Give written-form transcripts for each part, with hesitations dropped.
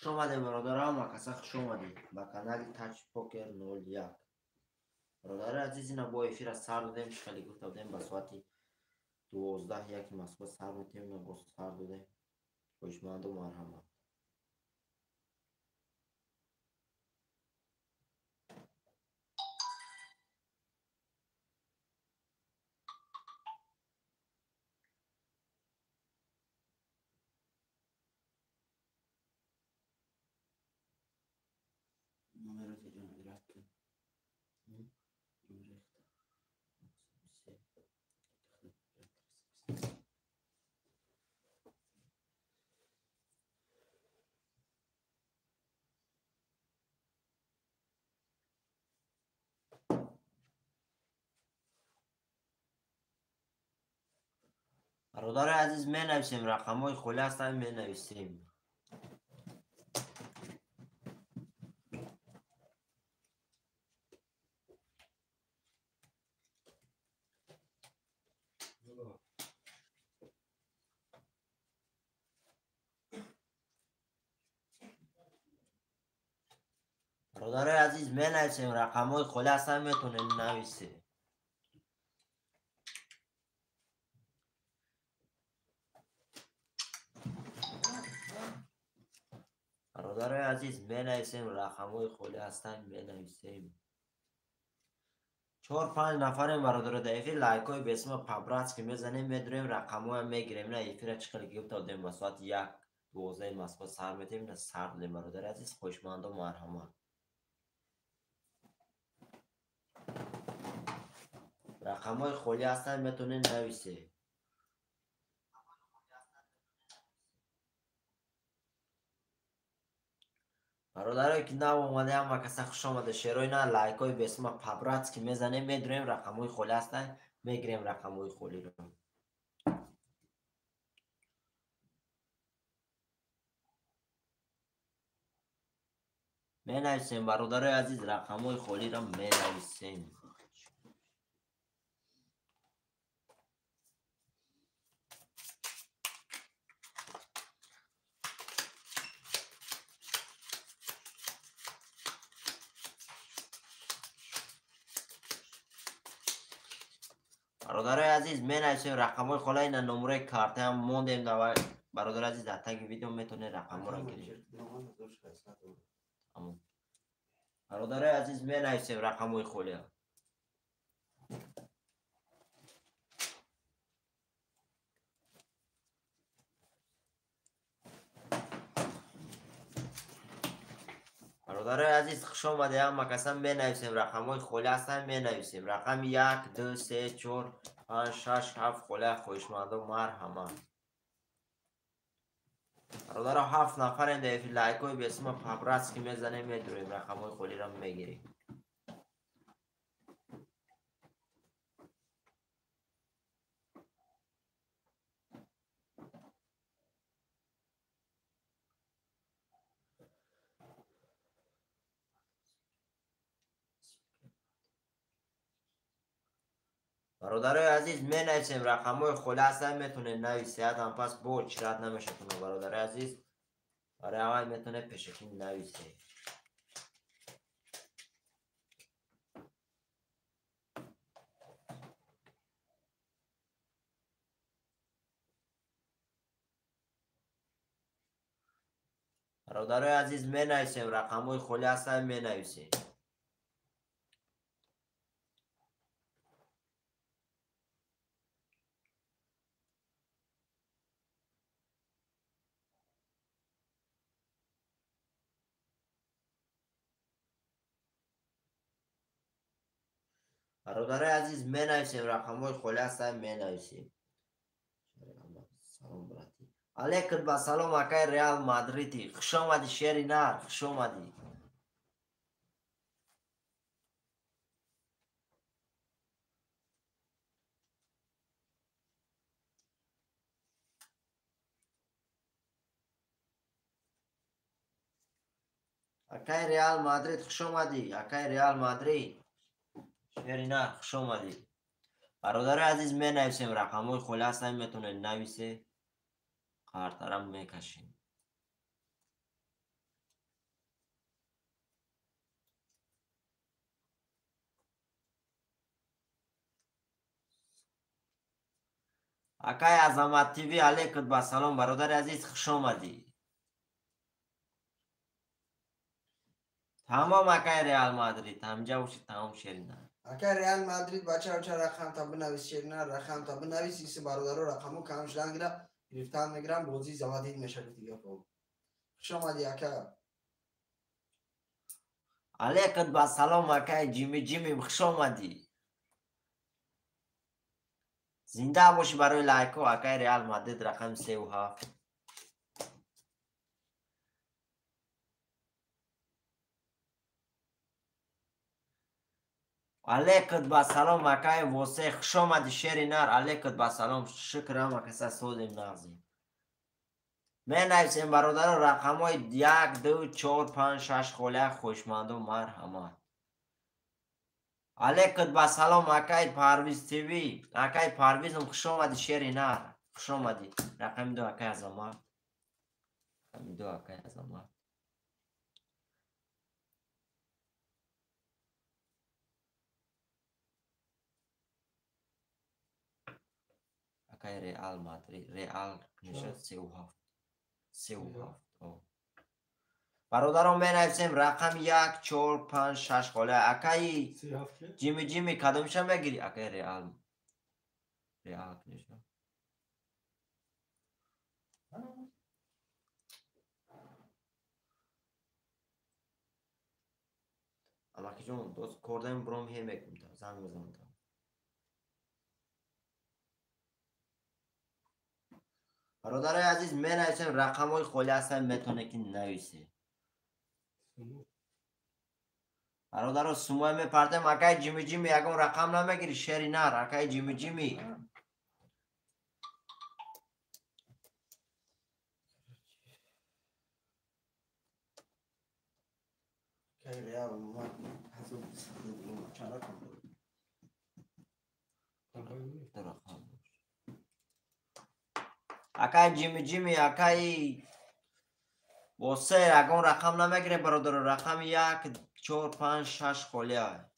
Хуш омадед, бародарам, акаса хуш омадед ба канали Тач Покер 01. Бародари азиз, ина бо эфира сар додем, чӣ хеле гуфта будем, ба соати 12:01 Москва сар метем, ина боз сар додем. Хоҳишманду марҳамат. Бародари азиз, менависем, рақамҳои холӣ ҳастанд, менависем. Бародари азиз, менависем, рақамҳои холӣ ҳастанд, метавонед нависед. Бародарои азиз, менависем, рақамҳои холӣ ҳастанд, менависем. 4-5 нафарем, бародаро, дар эфир лайкҳои бесима по-братски мезанем, медурем, рақамҳоям мегирем. На эфира чӣ хеле гуфта будем, ба соати 1:12 Москва сар метем, на сар додем, бародари азиз, хоҳишмандо марҳамат. Рақамҳои холӣ ҳастанд, метавонед нависед. Бародарое ки нав омада, ҳама каса хуш омада. Шерои на лайкҳои бесима по-братски мезанем, медурем, рақамҳои холӣ ҳастанд, мегирем рақамҳои холиро. Менависем, бародарои азиз, рақамҳои холиро менависем. Бародарои азиз, менависем рақамҳои хола, ина номерои картаам мондем. Давай, бародари азиз, дар таги видео метавонед рақамҳоро гиред. Бародарои азиз, менависем рақамҳои холия. Бародарои азиз, хуш омадед, ҳама каса менависем, рақамҳои холӣ ҳастанд, менависем. Рақами 1, 2, 3, 4, 5, 6, 7 холӣ, хоҳишмандо марҳамат. Бародаро, 7 нафарем дар эфир, лайкҳои бесима по-братски мезанем, медурем, рақамҳои холиро мегирем. Бародарои азиз, менависем, рақамҳои холӣ ҳастанд, метавонед нависед, ҳам пас бо чират намешавад, бародарои азиз. Барои аввал метавонед пешакӣ нависед. Бародарои азиз, менависем, рақамҳои холӣ ҳастанд, менависем. Бародарои азиз, менависем, рақамҳои холӣ ҳастанд, менависем. Салом, брати. Алейкум ба салом, акай Реал Мадрidi. Хуш омадӣ, шери нар, хуш омадӣ. Акай Реал Мадрид, хуш омадӣ. Акай Реал Мадрид. Шери нар, хуш омадӣ. Бародарои азиз, менависем, рақамҳои холӣ ҳастанд, метавонед нависед, қартарам мекашем. Акай Азамат ТВ алейкум ба салом бародари азиз, хуш омадӣ. Тамом акай Реал Мадрид, ҳамҷа боши тамом шерина. Акай Реал Мадрид бача рақам та бинавис шерина, рақам та бинавис, иси бародаро рақаму кам шудан гира, гирифтан мегирам, бозӣ заводид мешавад дига. Хуш омадӣ ака. Алейкум ба салом акай Ҷими Ҷими, хуш омадӣ. Зинда бошӣ барои лайко акай Реал Мадрид рақами 37. Алейкум ба салом акай Восе, хуш омадӣ шери нар. Алейкум ба салом, шукр ҳама каса созем нағзем. Менависем бародаро рақамҳои 1, 2, 4, 5, 6 холия хушманду марҳамат. Алейкум ба салом акай Парвиз ТВ. Акай Парвизм хуш омадӣ шери нар. Хуш омадӣ. Рақами 2 акай Азамат. Рақами 2 акай Азамат. Акай Реал Мадрид, Реал мешавад 37. 37. Бародарон менависем рақами 1, 4, 5, 6 холия. Акай Ҷими Ҷими кадомиша мегирӣ? Акай Реал. Реал мешавад. Амакиҷон, доз кордаем бром ҳе мекунем, занг мезанам. Бародарои азиз менависем рақамҳои холӣ ҳастанд, метавонед ки нависед. Бародаро сумоя мепартем. Акай Ҷими Ҷими ягон рақам намегирӣ шери нар. Акай Ҷими Ҷими. Акай Ҷими Ҷими, акай Восе ягон рақам намегире бародаро. Рақами 1, 4, 5, 6 холия.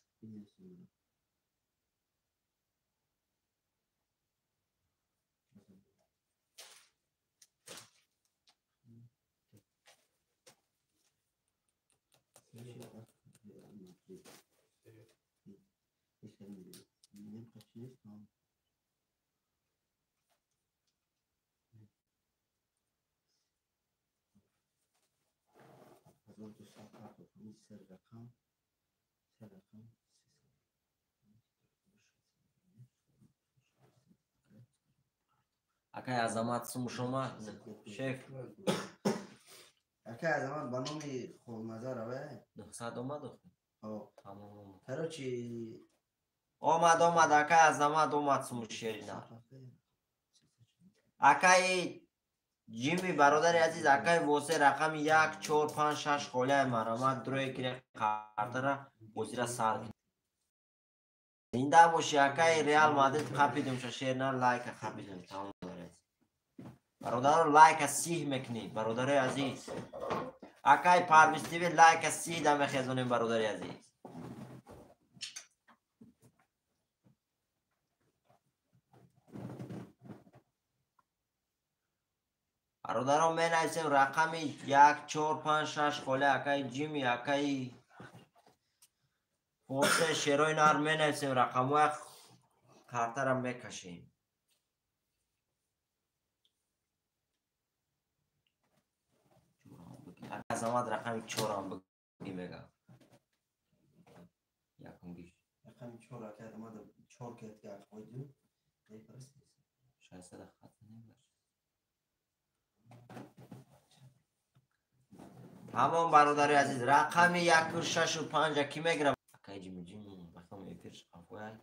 Акай Азамат сумуш омад шеф. Акай Азамат ба номи Холназар аве? 900 омад охи? Тамом. Короче омад омад акай Азамат омад сумуш шерина. Акай Ҷими бародари азиз, акай Восе рақами 1, 4, 5, 6 холияи марҳамат дурое кире қартара бозира сар. Зинда бошӣ акай Реал Мадрид қапидумша шерина лайка қапидум. Тамом. Бародаро лайка сиҳ мекунӣ бародарои азиз. Акай Парвиз ТВ лайка сиҳ да мехезонем бародари азиз. Бародарон менависем рақами 1, 4, 5, 6 холия акай Ҷими, акай Восе шерои нар менависем рақамҳоя картара мекашем. Азамат рақами 4-ам бигӣ мега. Якум гиш. Рақами 4 акай Азамат 4 кетга қойду. 600 хат небаш. Ҳамон бародари азиз рақами 1, 6 5 ки мегирам? Акай Ҷими Ҷими бахом эфир шафояй.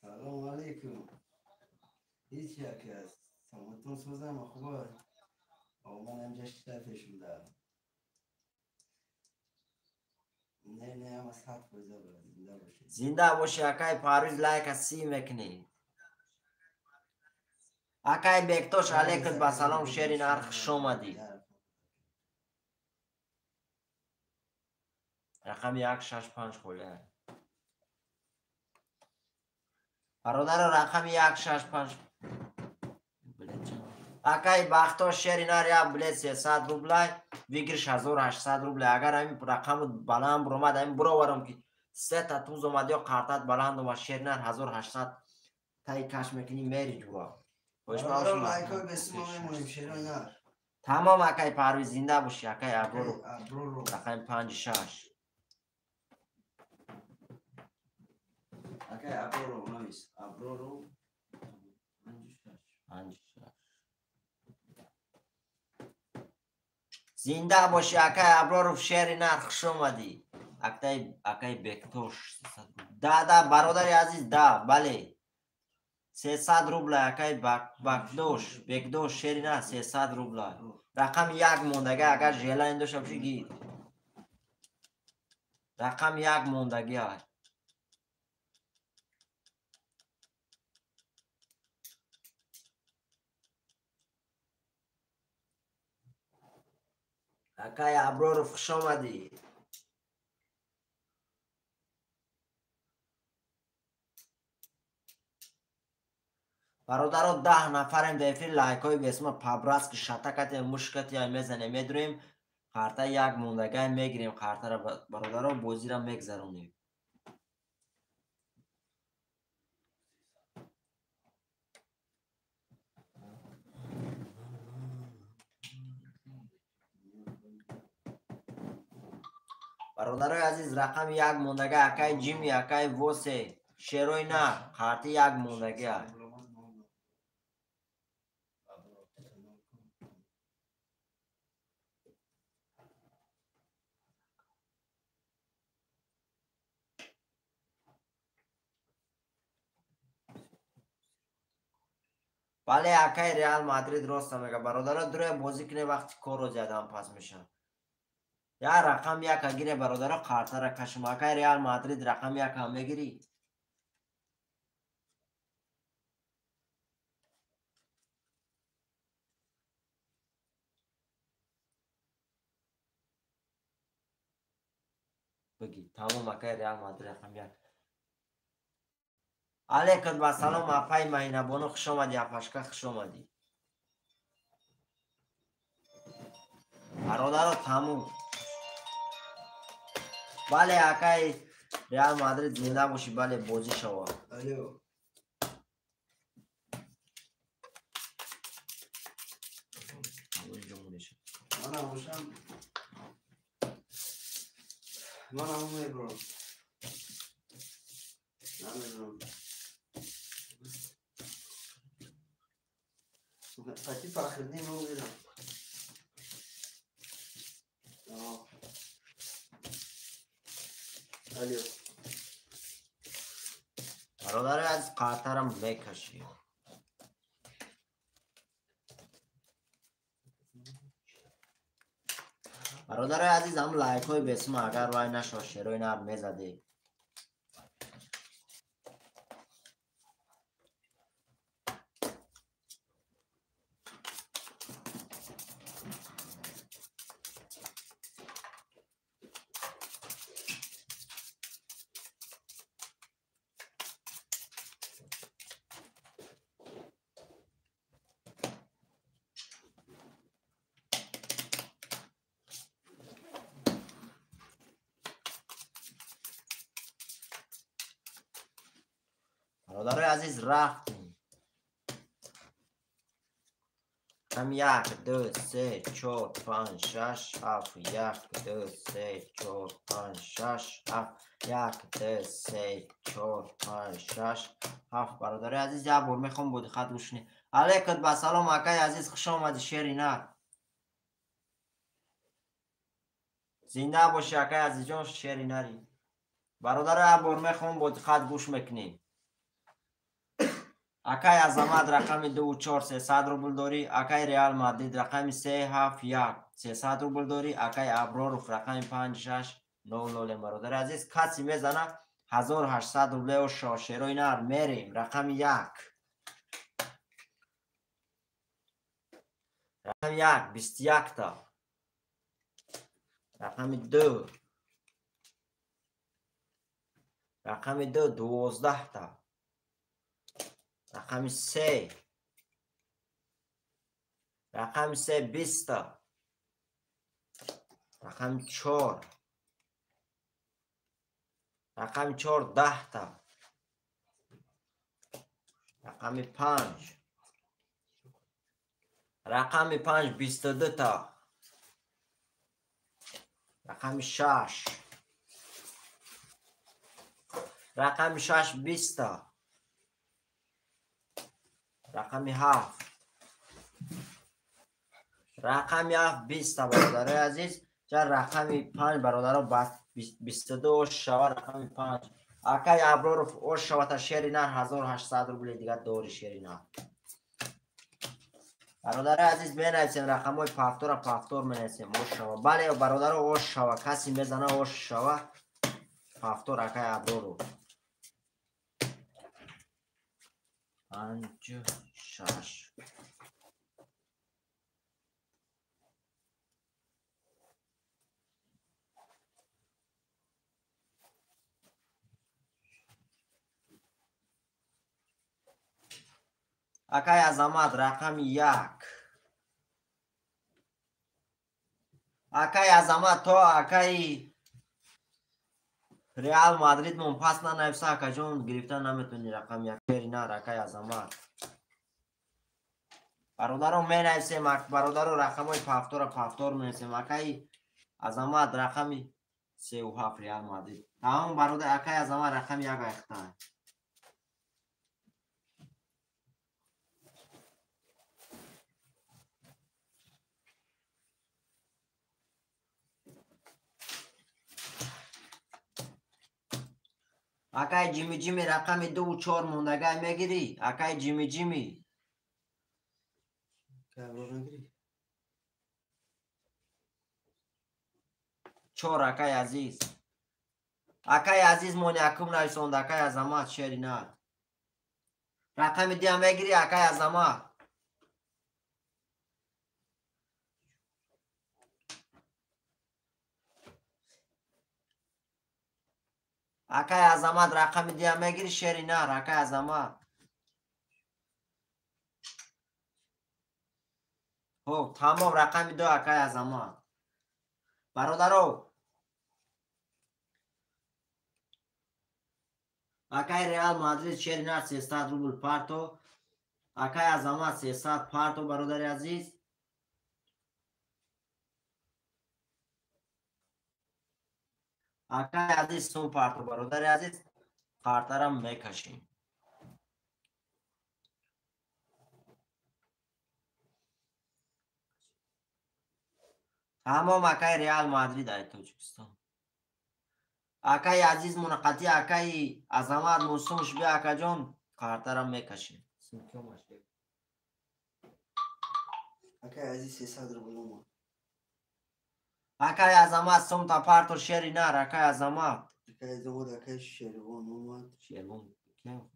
Салом алейкум. Ҳеҷ яке аз самотон созам хуб. Ман ҳамҷа шита пешум дар. Не, не, ама 100% брат, зинда бошед. Зинда бошӣ акай Парвиз лайка си мекунӣ. Акай Бектош алейкум ба салом шери нар, хуш омадӣ. Рақами 1 6 5 холия. Бародаро рақами 1 6 5. Акай Бахто шери нар як билет 300 рублай, выигрыш 1800 рублай. Агар ҳамин рақаму баланд буромад, ҳамин буроварам ки сета туз омад ё қартат баланд омад, шери нар 1800 таи каш мекунӣ мери ҷура. Тамом акай Парвиз зинда бошӣ, акай Аброру. Рақами 5 6. Акай Аброру навис. Аброру 5 6. 5 6. Зинда бошӣ акай Аброров, шери нар, хуш омадӣ. Акай Бектош. Да, да, бародари азиз, да, бале. 300 рубла акай Бектош, Бектош шери нар 300 рубла. Рақами 1 мондага, агар желание дошта бошӣ гир. Рақами 1 мондагӣ. Акай Аброров, хуш омадӣ. Бародаро 10 нафарем дар эфир, лайкҳои бесма пабраски шатакате мушкате мезанем, медурем, қарта як мондагай мегирем, қартара бародаро бозира мегзаронем. Бародарои азиз, рақами як мондага акай Ҷими, акай Восе, шерои на, қарти як мондага. Бале, акай Реал Мадрид роста мега. Бародаро, дуре бозӣ кунем, вақти корро зиядам пас мешавад. Я рақам яка гире, бародаро, қартара кашм. Акай Реал Мадрид рақам яка мегирӣ? Бигӣ. Тамом, акай Реал Мадрид рақам як. Алейкум ассалом, апай Маҳинабону, хуш омадӣ, апашка, хуш омадӣ. Бародаро, тамом. Бале, акай Реал Мадрид зинда бошӣ, бале, бозӣ шава. Алло. Мана бошам. Мана мебром. Намебром. Фати Фахриддин мегирам. Алло. Бародари азиз, қартарам мекашӣ. Бародари азиз, ҳам лайкҳои бесума агар вай нашава, шерои нар мезадӣ. Бародарои азиз, рафтем. Ҳам 1 2 3 4 5 6 7 1 2 3 4 5 6 7 1 2 3 4 5 6 7. Бародарои азиз, як бор мехоҳам бо диққат гӯш кунед. Алейкум ассалом, акай азиз, хуш омадӣ, шери нар. Зинда бошӣ, акай азизҷон, шери нари. Бародаро, як бор мехоҳам бо диққат гӯш мекунем. Акай Азамат рақами 2 4 300 рубл дорӣ. Акай Реал Мадрид рақами 3 7 1 300 рубл дорӣ. Акай Аброров рақами 5 6 0 0. Бародари азиз, касе мезана 1800 рублео шошерои нар мерем. Рақами 1. Рақами 1 21 та. Рақами 2. Рақами 2 12та. Рақами 3. Рақами 3 20та. Рақами 4. Рақами 4 10та. Рақами 5. Рақами 5 22та. Рақами 6. Рақами 6 20та. Рақами 7. Рақами 7 20та бародарои азиз. Ча рақами 5 бародаро 22 ош шава рақами 5. Акай Аброров ош шавата шери нар 1800 рубли дигар дори шери нар. Бародарои азиз менависем рақамҳои пафтора пафтор менависем ош шава. Бале бародаро ош шава, каси мезана ош шава. Пафтор акай Аброров. 5 6. Акай Азамат рақами 1. Акай Азамат то акай Реал Мадрид мон пас нанависа акаҷон гирифта наметони рақами 1 шери нар акай Азамат. Бародаро менависем, бародаро рақамҳои пафтора пафтор менависем. Акай Азамат рақами 37 Реал Мадрид. Тамом бародар акай Азамат рақами 1 айхта. Акай Ҷими Ҷими рақами 2 4 мондагай мегирӣ? Акай Ҷими Ҷими. Чор акай азиз. Акай азиз мон якум нависонд акай Азамат шери нар. Рақами 2 мегирӣ акай Азамат? Акай Азамат рақами 2 мегирӣ шери нар акай Азамат. Хоб тамом рақами 2 акай Азамат. Бародаро акай Реал Мадрид шери нар 300 рубл парто. Акай Азамат 300 парто бародари азиз. Акай азиз сум парто бародари азиз. Картарам мекашем. Тамом акай Реал Мадрид ай Тоҷикистон. Акай азиз мунақати акай Азамат мусумш бия акаҷон картарам мекашем. Акай азиз 300 рубл омад. Акай Азамат сумта парто шери нар акай Азамат. Акай Азамат акай Шервон омад. Шервон кем?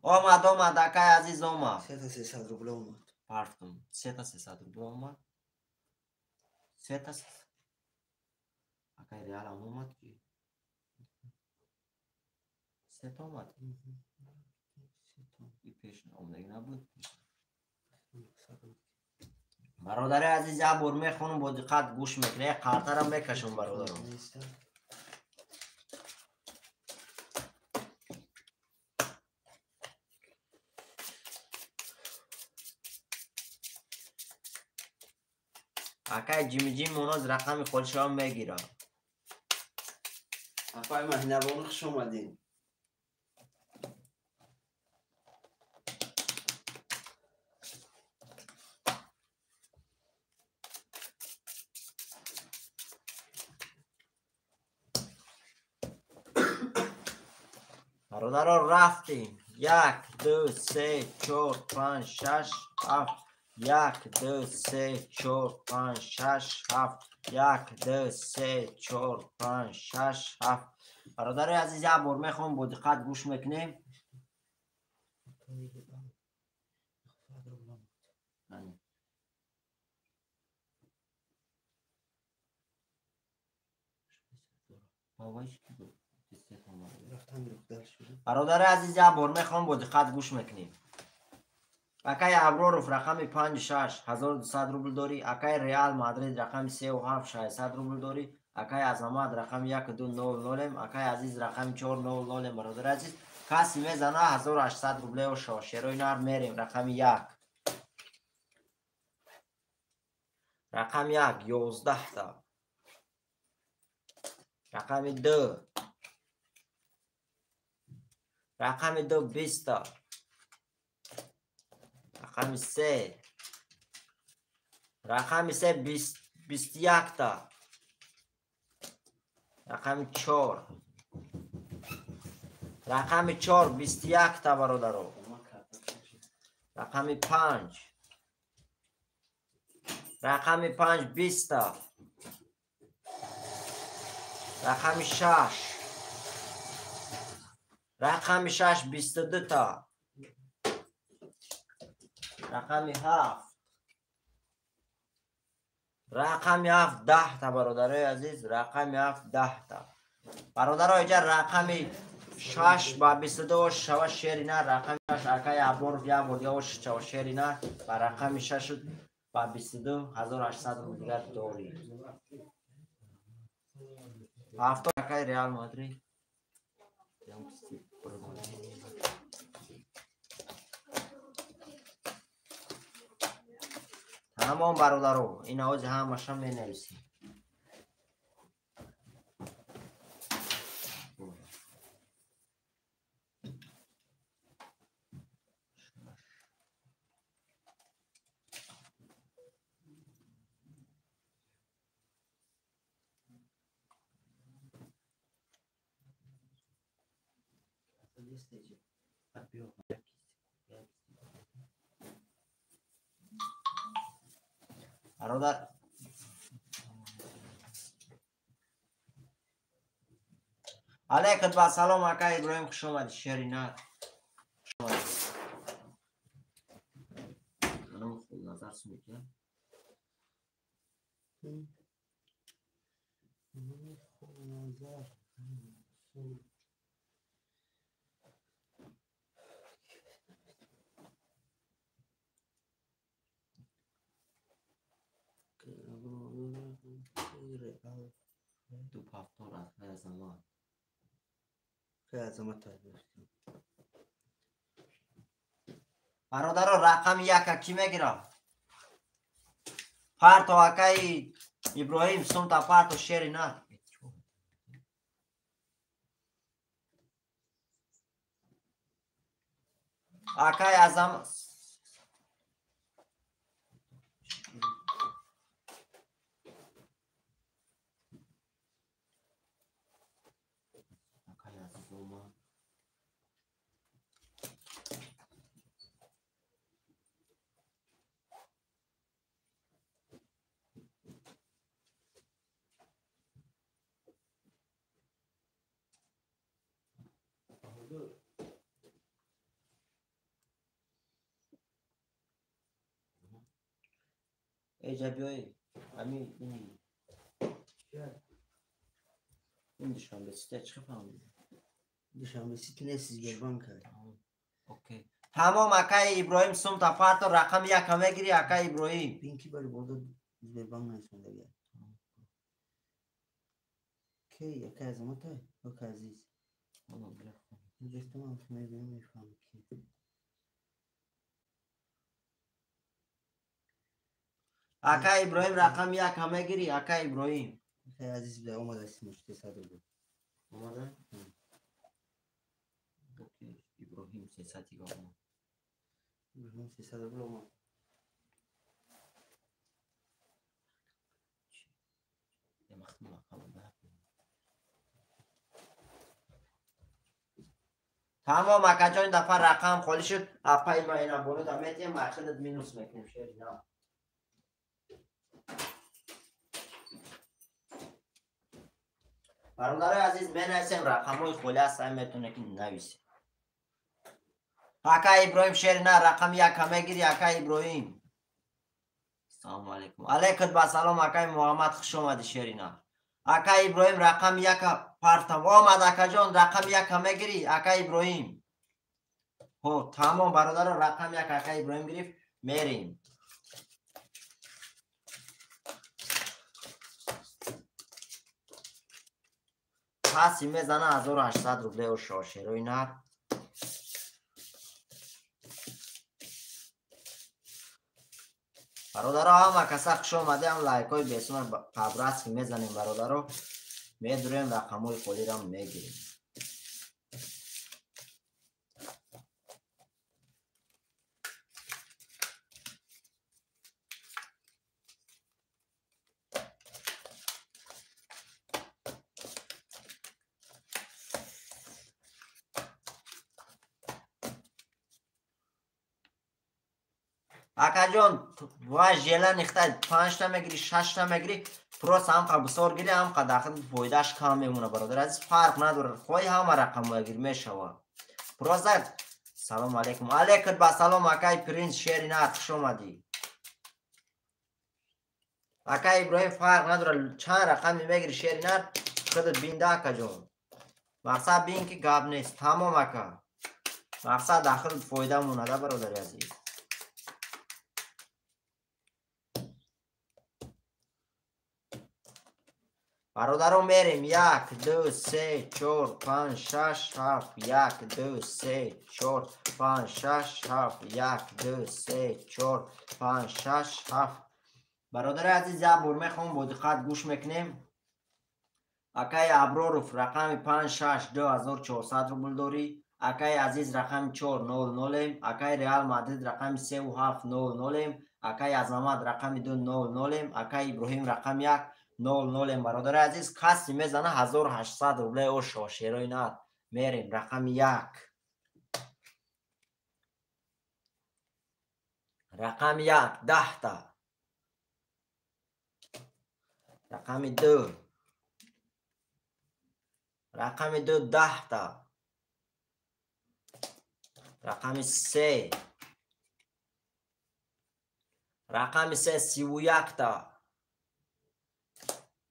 Омад омад акай азиз омад. 300 рубл омад. Партум 300 рубл омад. 300. Акай Реал омад ки? Сета омад. И пеш омадаги набуд. Бародари азиз як бор мехонам бо диққат гӯш мекунем, як қартарам мекашам бародаро. Акай Ҷими Ҷим оноз рақами холишро мегирад. Апай Маҳинабону хуш омадед. Бародаро рафтем. 1 2 3 4 5 6 7. 1 2 3 4 5 6 7. 1 2 3 4 5 6 7. Бародарои азиз як бор мехоҳам бо диққат гӯш мекунем. Бародари азиз, як бор мехоҳам бо диққат гӯш мекунем. Акай Аброров рақами 5-6 1200 рубл дорӣ. Акай Реал Мадрид рақами 3-7 600 рубл дорӣ. Акай Азамат рақами 1-2-0-0. Акай Азиз рақами 4-0-0. Бародари азиз, каси мезана 1800 рублео шо. Шерои нар мерем. Рақами 1. Рақами 1 11 та. Рақами 2. Рақами 2 20 та. Рақами 3. Рақами 3 21 та. Рақами 4. Рақами 4 21 та бародаро. Рақами 5. Рақами 5 20 та. Рақами 6. Рақами 6 22 та. Рақами 7. Рақами 7 10 та бародарои азиз. Рақами 7 10 та. Бародаро, иҷа рақами 6 ба 22 шава шери нар. Рақами 6 акай Аброров як бор дига шава шери нар ба рақами 6 ба 22 1800 рубл дигар дорӣ. 7 акай Реал Мадрид. Тамом бародаро, ин овози ҳамаша менависем. Бародар, алейкум ва салом ака Иброҳим, хуш омадӣ. Шери нар, хуш омадӣ. Аном хуб назар сумекунам. Ду ҳафтор акай Азамат. Бародаро, рақами 1 кӣ мегирад? Парто акаи Иброҳим, сумта парто шери нар. Акай Азамат. Эҷа биёй, ами ин Душанбе Сити чӣ фаҳмидӣ? Душанбе Сити нест, Сбербанк. Окей. Тамом акаи Иброҳим, сумта парто рақами 1 мегирӣ акаи Иброҳим. Бинки бари борда Сбербанк нависондагия. Кей акаи Азаматай, акаи Азиз. Инҷоста ман мебинам, мефаҳмам ки. Ака Иброҳим рақами 1 мегирӣ ака Иброҳим. Акаи Азиз буда омада 300 рубл. Омада? Окей, Иброҳим 300 дига омад. Иброҳим 300 рубл омад. Тамом акаҷон, ин дафъа рақам холӣ шуд. Апаи ма ина болода метиҳем, ахират минус мекунем шери на. Бародарои азиз, менависем рақамҳои холӣ ҳастанд, метавонед ки нависед. Ака Иброҳим шери на рақами 1 мегирӣ ака Иброҳим. Салому алейкум. Алейкум ва салом акаи Муҳаммад, хуш омадӣ шери на. Ака Иброҳим рақами 1 Партам омад акаҷон, рақами яка мегирӣ, ака Иброҳим. Ҳо, тамом бародаро, рақами як ака Иброҳим гирифт, мерем. Паси мезана 1800 рубле о шошерои нар. Бародаро, ҳама каса хуш омадем, лайкҳои бесумар қабраски мезанем бародаро. Медурем рақамҳои холирам мегирем. Акаҷон, вай жела нихта 5та мегирӣ, 6та мегирӣ, просто ҳамқа бисёр гирӣ, ҳамқа дахл фоидааш кам мемона бародар азиз, фарқ надорад. Хоҳи ҳама рақамҳоя гир мешавад. Просто салом алейкум. Алейкум ба салом акай принс шери нар, хуш омадӣ. Акай Иброҳим фарқ надорад, чанд рақами мегирӣ шери нар, худат бинда акаҷон. Мақсад бин ки гап нест, тамом ака. Мақсад дахл фоида монада бародари азиз. Бародаро мерем 1 2 3 4 5 6 7 1 2 3 4 5 6 7 1 2 3 4 5 6 7. Бародари азиз, як бор мехоҳам бо диққат гӯш мекунем. Акаи Аброров рақами 5 6 2400 рубл дорӣ. Акаи Азиз рақами 4 0 0. Акаи Реал Мадрид рақами 3 7 0 0. Акаи Азамат рақами 2 0 0. Акаи Иброҳим рақами 1 0 0. Бародари азиз, каси мезана 1800 рубле о шошерои нар. Мерем рақами 1. Рақами 1 10та. Рақами 2. Рақами 2 10та. Рақами 3. Рақами 3 31та.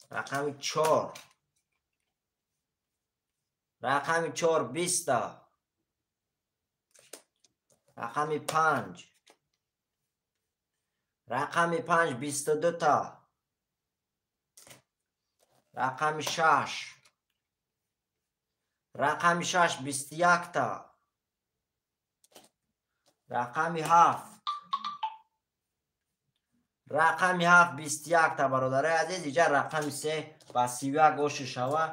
Рақами 4. Рақами 4 20та. Рақами 5. Рақами 5 22та. Рақами 6. Рақами 6 21та. Рақами 7. Рақами 7 21та. Бародарои азиз, иҷа рақами 3 ба 31 оши шава.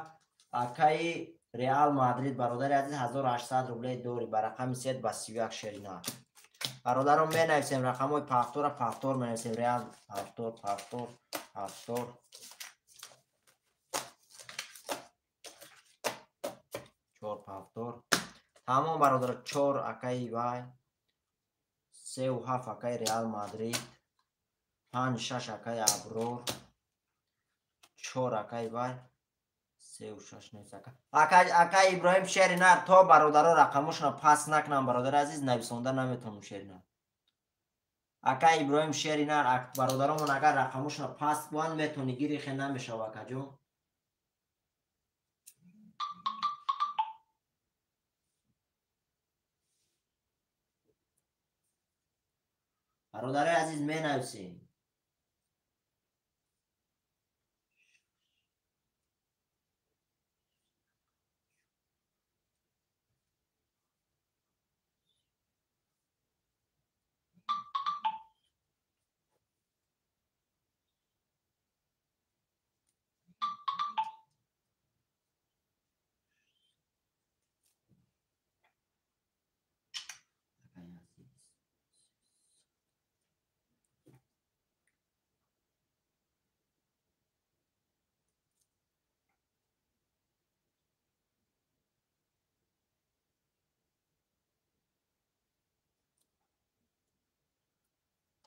Акаи Реал Мадрид бародари азиз 1800 рубле дорӣ ба рақами 3 ба 31 шерина. Бародарон менависем рақамҳои пафтора, пафтор менависем. Реал пафтор, пафтор, пафтор. 4 пафтор. Тамом бародаро, 4 акаи вай, 3 7 акаи Реал Мадрид, 5 6 акаи Аброр, 4 акаи вай, 3 6 нест ака. Акаи Иброҳим шери нар, то бародаро рақамошона пас накунам бародари азиз, нависонда наметавонам шери нар. Акаи Иброҳим шери нар, бародаромон агар рақамошона пас кунанд, метавонӣ гири, хе намешава акаҷон. Бародарои азиз менависем.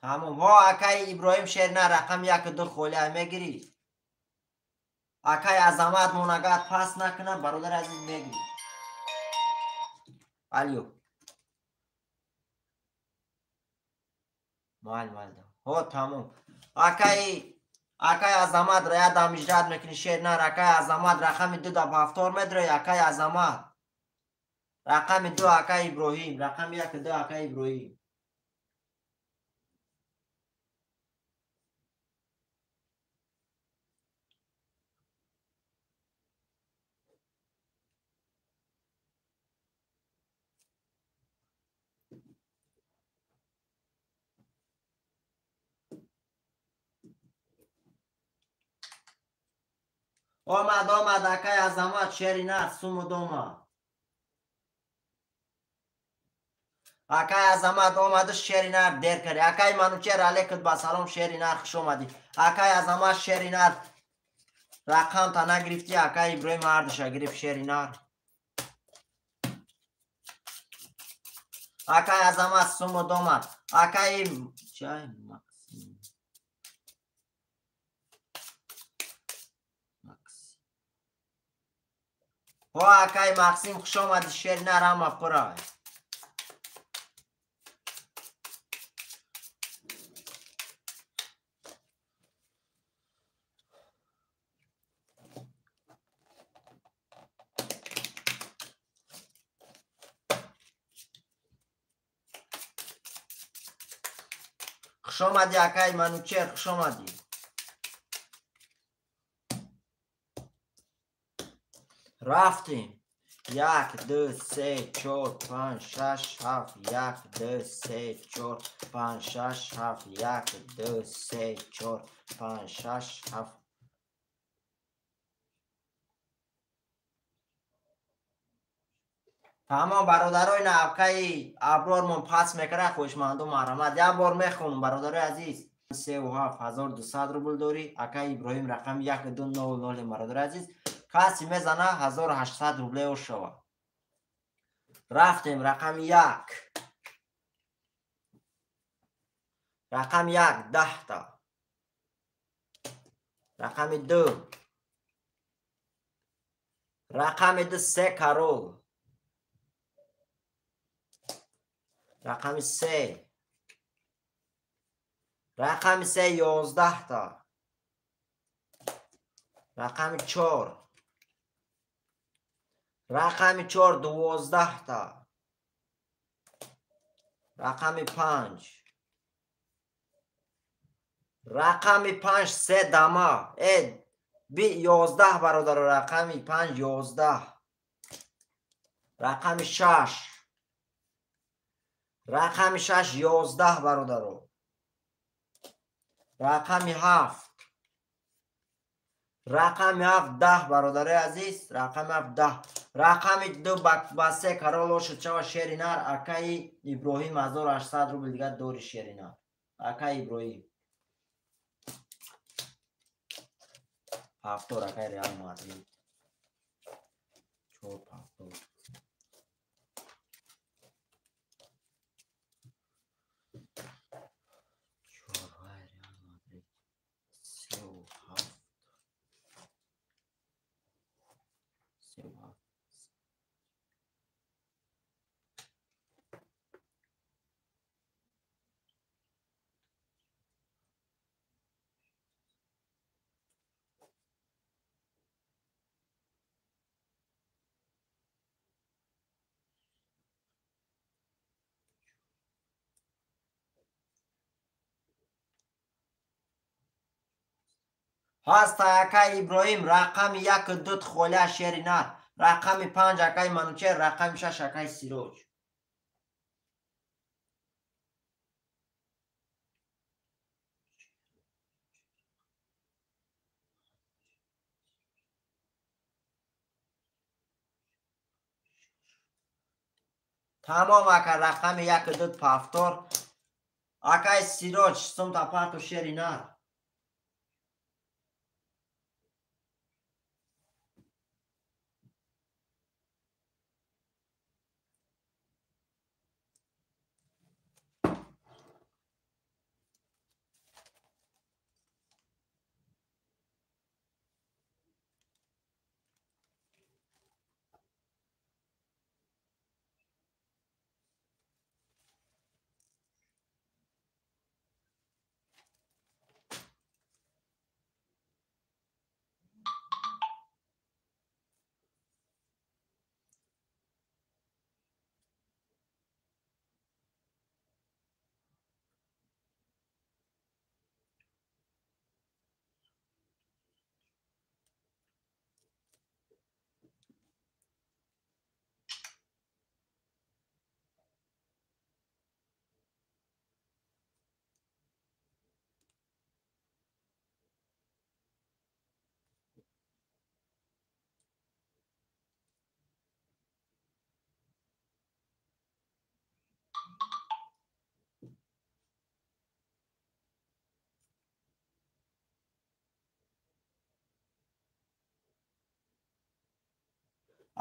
Тамом. Ҳо, акаи Иброҳим шерна рақами 1 2 холӣ мегирӣ. Акаи Азамат мон агар пас накунам бародари азиз мегирӣ. Алё. Мал мал. Ҳо, тамом. Акаи Акай Азамат рядом ждать мекунӣ шери нар. Акай Азамат рақами 2 да повтор медрои. Акай Азамат рақами 2 акай Иброҳим, рақами 1 2 акай Иброҳим. Омад, омад, акай Азамат, шери нар, сумуд омад. Акай Азамат омаду шери нар дер карди. Акай Манучер алейкум ба салом, шери нар, хуш омадӣ. Акай Азамат шери нар рақамта нагирифтӣ, акай Иброҳим ҳардуша гирифт шери нар. Акай Азамат сумуд омад. Акай чай Максим. Ҳо акай Максим хуш омадӣ, шери нар ҳама пурай. Хуш омадӣ акай Манучер, хуш омадӣ. Рафтем. 1 2 3 4 5 6 7 1 2 3 4 5 6 7 1 2 3 4 5 6 7. Тамом бародарои навкаи Абрормон пас мекара, хушманду марҳамат. Як бор мехонам бародарои азиз. 3 7 1200 рубл дорӣ. Акаи Иброҳим рақами 1 2 0 0 бародарои азиз. Каси мезана 1800 рубле шава. Рафтем рақами 1. Рақами 1 10 та. Рақами 2. Рақами 2 3 корол. Рақами 3. Рақами 3 11 та. Рақами 4. Рақами 4 12 та. Рақами 5. Рақами 5 3 дама. Би 11 бародаро, рақами 5 11. Рақами 6. Рақами 6 11 бародаро. Рақами 7. Рақами 7 10 бародарои азиз, рақами 7 10. Рақами 2 ба 3 короло шуд шава шери нар. Акаи Иброҳим 1800 рубл дигар дори шери нар. Акаи Иброҳим. Повтор акаи Реал Мадрид. 4 повтор. Реал Мадрид. 3 7. 3 7. Ҳаста акай Иброҳим рақами 1 2 холя шери нар. Рақами 5 акай Манучер, рақами 6 акай Сироҷ. Тамом ака рақами 1 2 повтор. Акай Сироҷ сумта парту шери нар.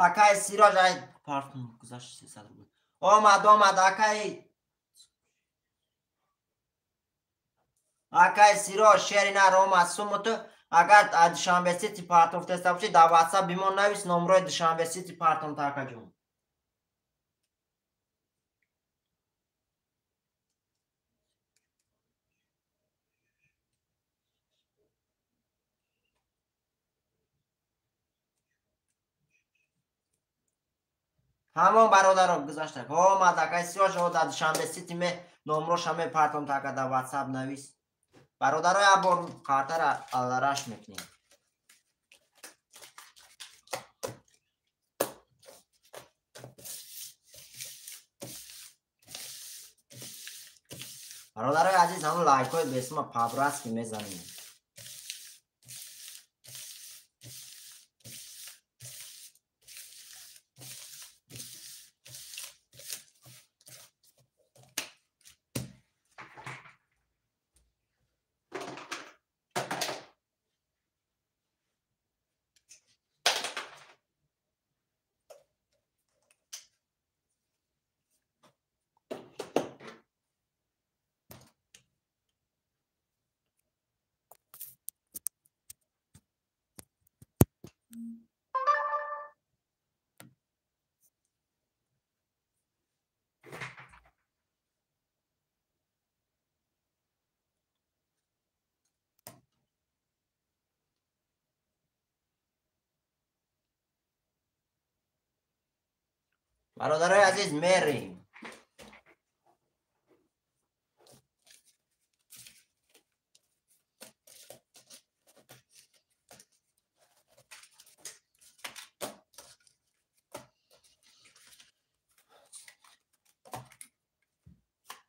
Акай Сироҷ ай партум гузашт 300 рубл. Омад, омад, акай. Акай Сироҷ шери нар омад сумуту. Агар Душанбе Сити партум теста бошӣ, дар WhatsApp бимон навис номрои Душанбе Сити партум та акаҷон. Ҳамон бародаро гузашта. Омад акай Сироҷ дар Душанбе Сити ме номроша мепартом та ака дар WhatsApp навис. Бародаро як бор картара алараш мекунем. Бародарои азиз, ҳамон лайкҳои бесума по-братски мезанем. Бародарои азиз, мерем.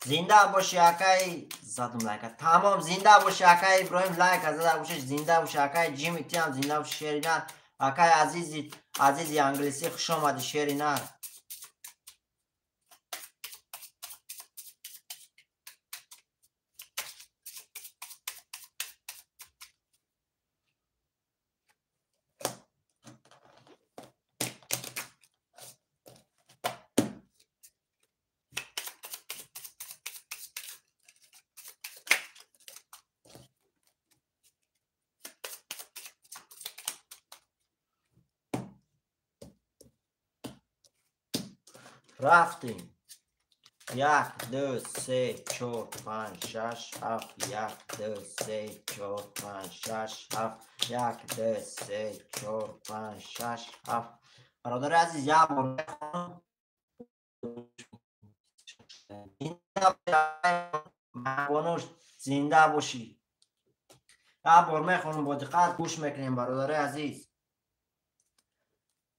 Зинда боши акай, задум лайка. Тамом, зинда боши акай Иброҳим, лайка зада боши, зинда боши акай Ҷими тиам, зинда боши шери нар. Акай азизи, азизи англисӣ, хуш омадӣ шери нар. Рафтем. 1, 2, 3, 4, 5, 6, 7, 1, 2, 3, 4, 5, 6, 7, 1, 2, 3, 4, 5, 6, 7. Бародари азиз, як бор мехонам. Зинда бошӣ. Як бор мехонам, бо диққат гӯш мекунем, бародари азиз.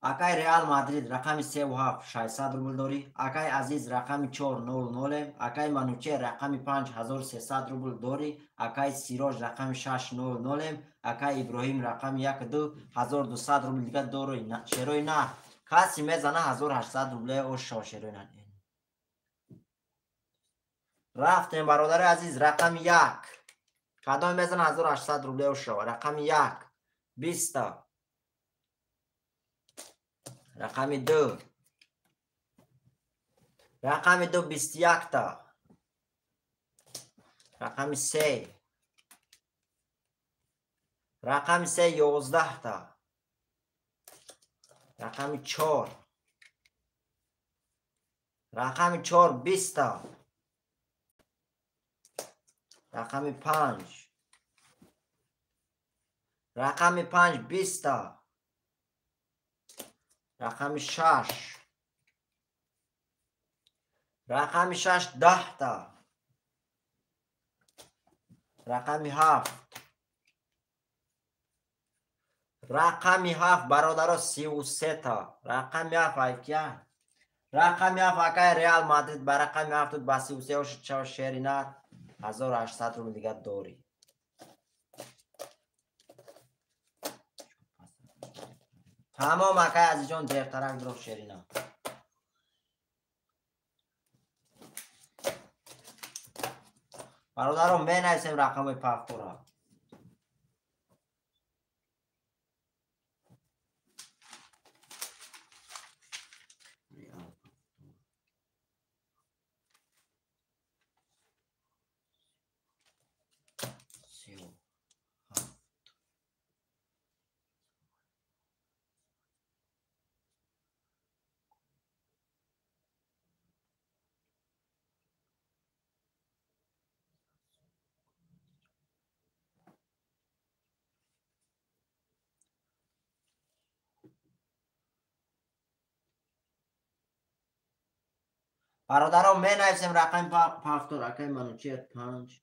Акай Реал Мадрид рақами 37 600 рубл дорӣ. Акай Азиз рақами 400. Акай Манучер рақами 5300 рубл дорӣ. Акай Сироҷ рақами 600. Акай Иброҳим рақами 12 1200 рубл дига дорӣ. Шерои на. Каси мезана 1800 рубле ошо шерои на. Рафтем бародари азиз, рақами 1. Кадом мезана 1800 рубле ошо. Рақами 1 20. Рақами 2. Рақами 2 21 та. Рақами 3. Рақами 3 11 та. Рақами 4. Рақами 4 20 та. Рақами 5. Рақами 5 20 та. Рақами 6. Рақами 6 10 та. Рақами 7. Рақами 7 бародаро 33 та. Рақами 7 айкия. Рақами 7 акай Реал Мадрид ба рақами 7 ба 33 ошид чао шеринар 1800 рубл дига дорӣ. Тамом акай азизҷон, дертарак дуров шерина. Бародаро менависем рақамои пахтора. Бародаро менависем рақами пафтор, акай Манучер 5.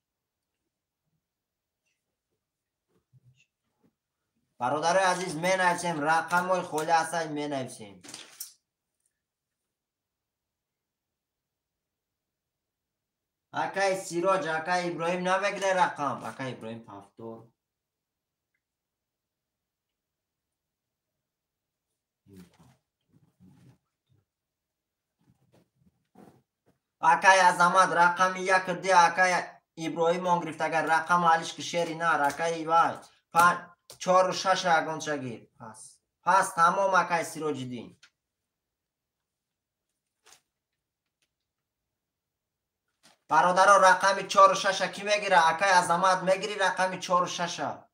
Бародарои азиз менависем рақамҳои холи ҳастанд менависем. Акай Сироҷ, акай Иброҳим намегире рақам. Акай Иброҳим пафтор. Акай Азамат рақами 1 2, акай Иброҳим он гирифт. Агар рақам алиш ки шери нар, акай вай 5 4 6 ягонча гир. Пас тамом акай Сироҷиддин. Бародаро рақами 4 6 ки мегира? Акай Азамат мегири рақами 4 6.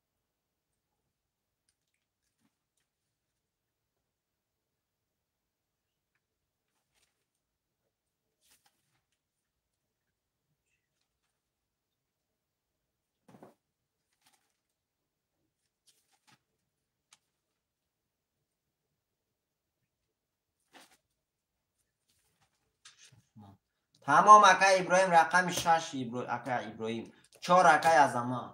Тамом акай Иброҳим рақами 6, акай Иброҳим 4, акай Азамат.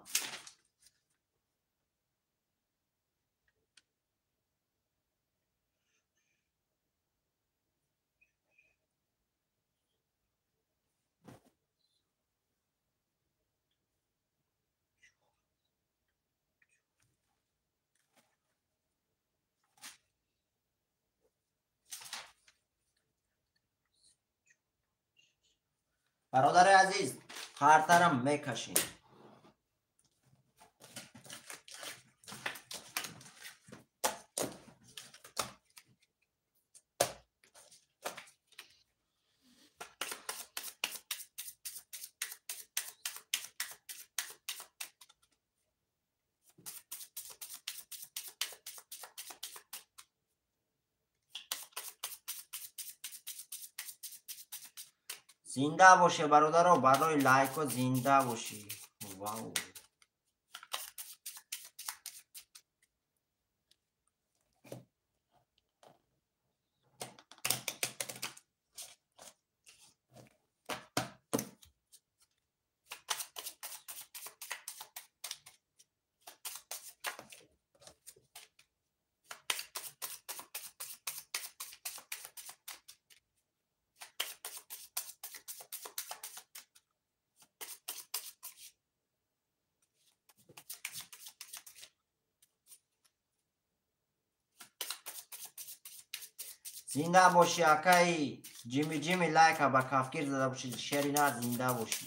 Бародари азиз, қартарам мекашем. Зинда боше бародаро, барои лайко зинда бошӣ. Вау. Зинда бошӣ акаи Ҷими Ҷими, лайка ба кафкир зада бошӣ, шери на зинда бошӣ.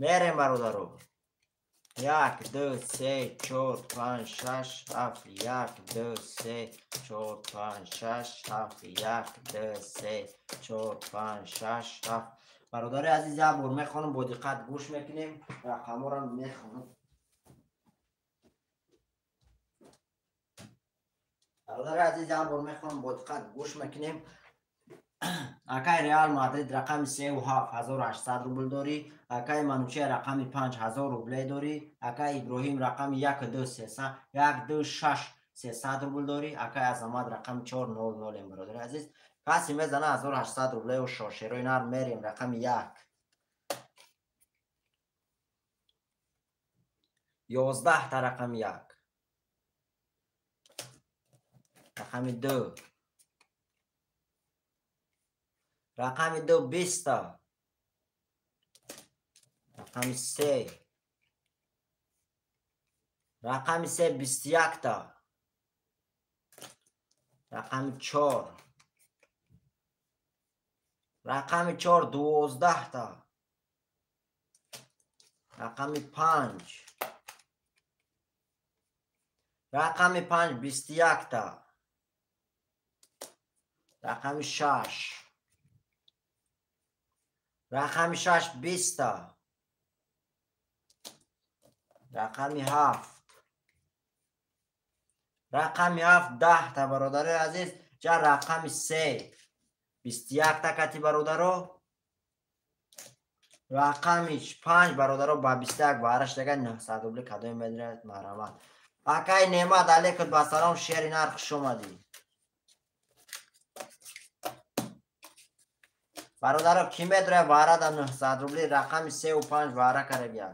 Мерем бародаро. 1 2 3 4 5 6 7 1 2 3 4 5 6 7 1 2 3 4 5 6 7. Бародари азиз, як бор мехонам, бо диққат гӯш мекунем, рақамҳоро мехонам. Бародари азиз, як бор мехонам, бо диққат гӯш мекунем. Акай Реал Мадрид рақами 3 ва 7 1800 рубл дорӣ. Акай Манучер рақами 5 1000 рубле дорӣ. Акай Иброҳим рақами 1 2 300 1 2 6 300 рубл дорӣ. Акай Азамат рақами 4 0 0. Бародари азиз, каси мезана 1800 рублеу шошерои нар. Мерем рақами 1 11 та рақами 1, рақами 2, рақами 2 20 та, рақами 3, рақами 3 21 та, рақами 4, рақами 4 12 та, рақами 5, рақами 5 21 та, рақами 6, рақами 6 20 та, рақами 7, рақами 7 10 та. Бародарои азиз, ҷа рақами 3 21 та кати бародаро, Рақами 5 бародаро ба 21 вараш дага 900 рубли кадоме медирад марҳамат. Акай Неъмат алейкум ба салом, шери нар, хуш омадӣ. Бародаро ки медурад вара да 900 рубли рақами 3 ва 5 вара карагия.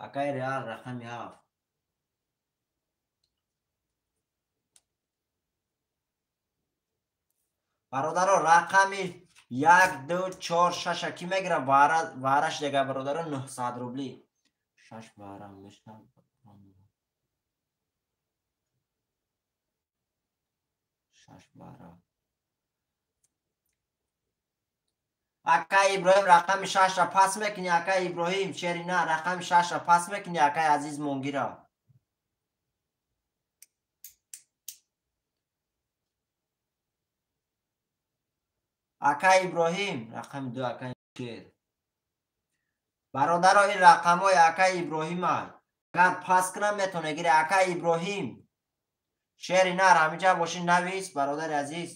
Акай Реал рақами 7. Бародаро рақами 1, 2, 4, 6 ки мегирад вараш дега бародаро 900 рубли. 6 вара мешавад. 6 вара. Акай Иброҳим рақами 6-ра пас мекунӣ, акай Иброҳим шерина рақами 6-ра пас мекунӣ, акай Азиз Монгира. Акай Иброҳим рақами 2 акай Шер. Бародаро ин рақамҳои акай Иброҳима. Агар пас кунам метавонӣ гирӣ акай Иброҳим. Шери нар ҳаминҷа бошӣ навис бародари азиз.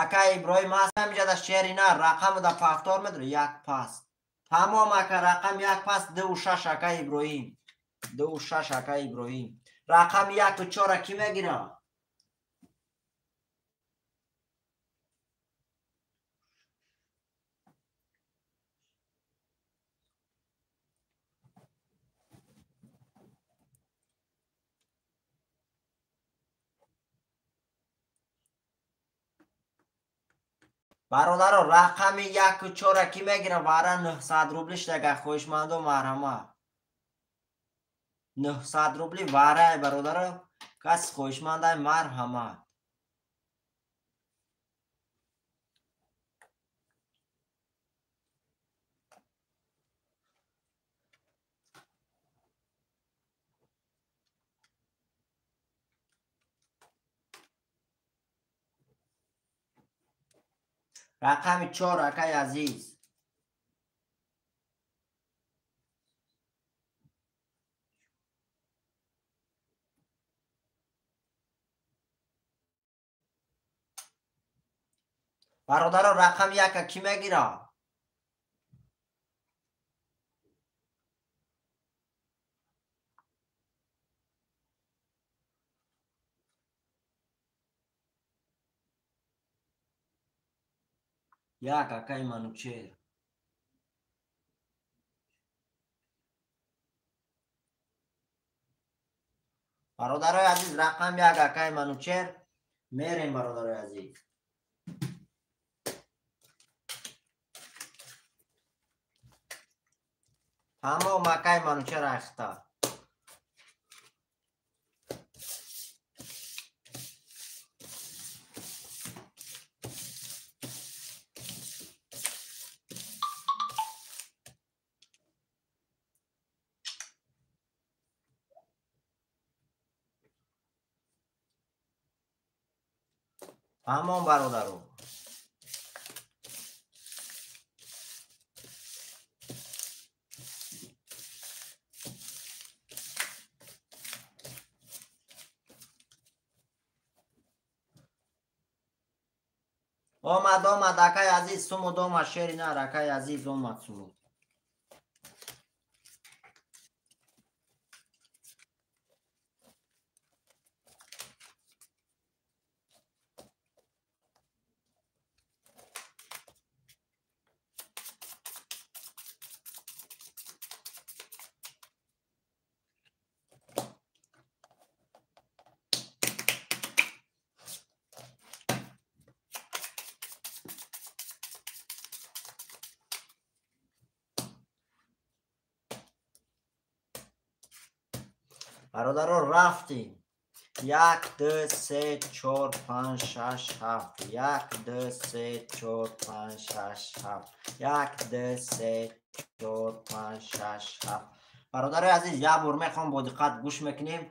Акай Иброҳим аст ҳаминҷа да шери нар рақаму да пафтор медура як пас. Тамом ака рақам як пас 2 ва 6 акай Иброҳим. 2 ва 6 акай Иброҳим. Рақами 1 ва 4 ки мегирад? Бародаро рақами 1 ва 4 ки мегирад вара 900 рубли шдага хоҳишмандо марҳамат. 900 рубли варай бародаро кас хоҳишмандай марҳамат. Рақами 4 акай азиз. Бародаро рақами 1 ки мегирад? Як акай Манучер. Бародарои азиз рақам 1 акай Манучер мерем бародарои азиз. Тамом акай Манучер ахта. Тамом бародаро. Омад омад акай азиз сумуд омад шери нар акай азиз омад сумуд. Бародаро рафтем. 1 2 3 4 5 6 7. 1 2 3 4 5 6 7. 1 2 3 4 5 6 7. Бародарои азиз, як бор мехоҳам бо диққат гӯш мекунем.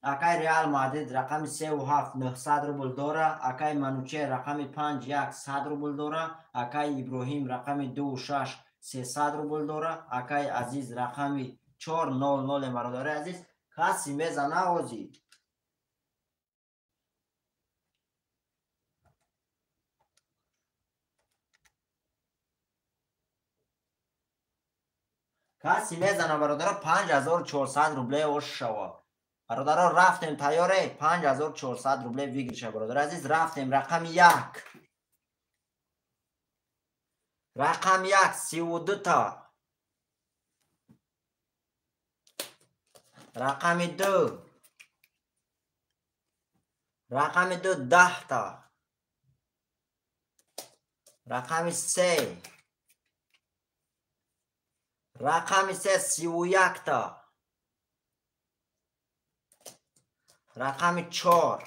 Акай Реал Мадрид рақами 3 7 900 рубл дора. Акай Манучер рақами 5 1 100 рубл дора. Акай Иброҳим рақами 2 6 300 рубл дора. Акай Азиз рақами 4 0 0. Бародарои азиз, каси мезана ози. Каси мезана бародаро 5400 рубле ош шава. Бародаро рафтем, тайёре 5400 рубле выигрыша. Бародаро азиз, рафтем. Рақами 1. Рақами 1 32 та. Рақами 2. Рақами 2 10 та. Рақами 3. Рақами 3 31 та. Рақами 4.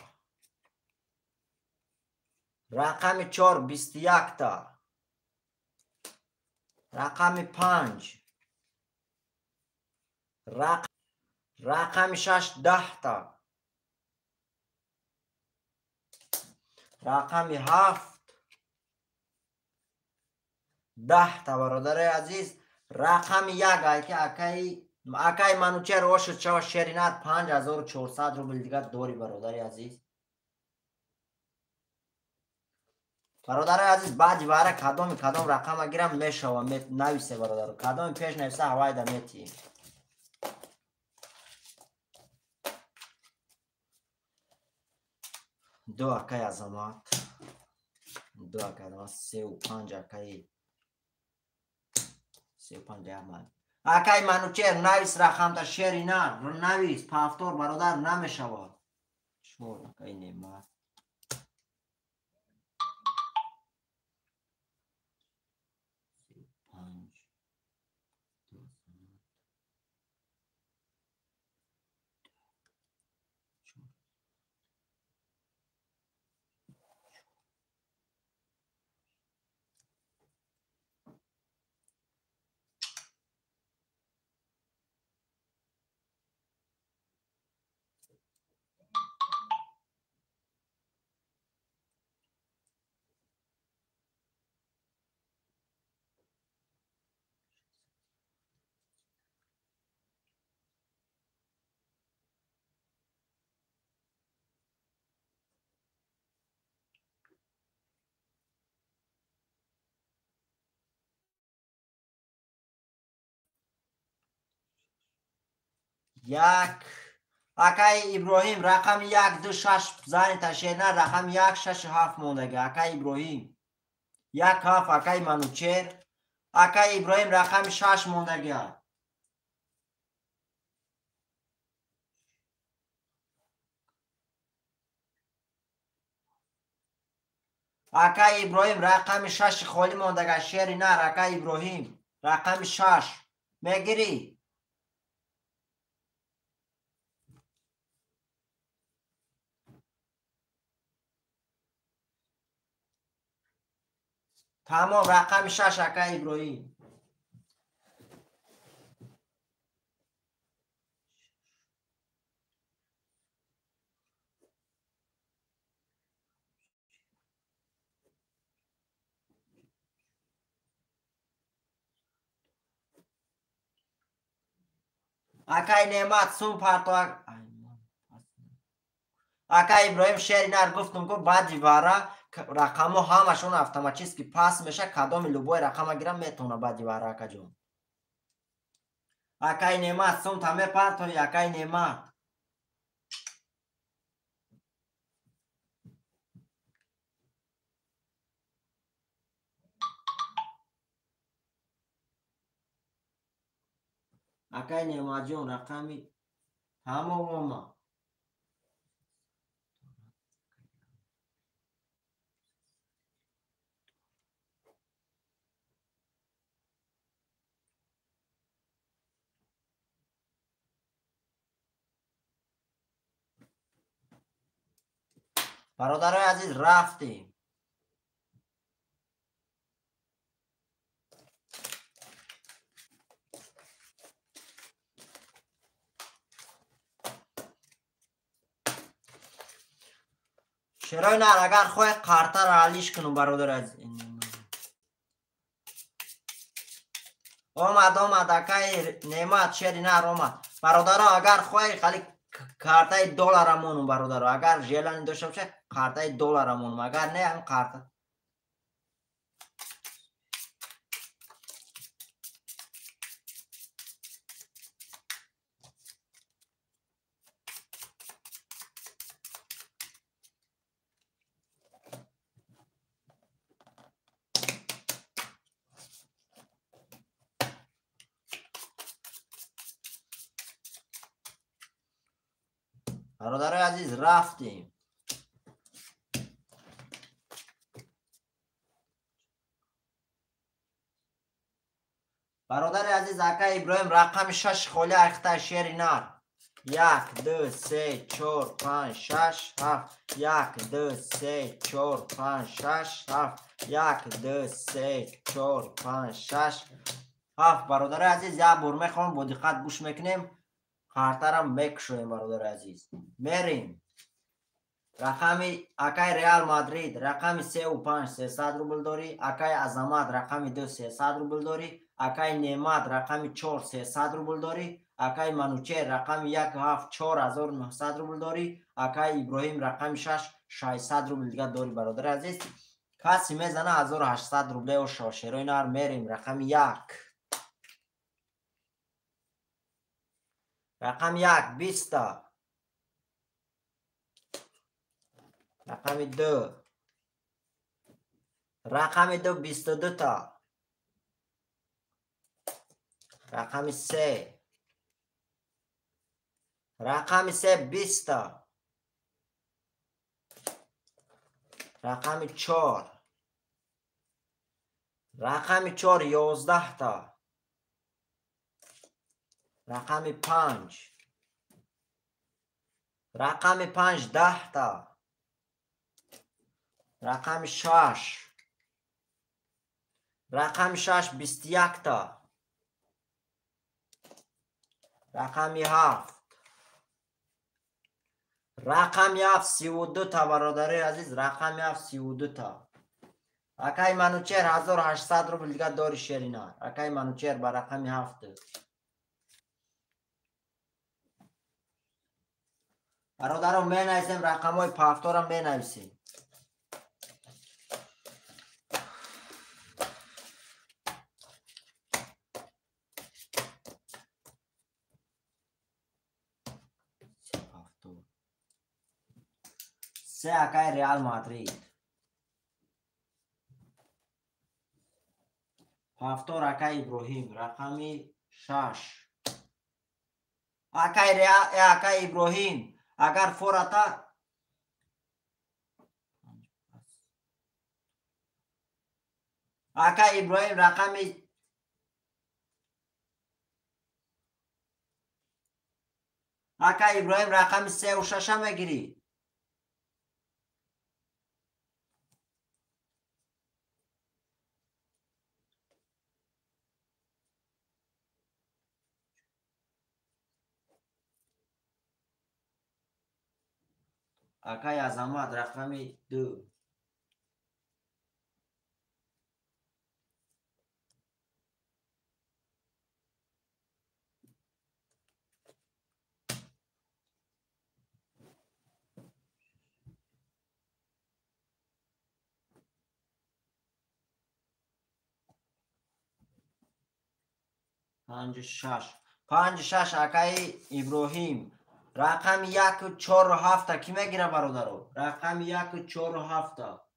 Рақами 4 21 та. Рақами 5. Рақами 6 10 та. Рақами 7 10 та. Бародарои азиз, рақами 1 айки акай Манучер ошуд шава шеринат 5400 рубл дигар дори бародари азиз. Бародари азиз, баъди вара кадоми кадом рақама гирам мешава, нависе бародаро. Кадоми пеш нависа ҳавайда метиҳем. Ду акай Азамат, ду акай Азамат, 3 5 акай 3 5 Аҳмад. Акай Манучер навис рақамта шерина, навис, повтор бародар намешавад. 4 акай Немат. 5 1. Акай Иброҳим рақами 1 2 6 зани шерина рақами 1 6 7 мондаги. Акай Иброҳим 1 7 акай Манучер. Акай Иброҳим рақами 6 мондаги. Акай Иброҳим рақами 6 холӣ мондаги. Шерина акай Иброҳим рақами 6 мегирӣ. Тамом рақами 6 акай Иброҳим. Акай Неъмат сум парто. Акай Иброҳим шери нар гуфтум ку баъди вара рақамҳо ҳамашон автоматически пас меша, кадоми любой рақама гирам метавона баъди вара акаҷон. Акай Неъмат сум та мепартои акай Неъмат. Акай Неъматҷон рақами тамом омад. Бародарои азиз, рафтем. Шерои нар, агар хоҳе қартаро ҳаллиш кунум, бародари азиз. Омад, омад, акаи Неъмат, шери нар омад. Бародаро, агар хоҳе хали картаи доллара монум, бародаро. Агар желание дошта бошад, картаи доллара монум. Агар не, ҳам карта. Бародарои азиз, рафтем. Бародари азиз, акаи Иброҳим, рақами 6 холи айхта шери нар. 1, 2, 3, 4, 5, 6, 7. 1, 2, 3, 4, 5, 6, 7. 1, 2, 3, 4, 5, 6, 7. Бародари азиз, як бор мехоҳам, бо диққат гӯш мекунем. Картарам мекушоем, бародари азиз. Мерем. Рақами акаи Реал Мадрид, рақами 3 5, 300 рубл дорӣ. Акаи Азамат, рақами 2, 300 рубл дорӣ. Акаи Неъмат, рақами 4, 300 рубл дорӣ. Акаи Манучер, рақами 1 7, 4900 рубл дорӣ. Акаи Иброҳим, рақами 6, 600 рубл дига дорӣ, бародари азиз. Каси мезана 1800 рубле ошо. Шерои нар, мерем. Рақами 1. Рақами 1, 20. Рақами 2. Рақами 2, 22 та. Рақами 3. Рақами 3, 20 та. Рақами 4. Рақами 4, 11 та. Рақами 5. Рақами 5, 10 та. Рақами 6. Рақами 6, 21 та. Рақами 7. Рақами 7, 32 та, бародари азиз. Рақами 7, 32 та. Акаи Манучер, 1800 рубл дига дори, шерина. Акаи Манучер ба рақами 7. Бародаро, менависем, рақамҳои пафторам менависем. Се акаи Реал Мадрид. Пафтор акаи Иброҳим, рақами 6. Акаи Реал, акаи Иброҳим, агар фората акаи Иброҳим рақами акаи Иброҳим рақами 3 ва 6 мегирӣ. Акаи Азамат, рақами 2. 5 6. 5 6 акаи Иброҳим. Рақами 1 4 7 ки мегира, бародаро? Рақами 1 4 7.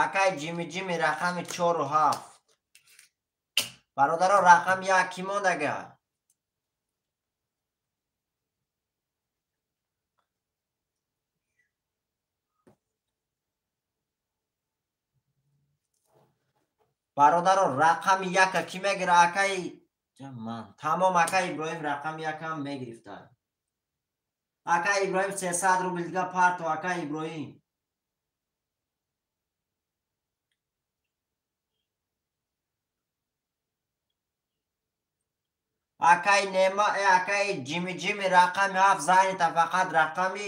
Акай Ҷими Ҷими рақами 4 7. Бародаро рақами 1 ки мондага? Бародаро рақами 1 ки мегира? Акай ман. Тамом, акай Иброҳим рақами 1 ҳам мегирифта. Акай Иброҳим 300 рубл дига парто, акай Иброҳим. Акай Нема, акай Ҷими Ҷими рақами 7 зайнита, фақат рақами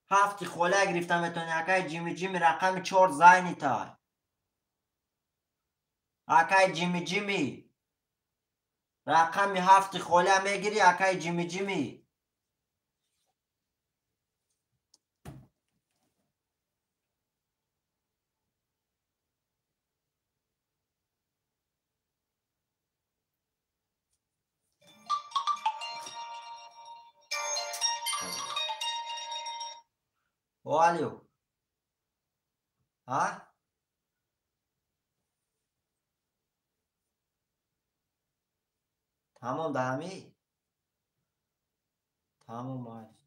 7 хола гирифта метавонӣ. Акай Ҷими Ҷими рақами 4 зайнита. Акай Ҷими Ҷими рақами 7 хола мегирӣ, акай Ҷими Ҷими. Алё. А? Тамом даҳами? Тамом майли.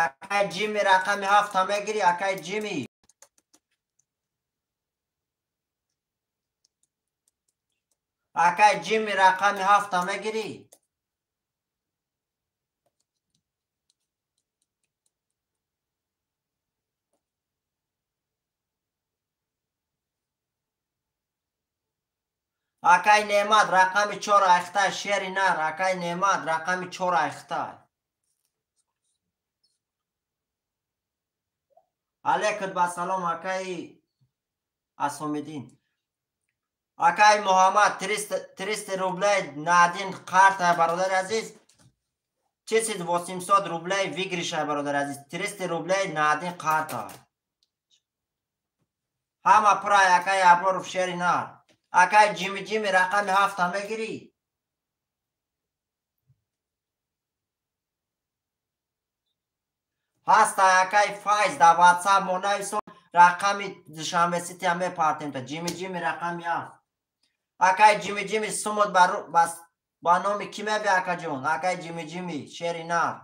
Акай Ҷими рақами 7 мегирӣ, акай Ҷими. Акай Ҷими рақами 7 мегирӣ. Акай Неъмат рақами 4 айхта, шери нар. Акай Неъмат рақами 4 айхта. Алейкум ба салом, акай Асомиддин. Акай Муҳаммад 300 рублей на один карта, бародари азиз. 800 рублей выигрыша, бародари азиз. 300 рублей на один карта. Ҳама пурай, акай Аброров шери нар. Акай Ҷими Ҷими рақами 7 мегирӣ. Ҳаста акай Файз дар WhatsApp мо нависон, рақами Душанбе Сити ҳам мепартем та. Ҷими Ҷими рақами 7. Акай Ҷими Ҷими сумот ба номи ки мебе, акаҷон? Акай Ҷими Ҷими шери нар.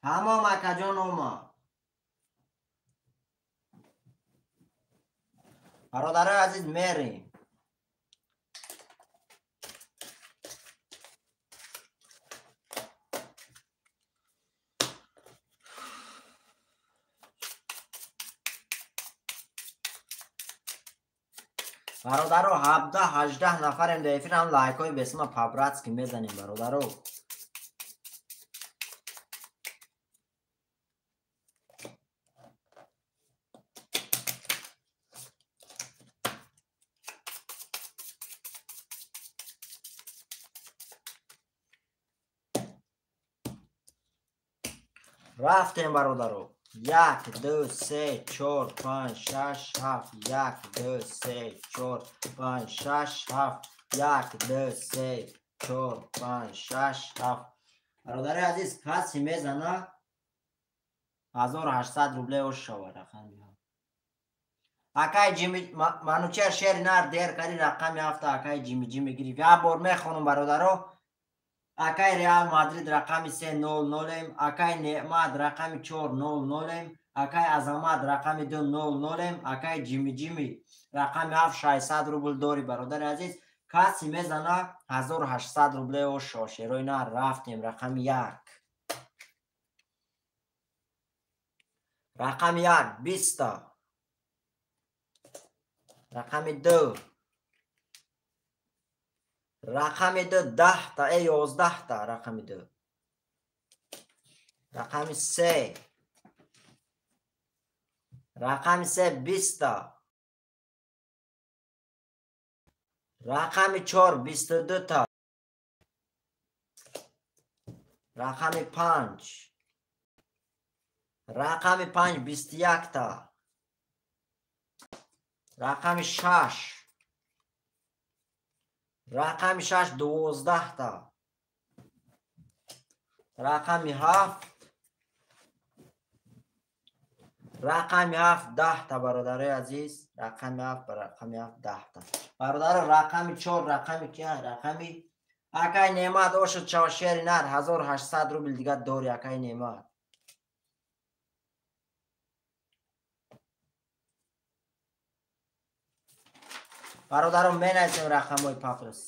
Тамом акаҷон омад. Бародарои азиз, мерем. Бародаро 17-18 нафарем дар эфир, ҳам лайкҳои бесима по-братски мезанем, бародаро. Рафтем, бародаро. 1 2 3 4 5 6 7 1 2 3 4 5 6 7 1 2 3 4 5 6 7. Бародари азиз, касе мезана 1800 рублей ош шава рақами 7. Акай Ҷими Манучер шери нар дер кари рақами 7 акай Ҷими Ҷими гирифт. Як бор мехонам, бародаро. Акай Реал Мадрид рақами 3-0-0, акай Неъмат рақами 4-0-0, акай Азамат рақами 2-0-0, акай Ҷими Ҷими рақами 7 600 рубл дори, бародари азиз. Касе мезана 1800 рублей ош шерои нар. Рафтем рақами 1. Рақами 1 20та. Рақами 2. Рақами 2 10та, 11та рақами 2. Рақами 3. Рақами 3 20та. Рақами 4 22та. Рақами 5. Рақами 5 21та. Рақами 6. Рақами 6 12та. Рақами 7. Рақами 7 10та бародарои азиз. Рақами 7 ба рақами 7 10та. Бародаро рақами 4 рақами ки рақами акай Неъмат ошуд шава шери нар 1800 рубл дига дори акай Неъмат. Бародаро менависем рақамҳои пафрос.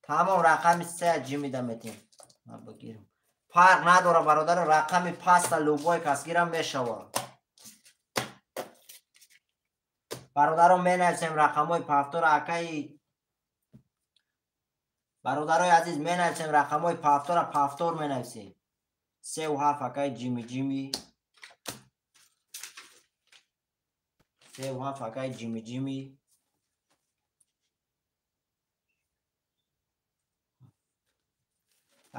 Тамом рақами 3 ҷимида метем. Ма бигирам. Фарқ надора бародаро рақами паста любой кас гирам мешава. Бародаро менависем рақамҳои пафтора акаи бародарои азиз менависем рақамҳои пафтора пафтор менависем. 3 ва 7 акаи ҷими ҷими. 3 ва 7 акаи ҷими ҷими.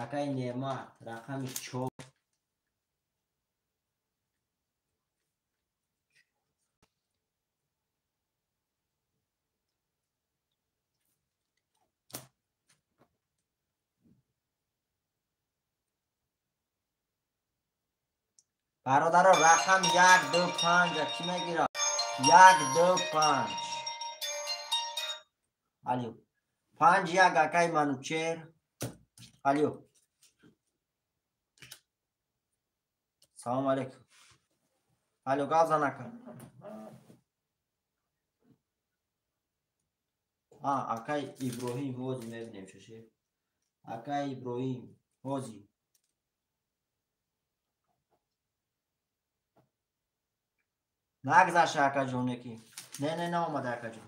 Акаи Неъмат рақами 4. Бародаро рақам 1 2 5 кӣ мегирад? 1 2 5. Алё. 5 1 акаи Манучер. Алё. Салом алейкум. Алё, гап зан ака. Акаи Иброҳим ҳози мебинем шоши. Акаи Иброҳим ҳози. Нагзашта акаҷон неки. Не, не, наомада акаҷон.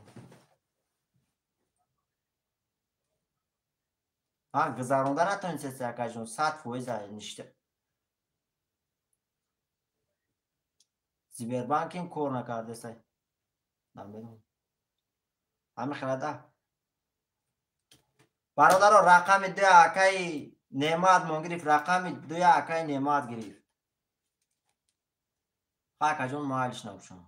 Гузаронда натонистеси акаҷон, 100% ништа. Сбербанким кор накардесай. Намедонам. Ҳамин хелада. Бародаро рақами 2 акаи Неъмат мон гирифт, рақами 2 акаи Неъмат гирифт. Акаҷон маҳаллиш набошам.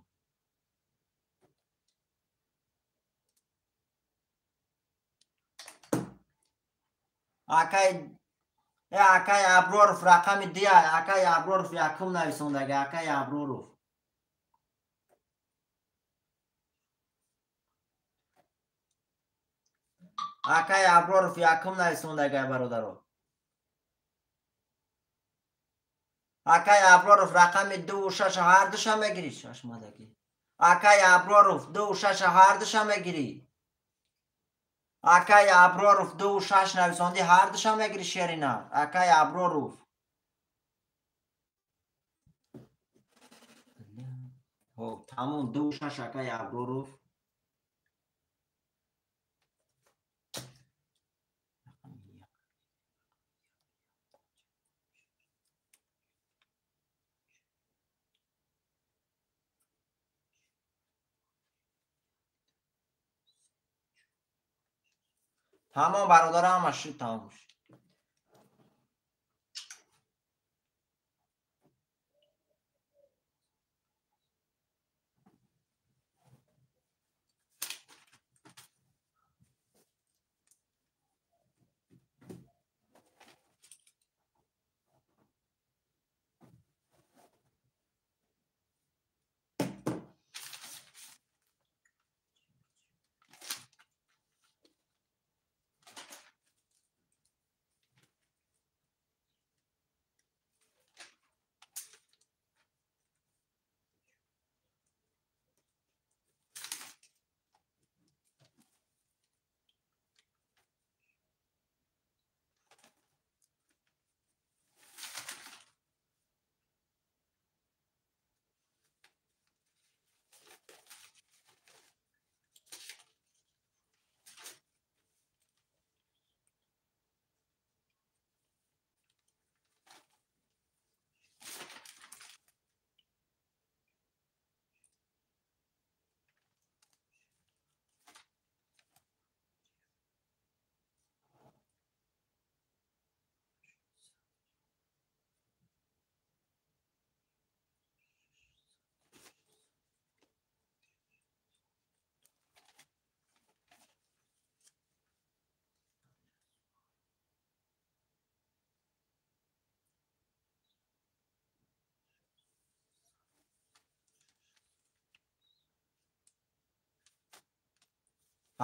Акаи Аброров рақами 2, акаи Аброров якум нависондаги, акаи Аброров. Акаи Аброров якум нависондаги, бародаро. Акаи Аброров рақами 2 ва 6 ҳардуша мегирӣ, шашмадаги. Акаи Аброров 2 ва 6 ҳардуша мегирӣ. Акаи Аброров 2 ва 6 нависонди ҳардуша мегирӣ шерина. Акаи Аброров. Хоб, тамом 2 ва 6 акаи Аброров. Тамом бародарам ҳамаш шуд, тамом шуд.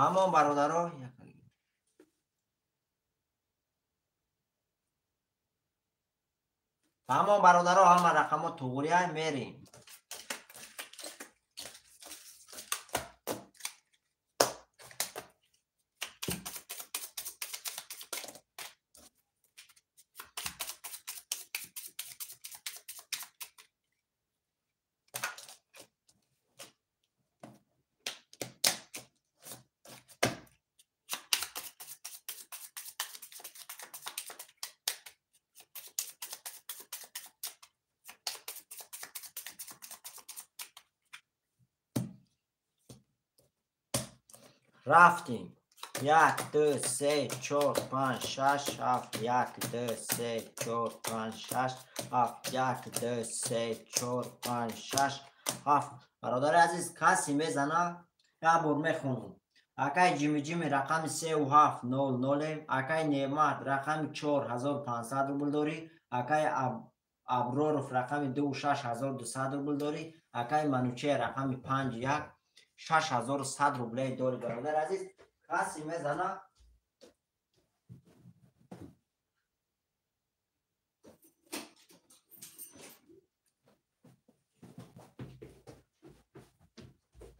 Тамом бародаро, тамом бародаро, ҳама рақамҳо туғрия, мерем. Рафтем. 1, 2, 3, 4, 5, 6, 7, 1, 2, 3, 4, 5, 6, 7, 1, 2, 3, 4, 5, 6, 7. Бародари азиз, касе мезана, як бор мехонам. Акай Ҷими Ҷими рақами 3 7 0 0, акай Неъмат рақами 4 1500 рубл дорӣ, акай Аброров рақами 2 6200 рубл дорӣ, акай Мануче рақами 5 1 6100 рублей дорӣ. Бародари азиз, касе мезана,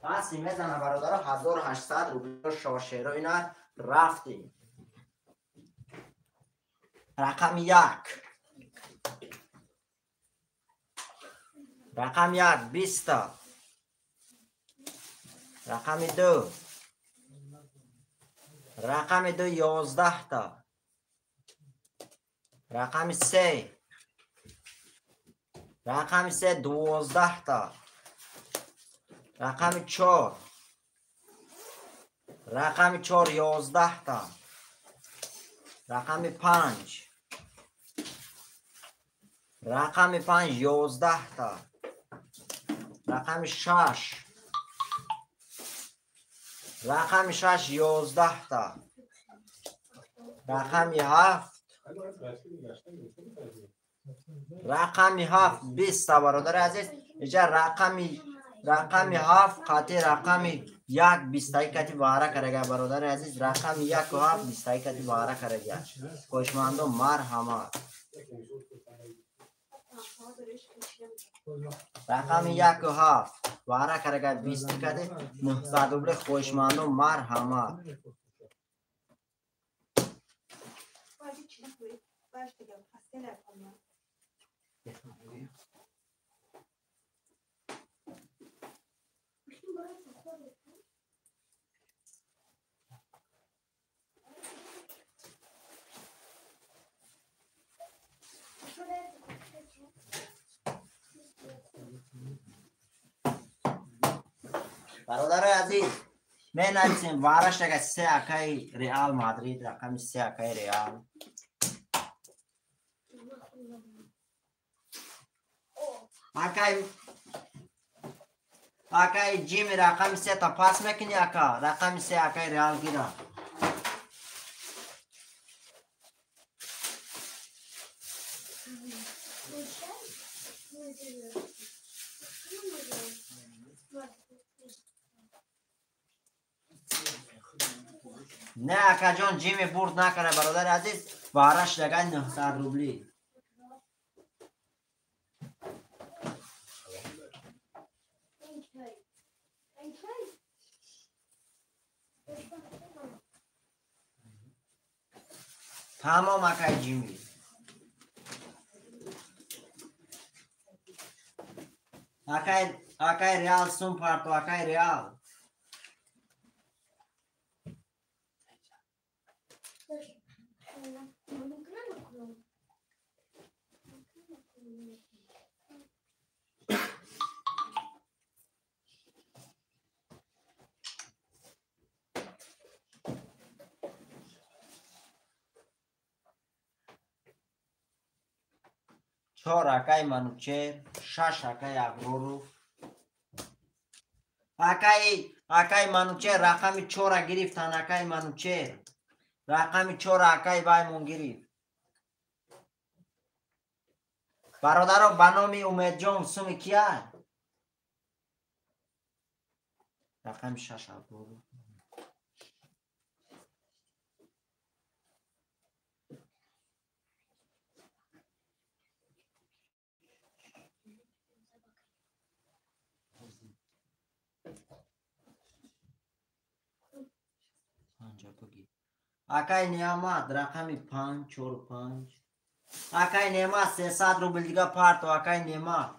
касе мезана бародаро, 1800 рубл шошеро. Ина рафтем. Рақами 1, рақами 1 20та, рақами 2, рақами 2 11та, рақами 3, рақами 3 12та, рақами 4, рақами 4 11та, рақами 5, рақами 5 11та, рақами 6, рақами 6 11та, рақами 7, рақами 7 20та. Бародари азиз, иҷа рақами 7 қати рақами 1 20таи кати баҳра карага. Бародари азиз, рақами 1 7 20таи кати баҳра карага. Хоҳишмандо, марҳамат. Рақами 1 7 баҳра карага 20 кати 900 рубле. Хоҳишмандо, марҳамат. Бародарои азиз, менависем вараштага се акаи Реал Мадрид, рақами се акаи Реал. Акаи Ҷими рақами сета пас мекунӣ, ака? Рақами се акаи Реал гира. Не, акаҷон, Ҷими бурд накара, бародари азиз, баҳраш дагай 900 рубли. Тамом, акай Ҷими. Акай Реал сум парто, акай Реал. Чор акай Манучер, шаш акай Аброров. Акай Манучер рақами чора гирифтан, акай Манучер. Рақами чора акай Баймон гирифт. Бародаро, ба номи Умедҷон суми кия? Рақами шаш Аброров. бигӣ. Акай Неъмат рақами 5 4 5. Акай Неъмат 300 рубл дига парто акай Неъмат.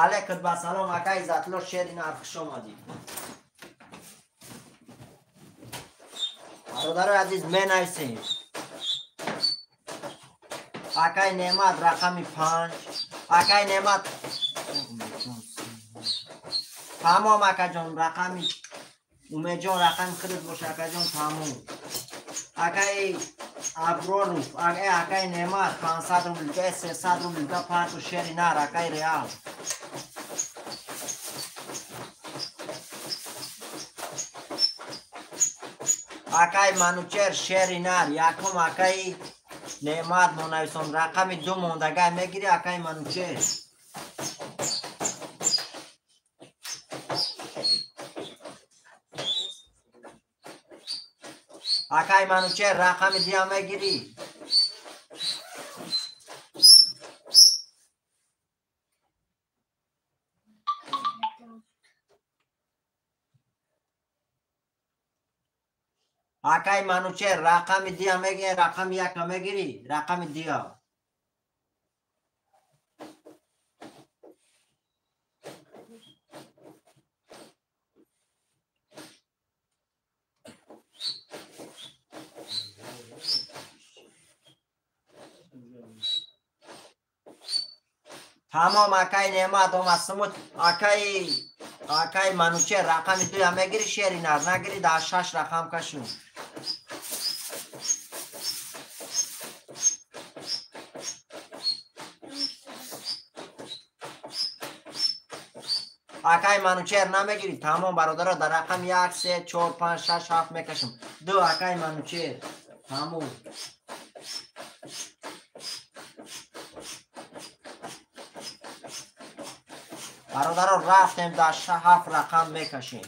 Алейкум ба салом акай Иззатулло шери нар хуш омадӣ. Бародарои азиз менависем. Акай Неъмат рақами 5. Акай Неъмат тамом акаҷон рақами Умедҷон рақами худат боша акаҷон тамом. Акай Аброров, акай Неъмат 500 рубл, 300 рубл да парту шери нар акай Реал. Акай Манучер шери нар якум акай Неъмат монависон рақами 2 мондагай мегири акай Манучер. Акай Манучер рақами 2 мегири. Акай Манучер рақами 2 мегири, рақами 1 мегири, рақами 2. Тамом акай Неъмат омад сумут акай Манучер рақами 2 мегири шери нар нагири дар 6 рақам кашу. Акай Манучер намегири. Тамом бародаро дар рақами 1 3 4 5 6 7 мекашам. 2 акай Манучер. Тамом. Бародаро рафтем дар 7 рақам мекашем.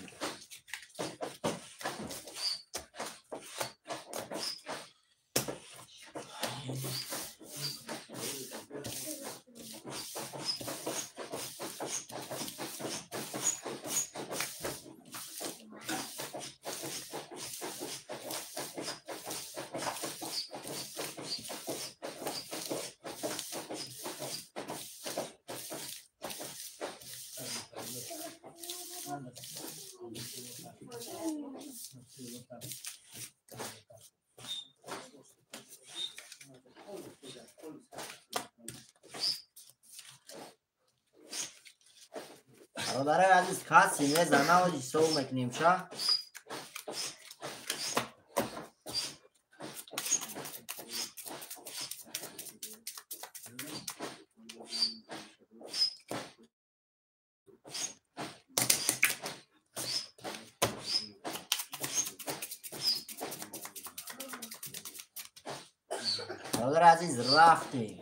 Бародарои азиз касе мезана ози ҳисоб мекунем ша. Бародарои азиз рафтем.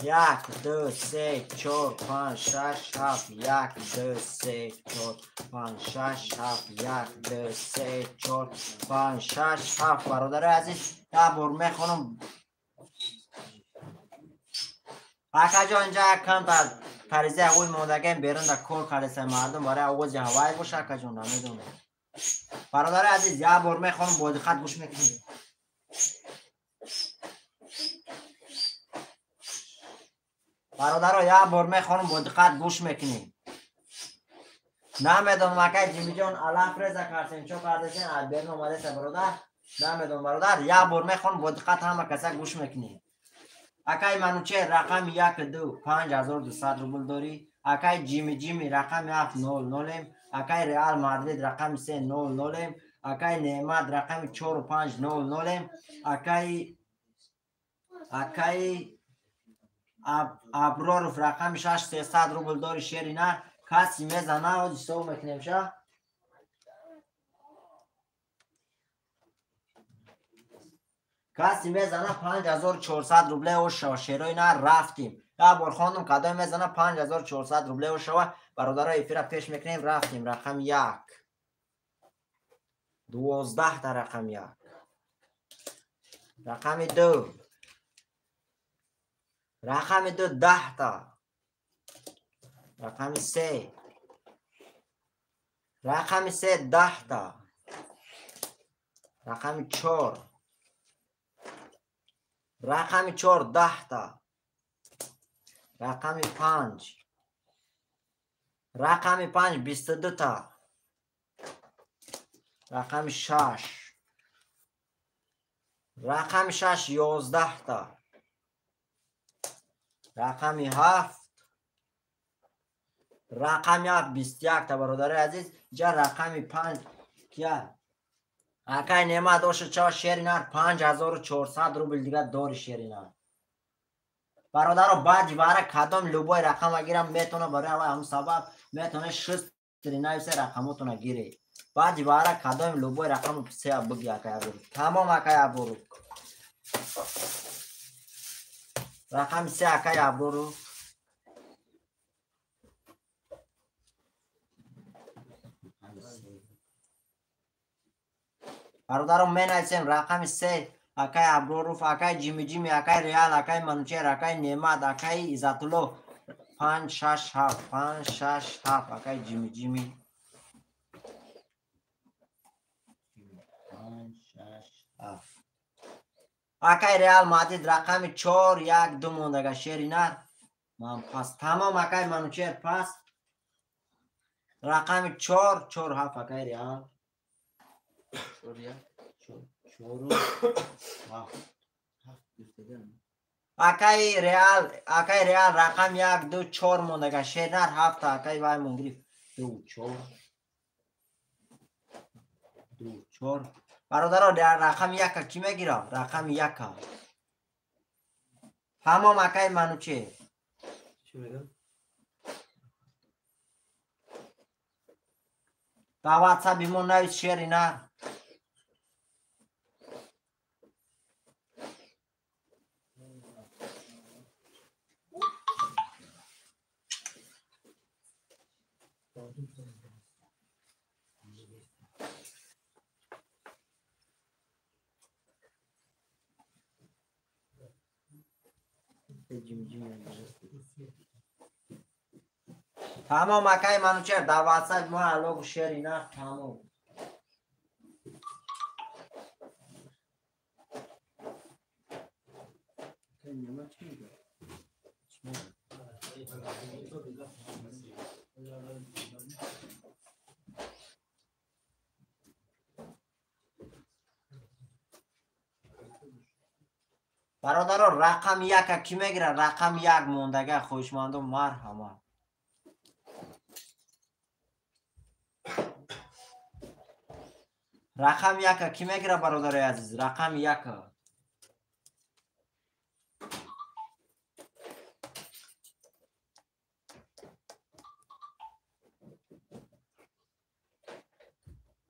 1 2 3 4 5 6 7 1 2 3 4 5 6 7 1 2 3 4 5 6 7. Бародарои азиз як бор мехонам. Акаҷон инҷа камтар паризаи ҳавои мондагем берун да кор кардеса мардум барои овози ҳавай боша акаҷон намедонам. Бародарои азиз як бор мехонам бо диққат гӯш мекунед. Бародаро як бор мехонам бо диққат гӯш мекунем. Намедонам акай Ҷимиҷон алаф реза кардем чо кардесен аз берун омадеса бародар. Намедонам бародар як бор мехонам бо диққат ҳама каса гӯш мекунем. Акай Манучер рақами 1 2 5200 рубл дорӣ. Акай Ҷими Ҷими рақами 7 0 0. Акай Реал Мадрид рақами 3 0 0. Акай Неъмат рақами 4 5 0 0. Акай Аброров рақами 6 300 рубл дори шери нар. Каси мезана ози ҳисоб мекунем ша. Каси мезана 5400 рубле ошава шерои нар рафтим. Як бор хондум кадоме мезана 5400 рубле ошава. Бародаро эфира пеш мекунем рафтим. Рақами 1 12 та рақами 1 рақами 2 Рақами ду 10 та. Рақами се. Рақами се 10 та. Рақами чор. Рақами чор 10 та. Рақами панҷ. Рақами панҷ 22 та. Рақами шаш. Рақами шаш 11 та. Рақами ҳафт. Рақами ҳафт 21 та. Бародари азиз, иҷа рақами панҷ кия? Акай Немат оша чава, шери нар, 5400 рубл дига дори, шери нар. Бародаро, баъди вара кадом любой рақама гирам метона. Барои аввал ҳамун сабаб метона шустри нависе, рақамотона гире. Баъди вара кадом любой рақаму сеа буги, акай Аброр. Тамом, акай Аброру. Рақами се, акай Аброру. Бародаро, менависем рақами се, акай Аброруф, акай Ҷимиҷими, акай Реал, акай Манучер, акай Немат, акай Иззатулло. Панҷ, шаш, ҳафт, панҷ, шаш, ҳафт, акай Ҷимиҷими. Панҷ, шаш, ҳафт. Акай Реал Мадрид, рақами чор, як, ду мондага, шери нар. Ман пас. Тамом, акай Манучер, пас. Рақами чор, чор, ҳафт, акай Реал. Чор, як. Чору ҳафт. Акай Реал, акай Реал, рақам як, ду, чор мондага, шернар, ҳафта, акай ваймон гирифт. Ду, чор. Ду, чор. Бародаро, рақами яка кӣ мегирад? Рақами яка. Тамом, акай Манучер. Чӣ мегӯям? Ба ватсаби мо навис, шери нар. Тамом, акай Манучер, дар ватсаби мо алло, шери нар, тамом. Акай Немат чӣ мегӯяд? Бародаро, рақами яка кӣ мегирад? Рақами як мондага, хоҳишмандо, марҳамат. Рақами яка кӣ мегирад, бародарои азиз? Рақами яка.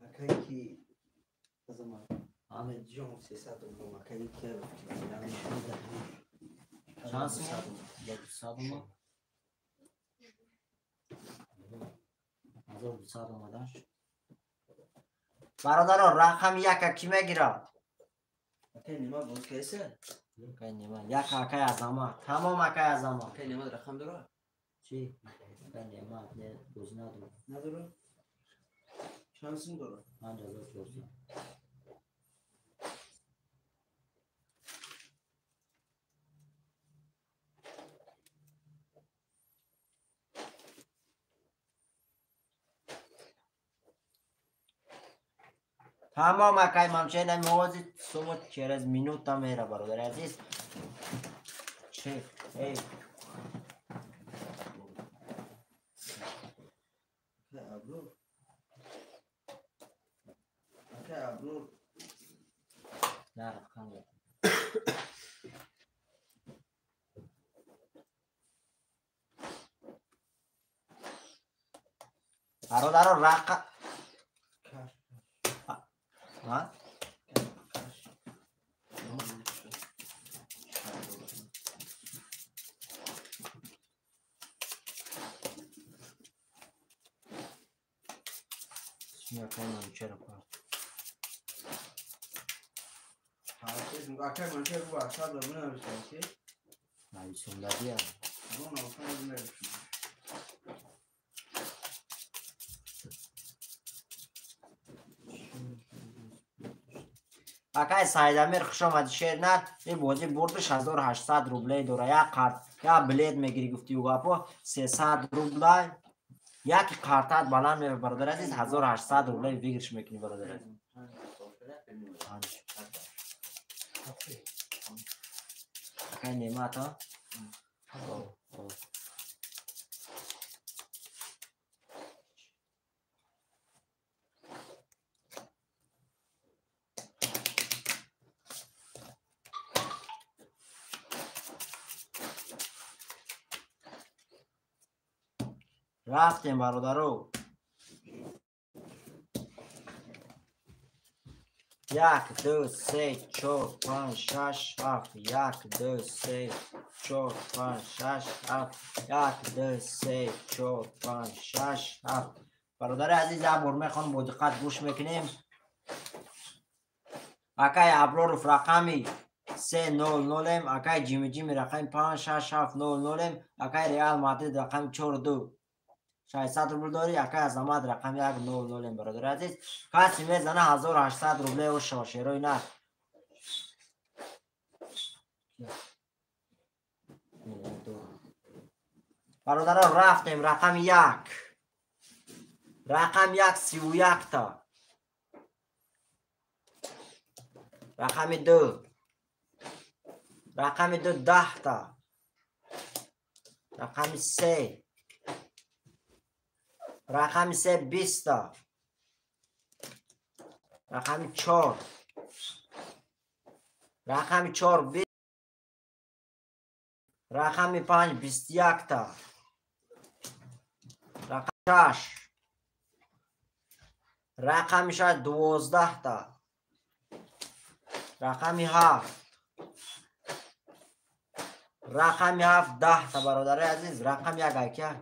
Акай ки азамат Аҳмедҷон, 300 рубл, акай ки. Чанд сум? 200 омад. 1200 омадаш. Бародаро, рақами яка кӣ мегирад? Акай Немат боз кайса? Акай Немат як, акай Азамат. Тамом, акай Азамат. Акай Немат рақам дорад? Чӣ? Акай Немат не, бозӣ надорад. Надорад? Чанд сум дорад? 5400. Тамом, акай Мамче, намози сумо через минута мера, бародари азиз. Че? Эй. Акай Аброр. Акай Аброр. На, рақам. Бародаро, рақа Каш. Ҳа? Каш. Акай Мамчеро пар. Акай Манчер бу 800 рубл навиштан ки? Нависондагия. Акай Сайдамир хуш омадӣ шернар. Ин бозӣ бурдиш 1800 рублей дора. Як қарт, як билет мегирӣ гуфтию гапо 300 рублай. Яки қартат баланд мебарад бародар азиз, 1800 рублей выигрыш мекунӣ бародар азиз. Акай Неъмат, а? Рафтем бародаро. 1, 2, 3, 4, 5, 6, 7. 1, 2, 3, 4, 5, 6, 7. 1, 2, 3, 4, 5, 6, 7. Бародари азиз, як бор мехонам, бо диққат гӯш мекунем. Акай Аброров рақами 300, акай Ҷимиҷими рақами 5, 6, 7, 00, акай Реал Мадрид рақами 4, 2. 600 рубл дорӣ, акай Азамат рақами 1, 00, бародари азиз. Касе мезана 1800 рубле оша шерои нар. Бародарон, рафтем рақами 1. Рақами 1 31 та. Рақами 2. Рақами 2 10 та. Рақами 3. Рақами 3 20 та. Рақами 4. Рақами 4 20. Рақами 5 21 та. Рақами 6. Рақами 6 12 та. Рақами 7. Рақами 7 10 та бародари азиз. Рақами 1 айка.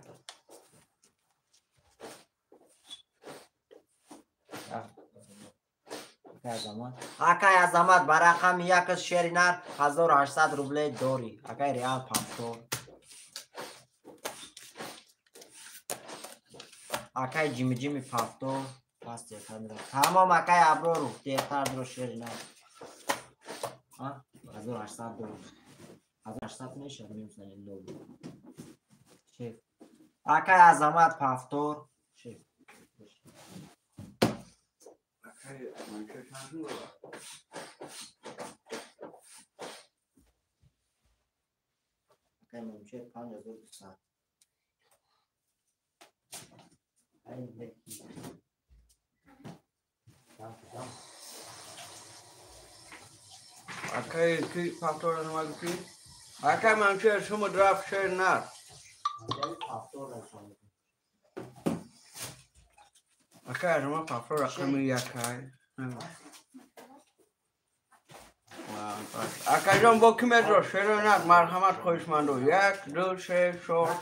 Акай Азамат ба рақами 1 шери нар 1800 рублей дорӣ. Акай Реал Пафтор. Акай Ҷимиҷими Пафтор. Пас дертар мирам. Тамом акай Аброру дертар дуро шери нар. 1800 дорӣ. 1800 мешавад мемзанем нол. Шеф. Акай Азамат Пафтор. Шеф. Акай Мамчер 5200. Акай ки Пафтор намагӣ? Акай Мамчер шумо драфт шер нар. Акай Азамат Пафтор рақами 1. Акаҷон бо ки медро шерои нар марҳамат хоҳишмандо. 1, 2, 3, 4,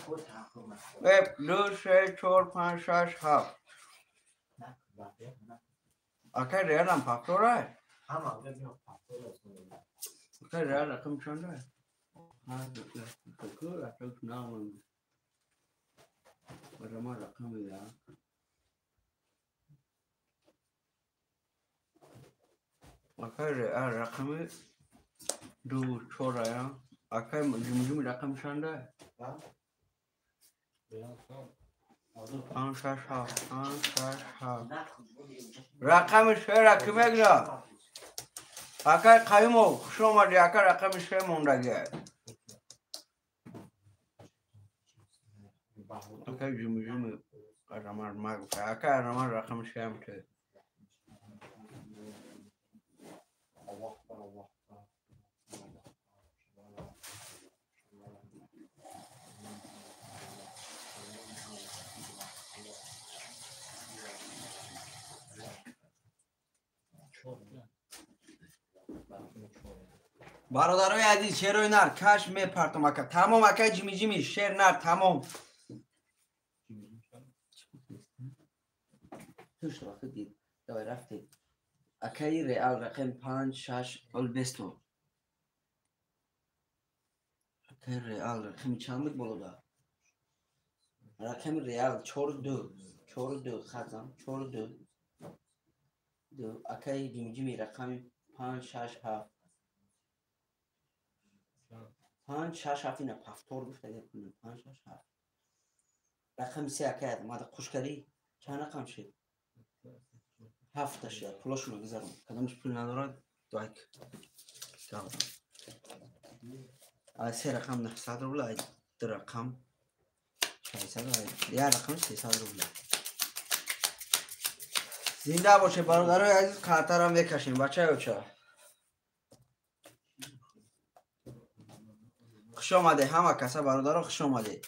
2, 3, 4, 5, 6, 7. Акай Реалам Пафторай? Акай Реал рақами чанда? Рақами 1. Акай Реал рақами 2, 4. Акай Ҷумҷуми рақами чанда? 5, 6, 7. 5, 6, 7. Рақами 6 ки мегирад? Акай Қаюмов хуш омадӣ. Ака рақами 6 мондагӣ. Акай Ҷумҷуми Азамат магуфта. Акай Азамат рақами 6 ам ки. Бародарои азиз, шерои нар каш мепартом ака. Тамом акай Ҷимиҷими шер нар тамом. Давай рафтед. Акаи Реал рақами 5, 6, Олбесто. Акай Реал рақами чанд буд болода? Рақами Реал 4-2. 4-2 хазам 4-2. 2. Акай Ҷимҷими рақами 5 6 7. 5 6 7 ина повтор гуфта гап кунем 5 6 7. Рақами 3 акай Азамат хуш кардӣ? Чанд рақам шуд? 7 шуд. Пулошонро гузарон. Кадомаш пул надорад? Дайк. Ай се рақам 900 рубл, ай ду рақам 600, ай як рақам 300 рубл. Зинда боше бародарои азиз, қартарам мекашем бачаёча. Хуш омаде ҳама каса бародаро, хуш омаде.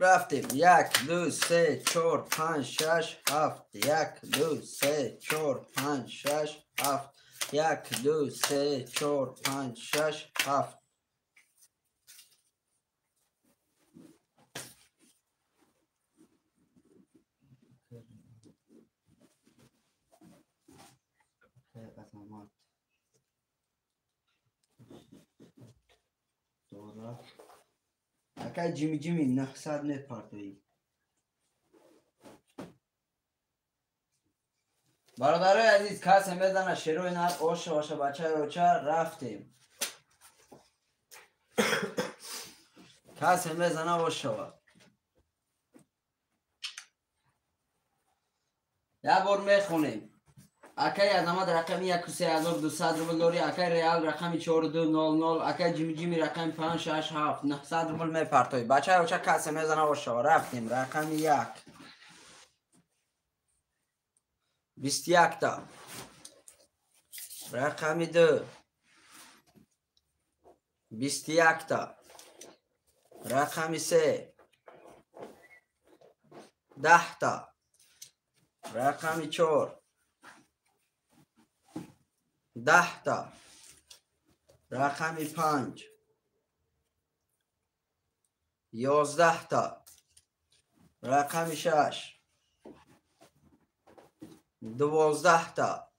Рафтем. 1 2 3 4 5 6 7. 1 2 3 4 5 6 7. 1 2 3 4 5 6 7. Акай Ҷими Ҷими 900 мепартоӣ. Бародарои азиз, касе мезана шерои нар оша оша бачаи оча рафтем. Касе мезана ошава. Як бор мехонем. Акай Азамат рақами 13200 рубл дорӣ, акай Реал рақами 4200, акай Ҷими Ҷими рақами 5 6 7 900 рубл мепартоӣ. Бачаи оча касе мезана ошава. Рафтем. Рақами 1 21 та. Рақами 2 21 та. Рақами 3 10 та. Рақами 4 10 та. Рақами 5 11 та. Рақами 6 12 та.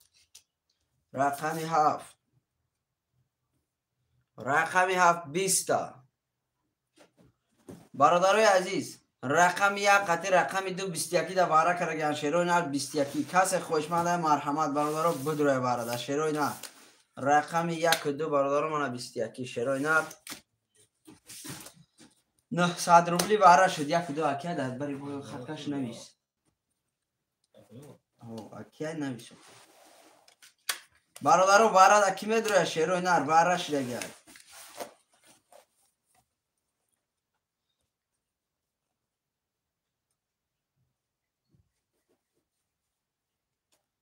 Рақами 7 рақами 7 20 та. Бародарои азиз, рақами 1 қати рақами 2 21 да вара караган шерои нар 21. Касе хоҳишманд марҳамат бародаро бидурай варада шерои нар. Рақами 1 2 бародаро мана 21 шерои нар. 900 рубли вара шуд. 1 2 акия дар бари бо хаткаш навис. Акия навис. Бародаро варада ки медурая шерои нар вара шудагиай.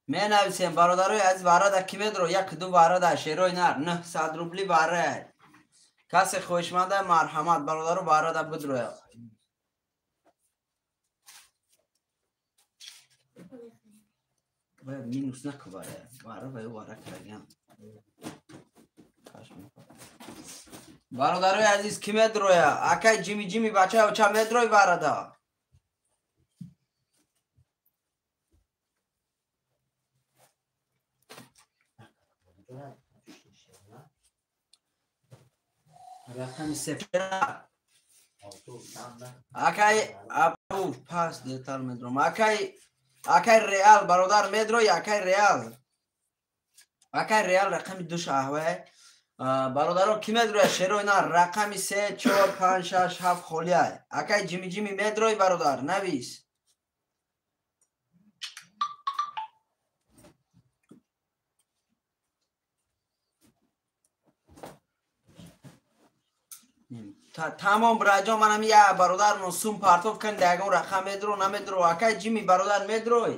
Менависем бародарои азиз, варада ки медро 1 2 варада шерои нар 900 рубли вара. Касе хоҳишманда марҳамат бародаро варада бидроя. Бояд минус накувара. Вара ва вара караган. Бародарои азиз ки медроя? Акай Ҷими Ҷими бачаи оча медрой варада. Рақами 3. Акай Абу пас детал медром. Акай Реал бародар медрой, акай Реал. Акай Реал рақами 2 шаҳве. Бародаро ки медроя шерои нар рақами 3 4 5 6 7 холия. Акай Ҷими Ҷими медрой бародар, навис. Тамом браҷон, манам я бародар сум партов кан ягон рақам медро намедро. Акай Ҷими бародар медрой.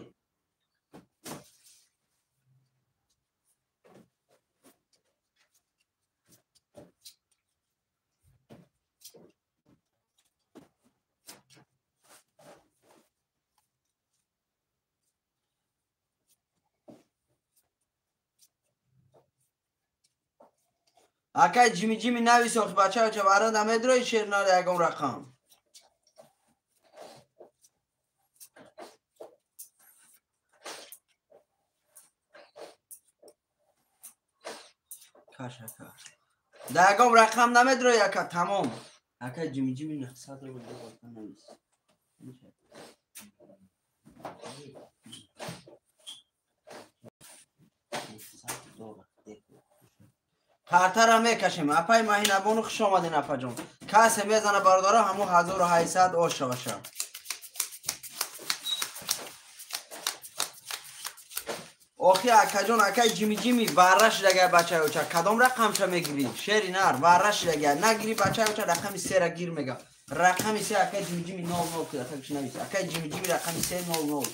Акай Ҷими Ҷими навис охи бачаоча вара намедрои шернара ягон рақам. Каш ака. Да ягон рақам намедрои ака, тамом. Ака ҷимиҷими 900 рубл навис. Қартара мекашем. Апай Маҳинабону хуш омадин апаҷон. Касе мезана бародаро ҳамо 1800 ош шаваша. Охи акаҷон, акай ҷимиҷими варра шидагай бачаи оча. Кадом рақамша мегирӣ? Шери нар, варра шидагай. Нагирӣ бачаи оча, рақами сера гир мега. Рақами се акай ҷимиҷими 00 куда, такш навис. Акай ҷимиҷими рақами се 00.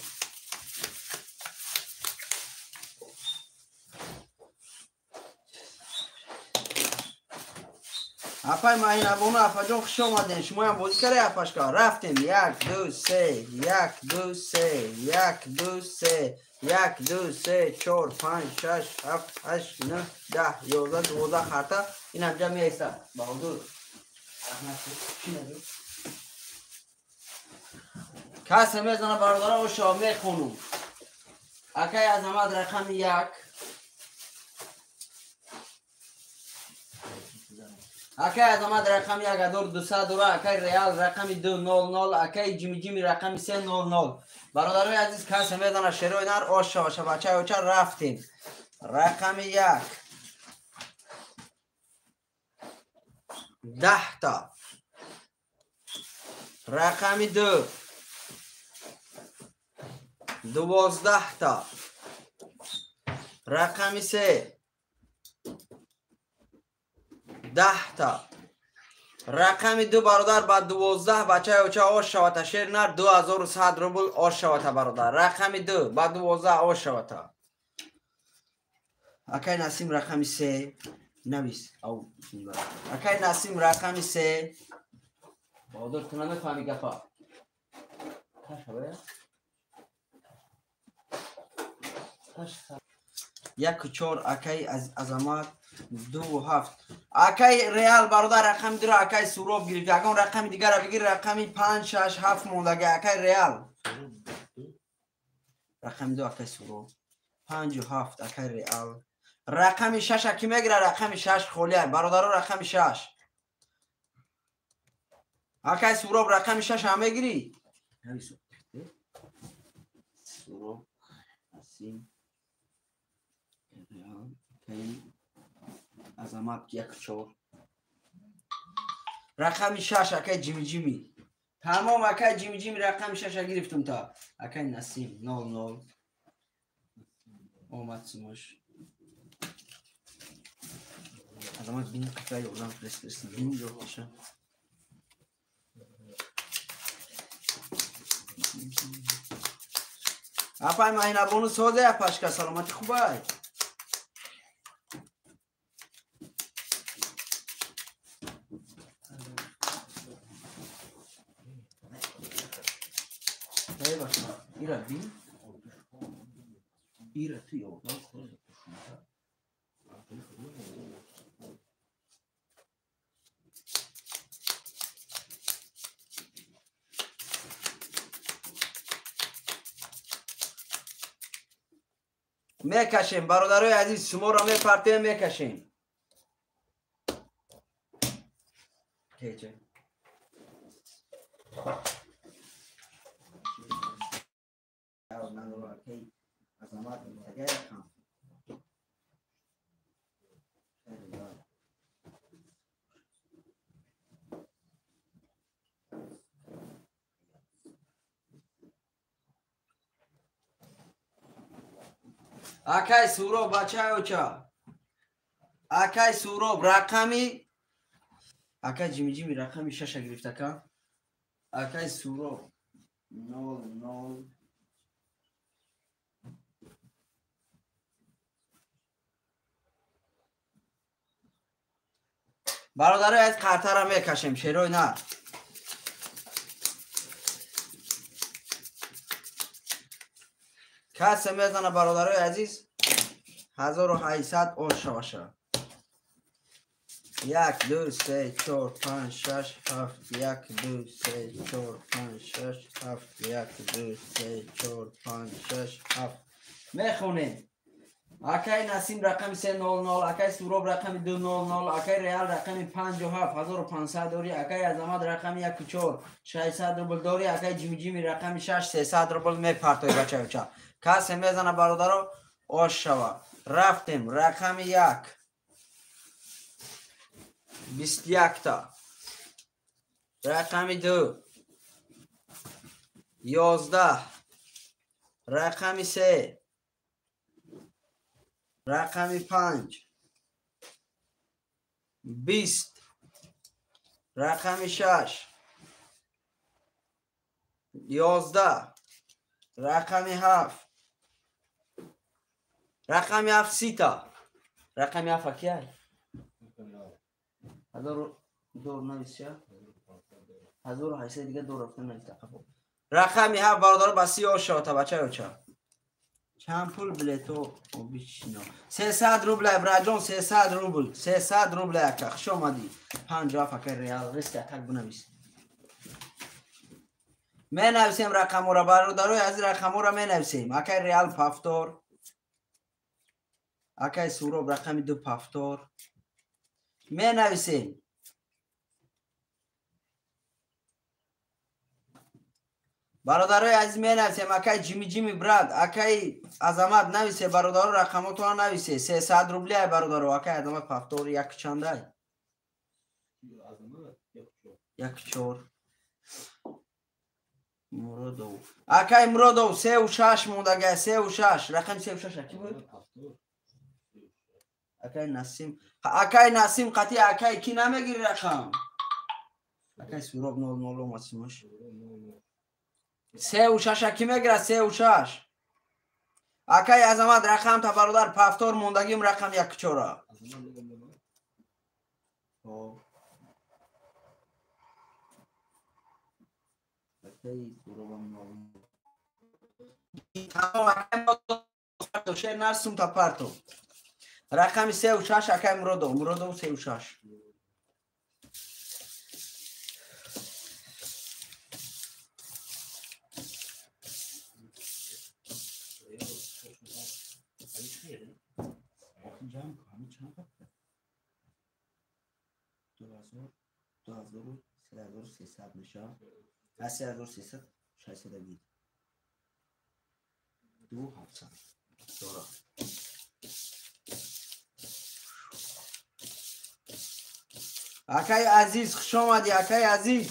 Апай Маҳинабону апаҷон хуш омаден. Шумоям бозӣ карда апашка. Рафтем. 1 2 3 1 2 3 1 2 3 1 2 3 4 5 6 7 8 9 10 11 12 харта. Ин ҳамҷа меиста. Баҳодур. Касе мезана бародаро ошо мехонум. Акай Азамат рақами 1. Акай Азамат рақами 1200 дора, акай Реал рақами 200, акай Ҷимиҷими рақами 300. Бародарои азиз, касе мезана шерои нар ош шаваша бачаи оча рафтем. Рақами 1. 10 та. Рақами 2. 12 та. Рақами 3. 10 та. Рақами 2 бародар ба 12 бачаи оча ош шавата шер нар 2100 рубл ош шавата бародар. Рақами 2 ба 12 ош шавата. Акай Насим рақами 3 навис. Ау акай Насим рақами 3. Бародар ту намефаҳми гапа. Кашава. 1 4 акай Азамат 2 7. Акай Реал бародар рақами 2 акай Суроб гирифт. Ягон рақами дигара бигир, рақами 5 6 7 мондага акай Реал. Рақами 2 акай Суроб. 5 7 акай Реал. Рақами 6 аки мегира, рақами 6 холия. Бародаро рақами 6. Акай Суроб рақами 6 ҳам мегирӣ? Суроб Асим Реал акай Азамат 1 4. Рақами 6 акай Ҷимиҷими. Тамом акай Ҷимиҷими рақами 6 гирифтум та. Акай Насим 00. Омад сумош. Азамат бин қафай ёрдам прес бин ёрдаша. Апай Маҳинабону созе апашка саломати хубай. Ира бин. Ира ту ёрдам кун. Мекашем бародарои азиз, шуморо мепартем, мекашем. Кече. Акай Суроб бачаи оча. Акай Суроб рақами акай Ҷимиҷими рақами 6 гирифт ака. Акай Суроб 00 бародарои аз қартара мекашем шерои нар. Касе мезана бародарои азиз 1800 ош шаваша. 1 2 3 4 5 6 7 1 2 3 4 5 6 7 1 2 3 4 5 6 7 мехонем. Акай Насим рақами 300, акай Суроб рақами 200, акай Реал рақами 57, 1500 дорӣ, акай Азамат рақами 14, 600 рубл дорӣ, акай Ҷимиҷими рақами 6, 300 рубл мепартои бачаюча. Касе мезана бародаро, ош шава. Рафтем, рақами 1. 21 та. Рақами 2. 11. Рақами 3. Рақами 5. 20. Рақами 6. 11. Рақами 7. Рақами 7 сита. Рақами 7 акияй? 1000 дор нависия? 1800 дига дор рафта нависта қафо. Рақами 7 бародаро ба си ош шава бачаюча. Чанд пул билето обично? 300 рубл браҷон, 300 рубл, 300 рубл ака. Хуш омадӣ. 57 ака Реал рист атак бинавис. Менависем рақамора бародарои азиз, рақамора менависем. Акай Реал пафтор. Акай Суроб рақами 2 пафтор. Менависем. Бародарои азиз менависем. Акай Ҷимиҷими брат, акай Азамат нависе бародаро, рақамотона нависе. 300 рубли ай бародаро. Акай Азамат пафтор як чандай? 1-4. Муродов. Акай Муродов 3-6 мондага, 3-6. Рақами 3-6 аки буд? Акай Насим. Акай Насим қати акай ки намегири рақам? Акай Суроб 00 омад симаш. 3-6 аки мегирад, 3-6. Акай Азамат рақам та бародар пафтор мондагим рақам 1-4. Акай Суробам 00. Тамом акай Муродов шер нарсум та парто. Рақами 3-6 акай Муродов, Муродов 3-6. ҷамъ ҳами чанд қад? 2000, 2000, 3300 мешавад. Аз 3300 600 гид. 2700. Дора. Акай Азиз, хуш омадӣ, акай Азиз.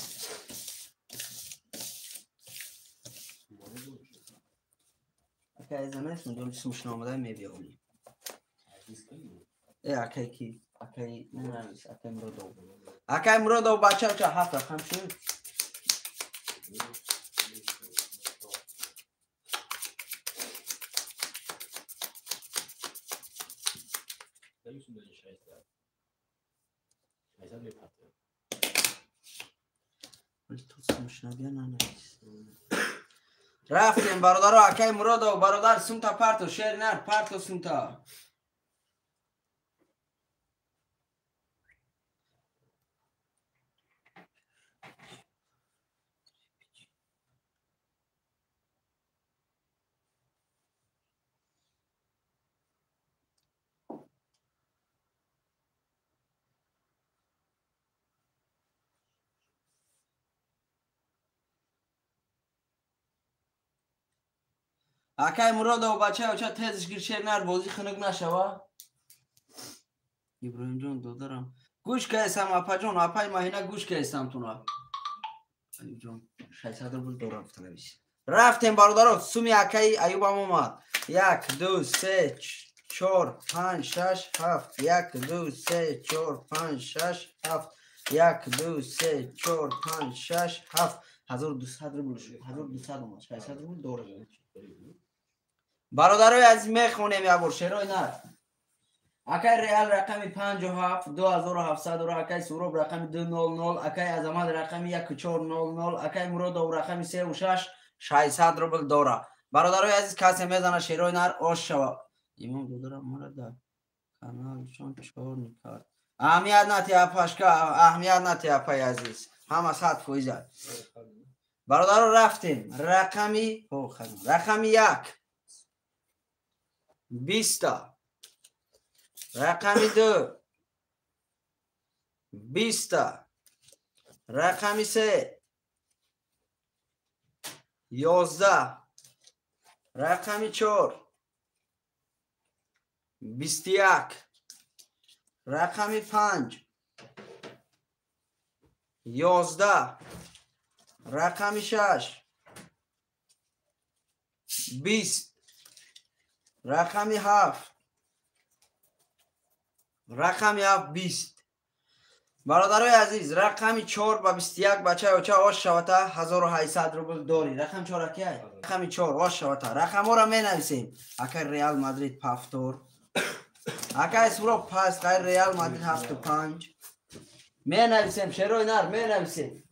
Акай Азиз намерасем, дом исмаш наомада мебиёли. Акай ки? Акай нанавис, акай Муродов. Акай Муродов бача ҳафт рақам шуд. Рафтем бародаро, акай Муродов, бародар сумта парто, шер нар, парто сумта. Акай Муродов бача тезш гир шер нар, бозӣ хунук нашава. Иброҳимҷон додарам. Гӯш каесам апаҷон, апай маҳина гӯш каесам туна. Аюбҷон 600 рубл дорам навис. Рафтем бародаро, суми акаи Аюбам омад. 1 2 3 4 5 6 7 1 2 3 4 5 6 7 1 2 3 4 5 6 7 1200 рубл шуд. 1200 омад. 600 рубл дорам. Бародарои азиз мехонем як бор шерои нар. Акай Реал рақами 57, 2700 дора, акай Суроб рақами 200, акай Азамат рақами 1400, акай Муродов рақами 36, 600 рубл дора. Бародарои азиз касе мезана шерои нар ош шава. Имом додарам мара дар каналшон чор никард. Аҳамият натия апашка, аҳамият натия апаи азиз. Ҳама 100%. Бародаро рафтем. Рақами 1. 20. Рақами 2 20та. Рақами 3 11. Рақами 4 21. Рақами 5 11. Рақами 6 20. Рақами 7. Рақами 7 20. Бародарои азиз, рақами 4 ба 21 бачаи оча ош шавата 1800 рубл дорӣ. Рақами 4 акай? Рақами 4 ош шавата. Рақамҳоро менависем. Акай Реал Мадрид повтор. Акай Суро пас, қай Реал Мадрид 75. Менависем, шерои нар, менависем.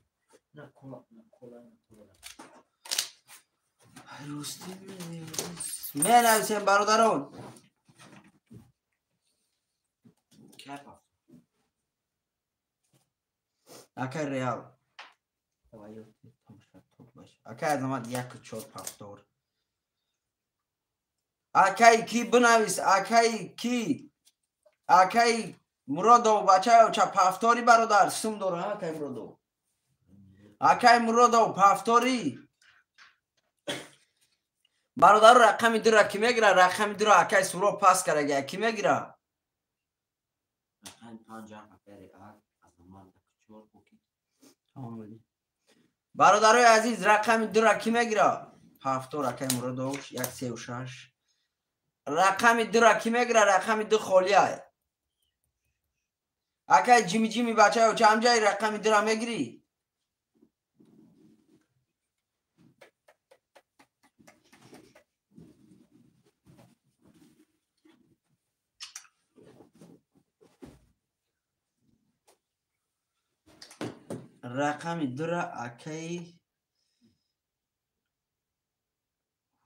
Менависем бародарон. Акай Реал. Акай Азамат 1-4 повтор. Акай ки бинавис, акай ки. Акай Муродов бачаи оча повтори бародар, сум дора, акай Муродов. Акай Муродов повтори. Бародару рақами 2-ра ки мегира? Рақами 2-ра акай Суро пас карага, ки мегира? Рақами 5 акай Реал, Азамат 1-4 окей. Бародарои азиз, рақами 2-ра ки мегира? Повтор акай Муродов 1-3-6. Рақами 2-ра ки мегира? Рақами 2 холия. Акай Ҷими Ҷими бачаи оча ҳамҷаи рақами 2-ра мегирӣ? Рақами 2-ра акай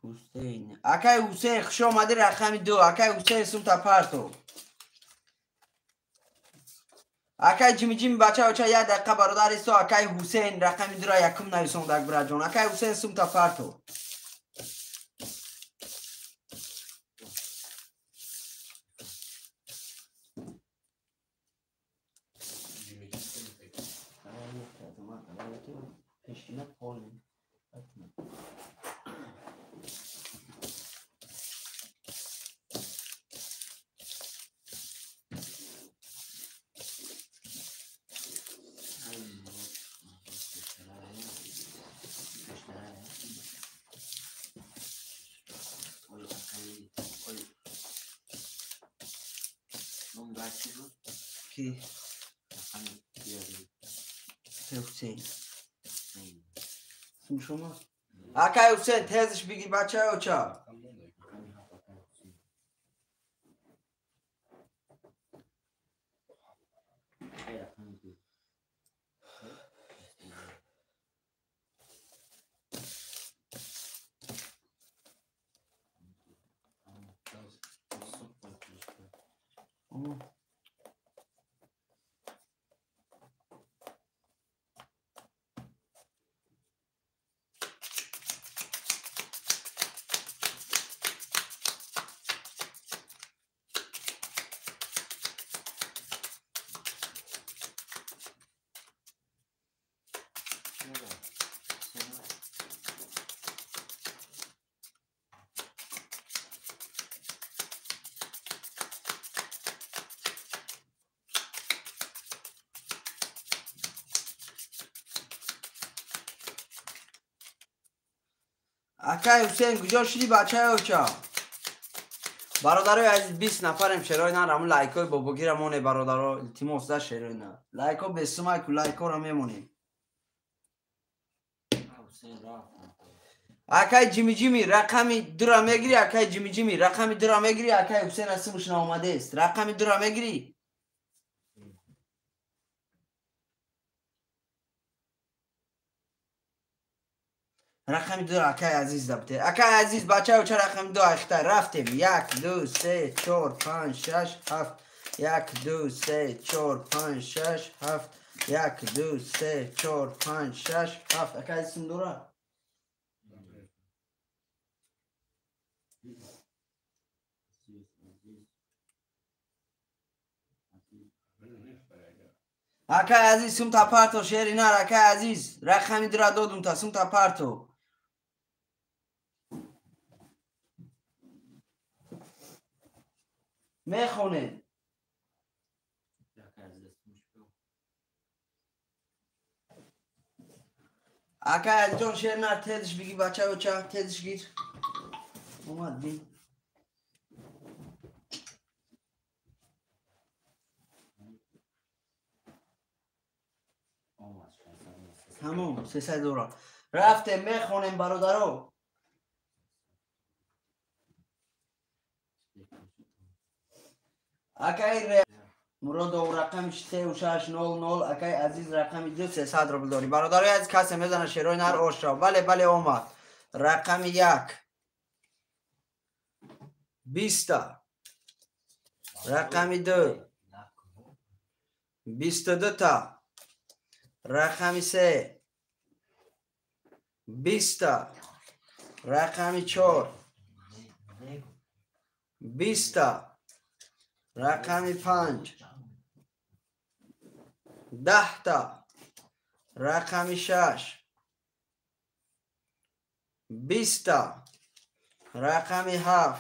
Ҳусейн. Акай Ҳусейн, хуш омадӣ рақами 2. Акай Ҳусейн сумта парто. Акай Ҷими Ҷими бача оча як дақиқа бародар исто. Акай Ҳусейн рақами 2-ра якум нависонд Акбараҷон. Акай Ҳусейн сумта парто. Ки? Ҳусейн. Шумо? Акай Ҳусейн тезиш бигир бачаи оча. Акай Ҳусейн куҷо шудӣ бачаи оча? Бародарои азиз, 20 нафарем, шерои нар, ҳамун лайкҳои бобогира моне бародаро, илтимос да шерои нар. Лайкҳо бесумайку, лайкҳоро мемонем. Акай Ҷими Ҷими рақами 2-ра мегирӣ, акай Ҷими Ҷими рақами 2-ра мегирӣ, акай Ҳусейн аз сумуш наомадааст. Рақами 2-ра мегирӣ? Рақами 2 акай Азиз дабте. Акай Азиз бачаи оча рақами 2 айхтай. Рафтем. 1 2 3 4 5 6 7. 1 2 3 4 5 6 7. 1 2 3 4 5 6 7. Акай Азиз сум дора? Акай азиз, сумта парто, шери нар, акай азиз, рақами дура додум та, сумта парто. Мехонем. Акай азизҷон, шер нар, тезш биги, бача оча, тезш гир. Омад бин. Тамом, 300 доллар. Рафтем, мехонем, бародаро. Акай Муродов рақами 3600, акай азиз рақами 2 300 рубл дорӣ. Бародарои азиз, касе мезана шерои нар ошро. Бале, бале, омад. Рақами 1 20, рақами 2 22 та, рақами 3 20, рақами 4 20, рақами 5 10 та, рақами 6 20 та, рақами 7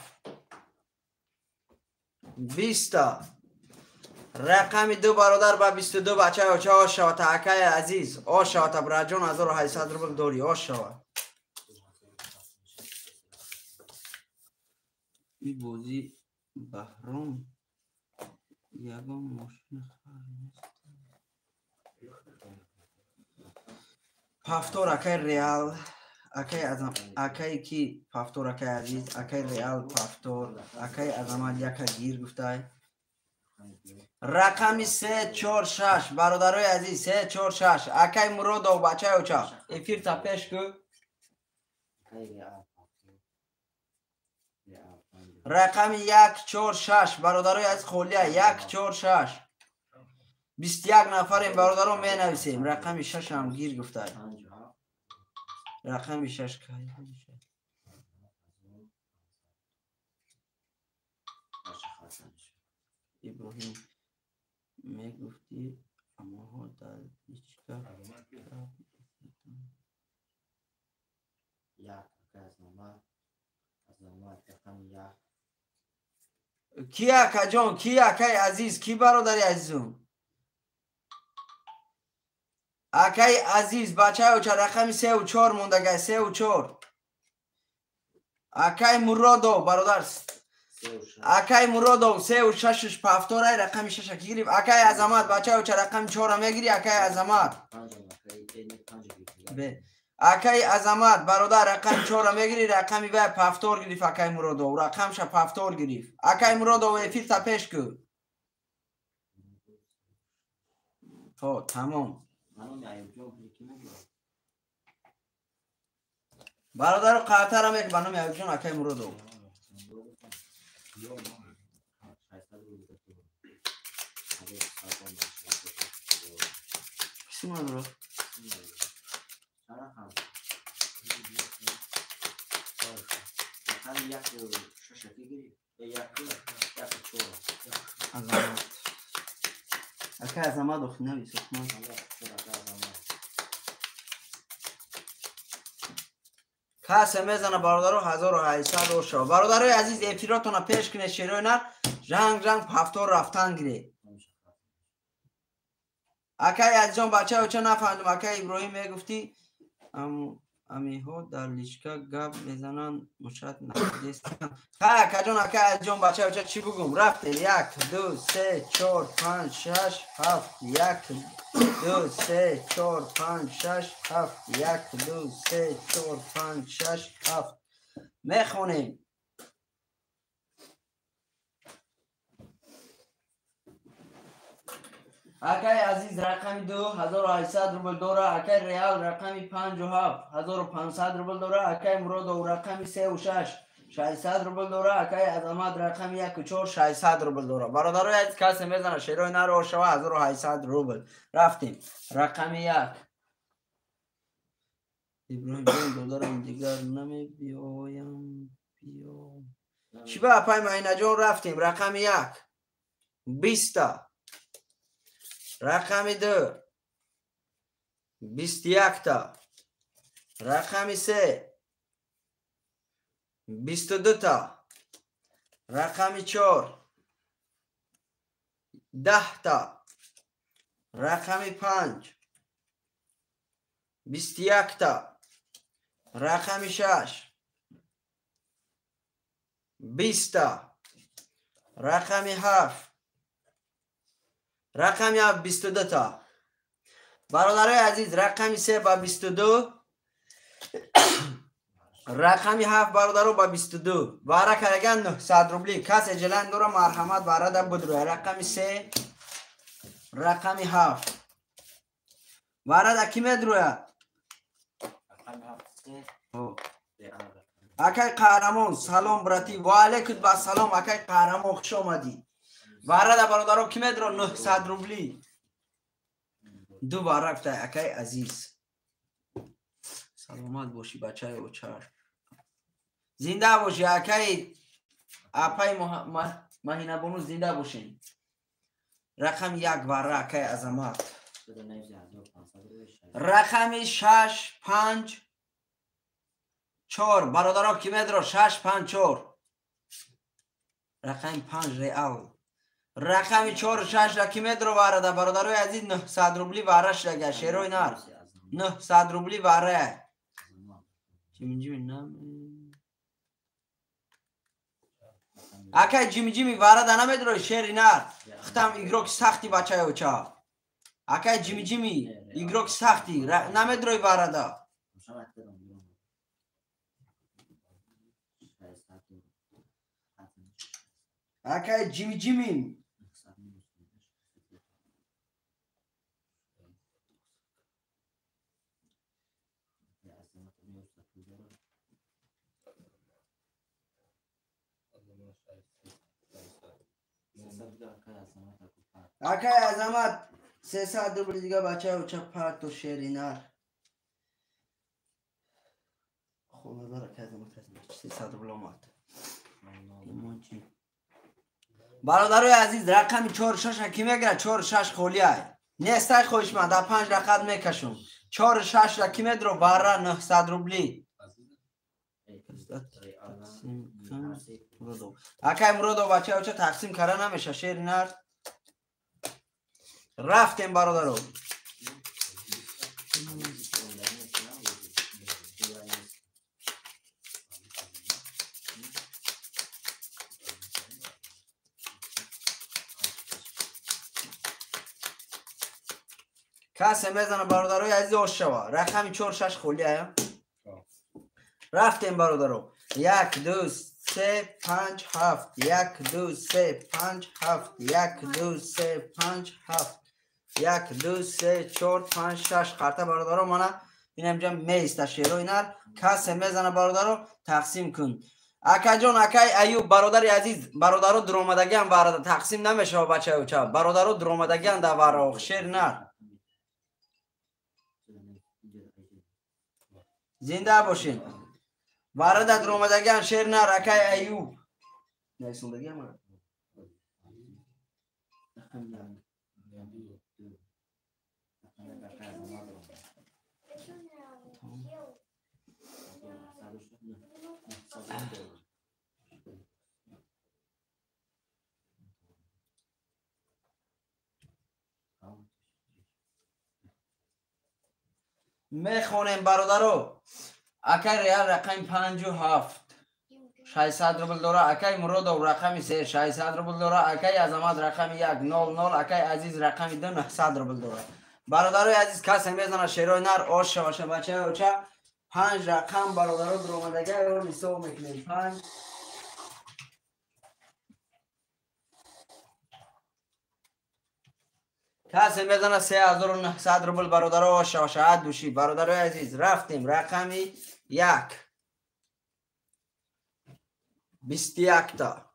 20 та, рақами 2 бародар ба 22 бача оча ош шава та, акаи азиз ош шава та, браҷон 1800 рубл дорӣ, ош шава. И бозӣ Баҳром ягон мошина хар нест. Пафтор, акай Реал, акай Азам, акай ки Пафтор, акай азиз, акай Реал Пафтор, акай Азамат яка гир гуфтай. Рақами 3 4 6, бародарои азиз, 3 4 6, акай Муродов, бачаи оча, эфир та пеш ку. Рақами 1 4 6, бародарои азиз, холия 1 4 6. 21 нафарем, бародарон, менависем. Рақами 6 ҳам гир гуфтай. Рақами 6 кай? Иброҳим мегуфтӣ амоҳо дар ичка ки, акаҷон, ки, акай азиз, ки, бародари азизум, акай азиз, бачаи оча, рақами 3 4 мондагай, 3 4. Акай Муродов, бародар, акай Муродов 3 6 пафторай, рақами 6 гирифт. Акай Азамат, бачаи оча, рақами 4 мегири, акай Азамат. Акай Азамат, бародар, рақами 4 мегири, рақами вай пафтор гирифт, акай Муродов, рақамша пафтор гирифт. Акай Муродов, эфир та пеш ку. Хо, тамом. Бародаро, қаҳтара мек ба номи Аюбҷон, акай Муродов. Кисима дора? Азамат. Акай Азамат охи навис, Осман. Касе мезана, бародаро, 1800 ошава. Бародарои азиз, эфиротона пеш кунед, шерои нар, жанг жанг пафтор рафтан гире. Акай азизҷон, бачаи оча, нафаҳмидум, акай Иброҳим мегуфтӣ амиҳо дар личка гап мезананд, мушат надестанд. Хай, акаҷон, акай азизҷон, бачаи оча, чӣ бугум? Рафтем. 1 2 3 4 5 6 7 1 2 3 4 5 6 7 1 2 3 4 5 6 7. Мехонем. Акай азиз, рақами 2 1800 рубл дора, акай Реал рақами 5 7 1500 рубл дора, акай Муродов рақами 3 6 600 рубл дора, акай Азамат рақами 1 4 600 рубл дора. Бародарои азиз, касе мезана шерои нар ошава 1800 рубл. Рафтем. Рақами 1. Иброҳим додарам, дигар намебиёям, биё. Чӣ ба апай Майнаҷон, рафтем. Рақами 1 20. Рақами 2 21та. Рақами 3 22та. Рақами 4 10та. Рақами 5 21та. Рақами 6 20та. Рақами 7 рақами 22та. Бародарои азиз, рақами 3 ба 22, рақами 7 бародаро ба 22. Вара караган 900 рубли. Касе ҷелан дора, марҳамат, варада будро. Рақами 3, рақами 7. Варада ки медрояд? Акай қаҳрамон, салом, брати. Ва алайкум ба салом, акай қаҳрамон, хуш омадӣ. Варада бародаро ки медро 900 рубли. Ду вара гуфтай, акай азиз. Саломат бошӣ, бачаи очар. Зинда бошӣ, акай апай Маҳинабону, зинда бошен. Рақами 1 вара, акай Азамат. Рақами 6 5 4 бародаро ки медро 6 5 4. Рақами 5 реал. Рақами 4 6 ра ки медро варада бародарои азиз 900 рубли вара шудага, шерои нар. 900 рубли вара. Акай ҷимиҷими варада намедрои, шери нар. Хитам игроки сахти, бачаи оча. Акай ҷимиҷими игроки сахти намедрои варада. Акай ҷимиҷими. Акай Азамат 300 рубли дига, бачаи оча, парто, шери нар. Хонадор, акай Азамат 300 рубл омад. Бародарои азиз, рақами 4 6 ки мегирад? 4 6 холиай. Нестай, хоҳишманд, дар 5 рақам мекашум. 4 6 ра ки медро вара 900 рубли. Акай Муродов, бачаи оча, тақсим кара намеша, шери нар. Рафтем, бародаро. Касе мезана, бародарои азиз, ош шава. Рақами 4 6 холия. Рафтем, бародаро. 1 2 3 5 7 1 2 3 5 7 1 2 3 5 7 1 2 3 4 5 6 қарта бародаро мана инамҷа меиста, шерои нар. Касе мезана, бародаро, тақсим кун. Акаҷон, акай Аюб, бародари азиз, бародаро дуромадагиам варада тақсим намешава, бачаи оча. Бародаро дуромадагиам дар вараох, шери нар. Зинда бошин. Варада дуромадагиам, шери нар, акай Аюб. Нависондагиам. Мехонем, бародаро. Акай Реал рақами 5 7 600 рубл дора. Акай Муродов рақами 3 600 рубл дора. Акай Азамат рақами 1 0 0. Акай Азиз рақами 2 900 рубл дора. Бародарои азиз, касе мезана, шерои нар, ош шаваша, бачаи оча. 5 рақам бародаро дуромадагиро ҳисоб мекунем. 5 касе мезана 3900 рубл, бародаро, ош шаваша, ад души. Бародарои азиз, рафтем. Рақами 1 21та.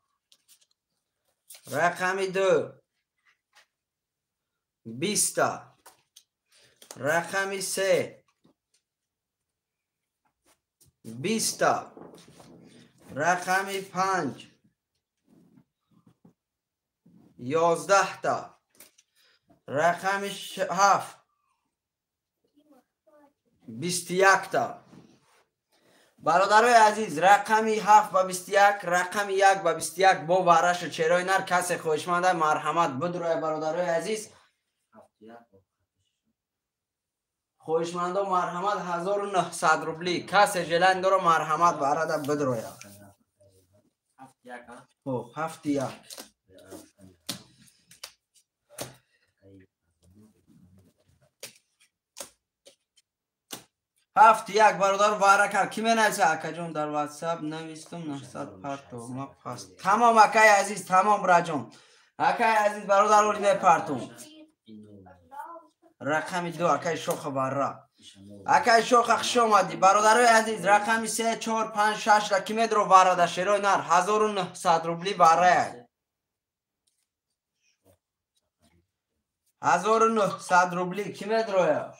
Рақами 2 20та. Рақами 3 20та. Рақами 5 11та. Рақами 7 21 та. Бародарои азиз, рақами 7 ба 21, рақами 1 ба 21 бо варашу черои нар касе хоҳишманда марҳамат бидроя бародарои азиз. Хоҳишмандо марҳамат 1900 рубли. Касе желание дора марҳамат варада бидроя. 7 1. Ҳафт як бародар вара кард. Ки менависа акаҷон дар WhatsApp навистум 900 партов ма паст. Тамом акаи азиз, тамом браҷон. Акаи азиз бародар оли мепартум. Рақами 2 акаи шоха вара. Акаи шоха хуш омадӣ. Бародарои азиз, рақами 3 4 5 6 ра ки медро вара да шерои нар 1900 рубли варая. 1900 рубли ки медроя?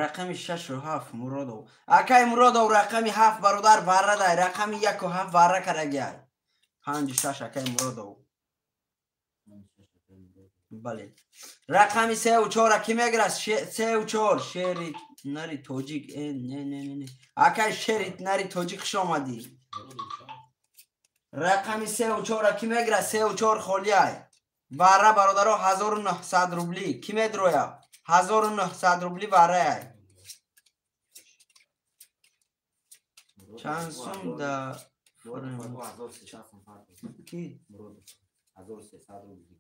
Рақами 6 ва 7 Муродов. Акай Муродов рақами 7 бародар вара дай, рақами 1 ва 7 вара карагай. 5 6 акай Муродов. Бале. Рақами 3 ва 4 ки мегирад? 3 ва 4 шери нари тоҷик. Не не не. Акай шери нари тоҷик хуш омадӣ. Рақами 3 ва 4 ки мегирад? 3 ва 4 холиай. Вара бародаро 1900 рубли. Ки медроя? 1900 рубли варай. Чанд сум да ки? 1300 рубли.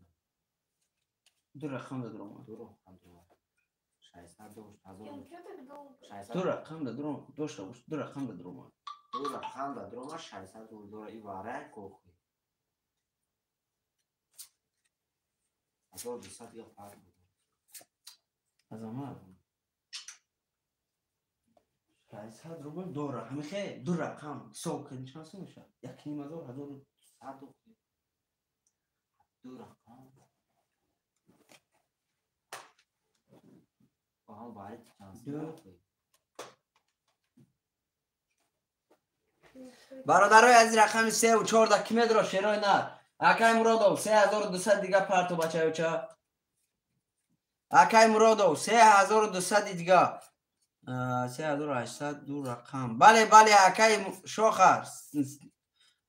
Ду рақам да дурома. Ду рақам да дурома. Дошта бош. Ду рақам да дурома. Ду рақам да дурома 600 рубли дора и варай кохи. 1200 ё фарқ. Азамат 600 рубл дора. Ҳамихе ду рақам ҳисоб кардем чанд сум мешавад? 1500 1100 ду рақам. Оҳам бари чанд сум. Бародарои азиз, рақами 3 ва 4 да ки медро шерои нар? Акай Муродов 3200 дига парту бачаёча. Акай Муродов 3200 дига. 3800 ду рақам. Бале, бале, акай Шоха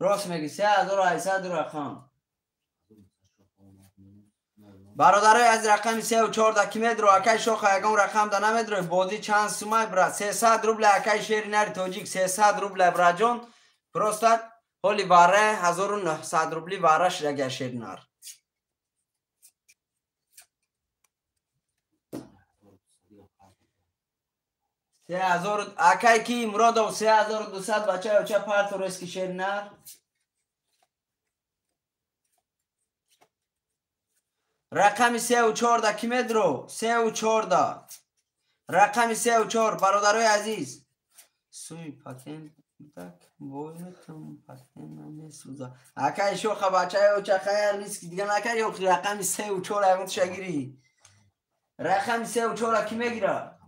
рост мегӣ, 3800 ду рақам. Бародарои аз рақами 3 ва 4 да ки медро? Акай Шоха ягон рақам да намедро. Бозӣ чанд сумай брат? 300 рубля акай шери нари тоҷик 300 рубля браҷон. Просто ҳоли вара 1900 рубли вара ширага шери нар. Акай ки Муродов 3200 бачаёча парту рески шери нар. Рақами 3 ва 4 да ки медро? 3 ва 4 да. Рақами 3 ва 4 бародарои азиз. Суми патент так бойметам патент намесӯза. Акай шоха бачаёча хайр риски дига накар ё рақами 3 ва 4 ягон тушагирӣ. Рақами 3 ва 4 ки мегира?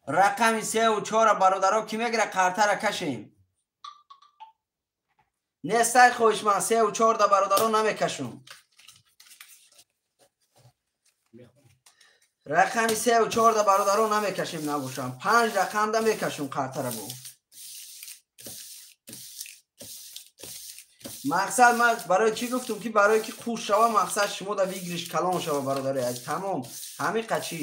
Рақами 3 ва 4 бародаро ки мегира? Қартара кашем. Нестай хоҳишманд 3 ва 4 да бародаро намекашум. Рақами 3 ва 4 да бародаро намекашем набошам. 5 рақам да мекашум қартара бу. Мақсад ман барои чӣ гуфтум ки барои ки қуш шава мақсад шумо да выигрыш калон шава бародари азиз. Тамом. Ҳамин қачи.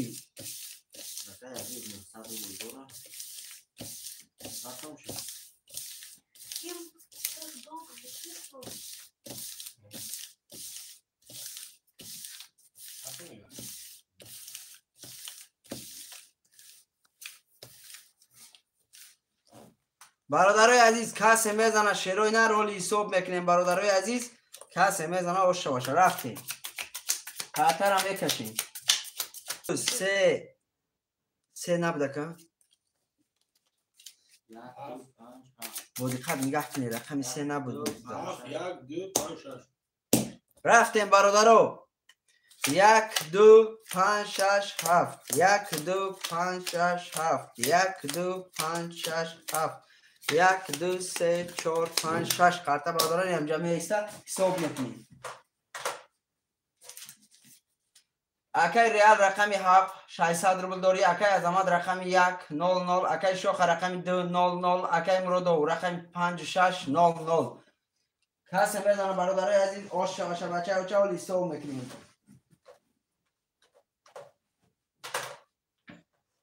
Бародарои азиз, касе мезана шерои нар ҳоли ҳисоб мекунем. Бародарои азиз, касе мезана оша боша. Рафтем. Қатара мекашем. 3 набудака? Бо диққат нигаҳ кунед, рақами 3 набуд. 1 2 5 6. Рафтем бародаро. 1 2 5 6 7. 1 2 5 6 7. 1 2 5 6 7. 1 2 3 4 5 6 қарта бародарон ҳамҷа меиста ҳисоб мекунем. Акай Реал рақами 7 600 рубл дорӣ, акай Азамат рақами 1 00, акай Шоха рақами 2 00, акай Муродов рақами 5 6 00. Касе мезана бародарои азиз, ош шаваша бачаоча ҳол ҳисоб мекунем.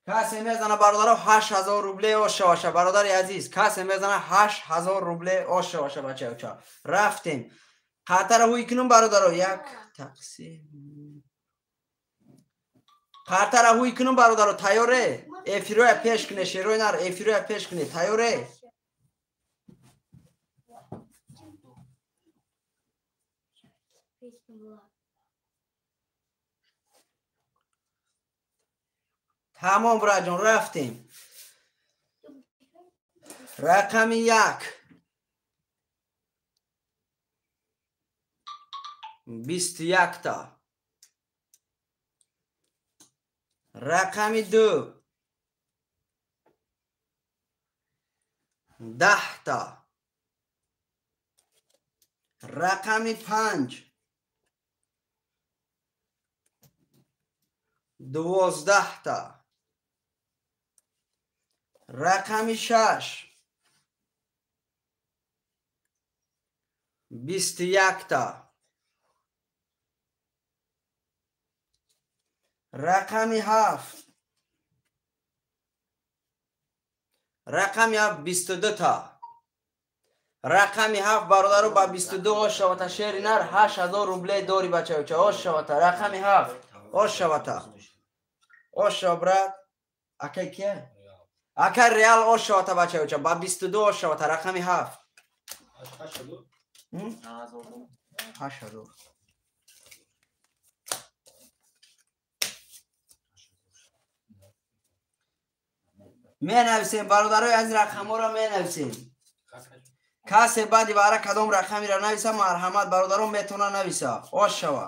Касе мезана бародаро 8000 рубле ош шаваша бародари азиз, касе мезана 8000 рубле ош шаваша бачаоча. Рафтем. Қатара ҳуй кунум бародаро, як тақсим. Қартара ҳуй кунум бародаро, тайёре? Эфироя пеш куне, шерои нар, эфироя пеш куне, тайёре? Тамом браҷон, рафтем. Рақами 1 21 та. Рақами 2 10 та. Рақами 5 12 та. Рақами 6 21 та. Рақами 7 рақами 7 22 та. Рақами 7 бародаро ба 22 ош шавата шери нар 8000 рубле дори бачаюча ош шавата. Рақами 7 ош шавата. Ош шава брат. Акай кия? Акай Реал ош шавата бачаюча ба 22 ош шавата рақами 7. 8000. Менависем бародарои аз рақамҳоро менависем. Касе баъди вара кадом рақамеро нависа, марҳамат бародарон метавона нависа. Ош шава.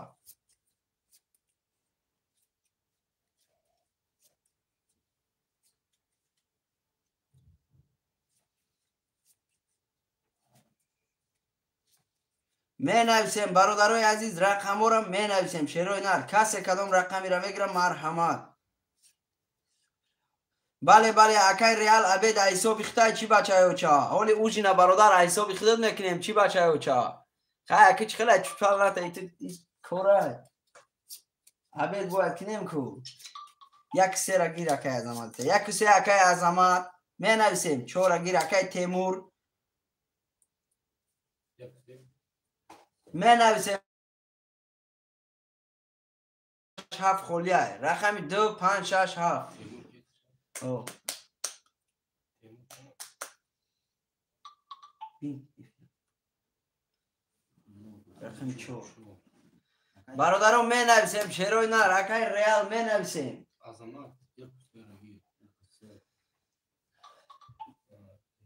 Менависем бародарои азиз рақамҳоро менависем. Шерои нар касе кадом рақамеро мегира, марҳамат. Бале, бале, акай Реал абед ҳисоби хитай чӣ бачаёча? Ҳоли ужина бародар ҳисоби худат мекунем чӣ бачаёча? Хай аки чӣ хела чупал ната иту кора. Абед бояд кинем ку. Як сера гир акай Азамат. Як се акай Азамат менависем. Чора гир акай Темур. Менависем 7 холия. Рақами 2 5 6 7. О. Рақами 4. Бародарон менависем, шерои нар, акай Реал менависем.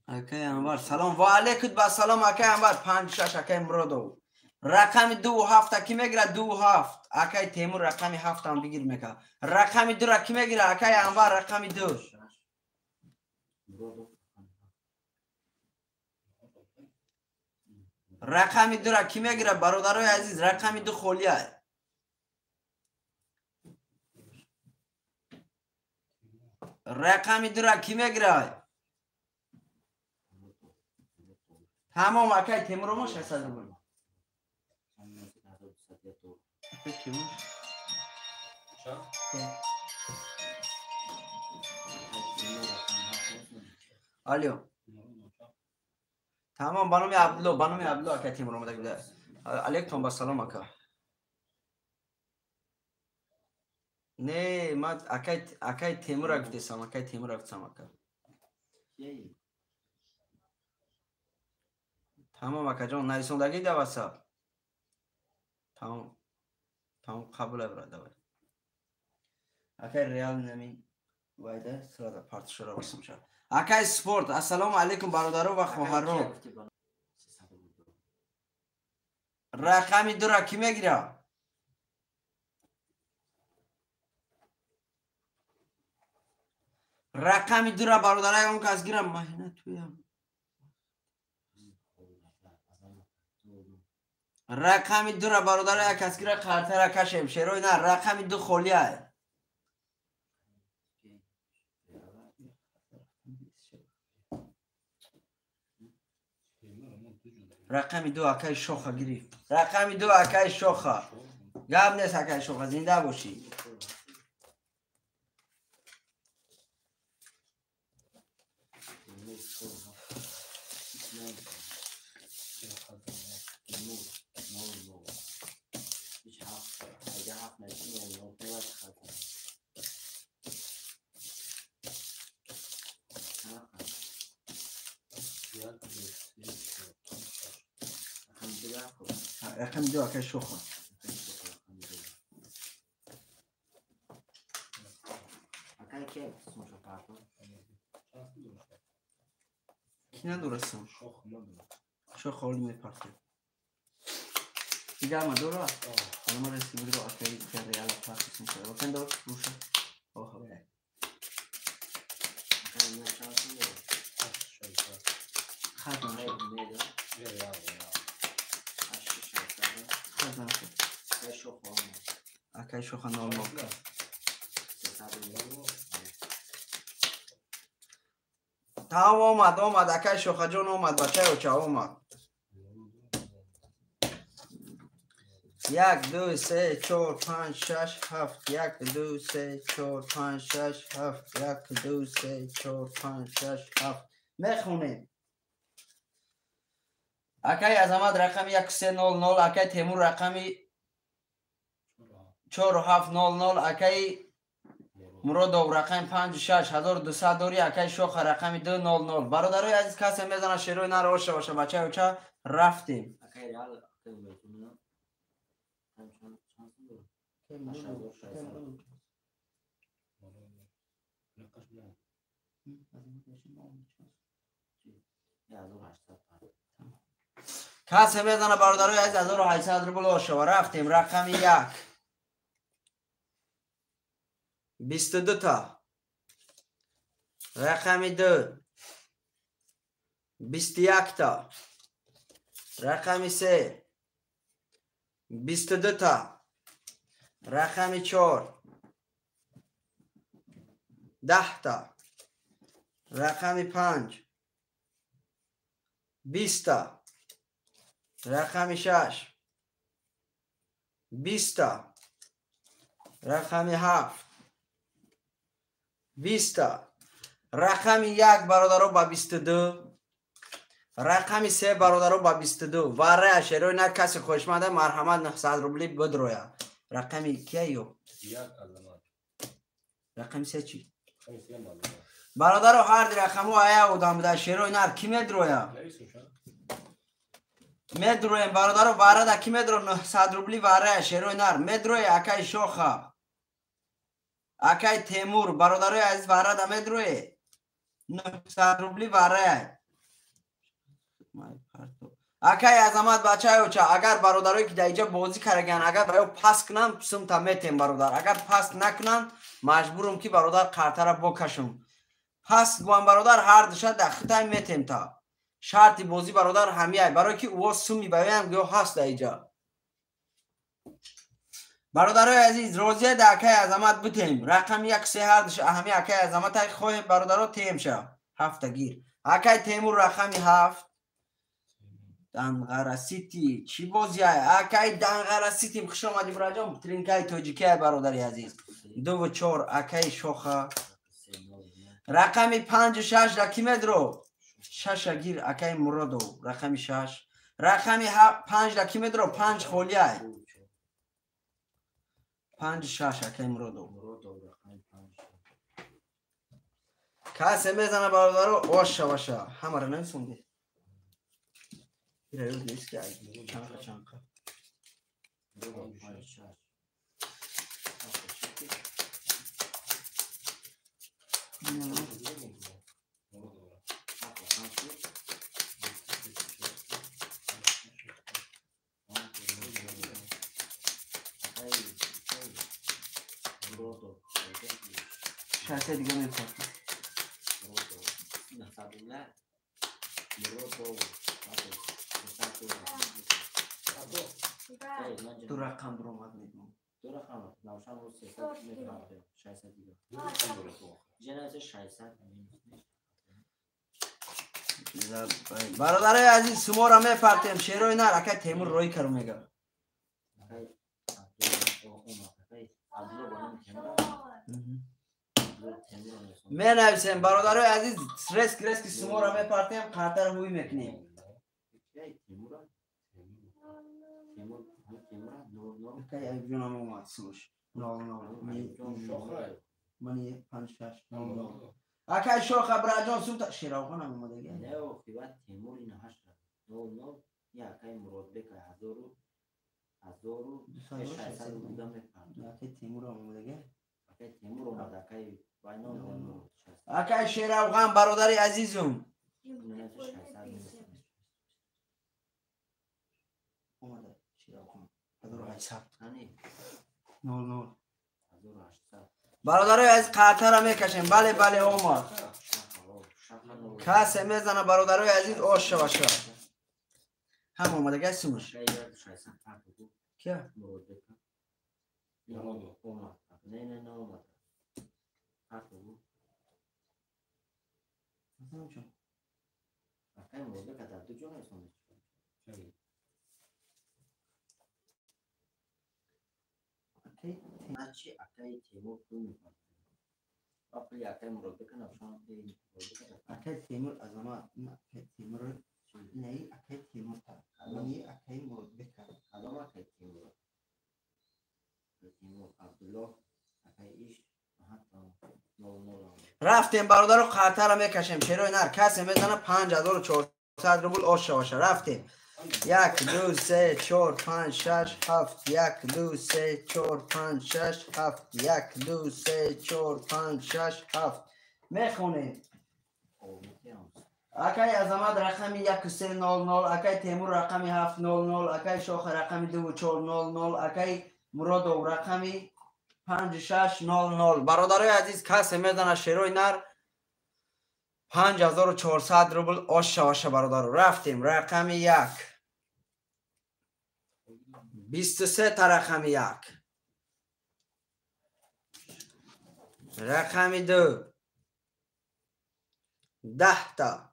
Акай Анвар, салом. Ва алейкум ба салом акай Анвар, 5 6 акай Муродов. Рақами 2 7 ки мегира 2 7. Акай Темур рақами 7 ҳам бигир мека. Рақами 2 ра ки мегира акай Анвар рақами 2. Рақами 2 ра ки мегира бародарои азиз, рақами 2 холия. Рақами 2 ра ки мегира? Тамом акай Темур мо 600 рубл. Алло. Тамом, ба номи Абдулло, ба номи Абдулло ака Темур омада буда. Алейкум ба салом ака. Не, ма акай Темур гуфтесам, акай Темур гуфтесам ака. Тамом акаҷон, нависондагӣ да WhatsApp. Тамом. Тамом қабул брат, давай. Акай Реал нами вайда сразу партишора басымша. Акай Спорт, ассалому алейкум бародаро ва хоҳаро. Рақами 2 ра ки мегира? Рақами 2 ра бародарай он кас гирам, маҳина туям. Рақами дура бародаро як каскира қартара кашем. Шерои на рақами ду холия. Рақами ду акаи Шоха гирифт. Рақами ду акаи Шоха. Гап нест акаи Шоха, зинда бошӣ. Рақами ду акаи Шоха. Ки надорасам? Шоха оли мепартем. Дигар ма дора? Ҳоло ма ресивидро акаи Реала партисем. Воқеан дор? Руша? Оҳа, бе. Хат нашуд. Хат нашуд. Акаи Шоха 00. Тамом омад, омад, акаи Шохаҷон омад, бачаи оча омад. 1, 2, 3, 4, 5, 6, 7. 1, 2, 3, 4, 5, 6, 7. 1, 2, 3, 4, 5, 6, 7. Мехонем. Акаи Азамат рақами 1300, акаи Темур рақами 4700, акаи Муродов рақами 56 1200 дори, акаи Шоха рақами 200. Бародарои азиз, касе мезана шерои наро оша боша, бачаи оча рафтем. Касе мезана бародарои азиз 1800 рубл ошава. Рафтем рақами 1. 22 та. Рақами 2. 21 та. Рақами 3. 22 та. Рақами 4. 10 та. Рақами 5. 20 та. Рақами 6. 20 та. Рақами 7. 20 та. Рақами 1 бародаро ба 22. Рақами 3 бародаро ба 22. Варая шерои на каси хоҳишманда марҳамат 900 рубли бидроя. Рақами кия ё? Рақами 3 чӣ? Бародаро ҳар рақаму ая одам буда шерои нар ки медроя? Медроем бародаро варада ки медро 900 рубли варая шерои нар медроя акаи Шоха. Акаи Темур бародарои азиз варада медрое 900 рубли варая. Акаи Азамат бачаи оча, агар бародарое ки дар инҷа бозӣ кардаанд, агар ба ё пас кунанд сумта метем бародар, агар пас накунанд маҷбурум ки бародар қартара бокашум. Пас гӯям бародар ҳар душа дар хитай метем та. Шарти бозӣ бародар ҳамияй, барое ки ӯо суми баёям гӯё ҳаст дар инҷа. Бародарои азиз, розия дар акаи Азамат бутем. Рақами 1 3 ҳар душа ҳами акаи Азаматай хоҳем бародаро тем ша. Ҳафта гир. Акаи Темур рақами 7. Данғара Сити чӣ бозиай? Акаи Данғара Сити хуш омадӣ бураҷон, тринкаи тоҷикиай бародари азиз. 2 ва 4 акаи Шоха. Рақами 5 6 ра ки медро? 6 гир акаи Муродов, рақами 6. Рақами 5 ра ки медро? 5 холиай. 5 6 акаи Муродов. Касе мезана бародаро оша баша. Ҳамаро намесонди. Ира ёд нест ки чанқа чанқа. Шарте дига мепартам. Ду рақам биромад мегӯм. Ду рақам навшан рӯз 300 мепартоем. 600 дига. Ҷанасе 600. Бародарои азиз, суморо мепартем. Шерои нар акай Темур рӯй кару мега. Менависем, бародарои азиз, реск рески суморо мепартем, қартаро ҳуй мекунем. Акай Аюбҷонам омад сумош. 00 мани 5 6 00. Акай Шоха браҷон сумта Шеравғонам омадага. Не, оқибат Темур ина 8 00 я акай Муродбек 1000 1600 рубл мепартоем. Акай Темурам омадага. Акай Темур омад, акай Вайнон омад. Акай Шеравған бародари азизум. Омада Шеравған 1800. 00. Бародарои азиз, қартара мекашем. Бале, бале, омад. Касе мезана, бародарои азиз, ош шава. Ҳам омадага сумуш. Кия? Начи акай Темур пул мепартоем. Ва пули акай Муродбека навшан Акай Темур Азамат, акай Темур инаи акай Темур та. Мани акай Муродбека. Кадом акай Темур? Темур Абдуллоҳ акай иш Рафтем, бародаро, қартара мекашем. Шерои нар касе мезана 5400 рубл ош шаваша. Рафтем. 1 2 3 4 5 6 7 1 2 3 4 5 6 7 1 2 3 4 5 6 7. Мехонем. Акай Азамат рақами 1300, акай Темур рақами 700, акай Шоха рақами 2400, акай Муродов рақами 5600. Бародарои азиз, касе мезана шерои нар 5400 рубл ош шаваша, бародаро. Рафтем. Рақами 1. 23 та рақами 1. Рақами 2. 10 та.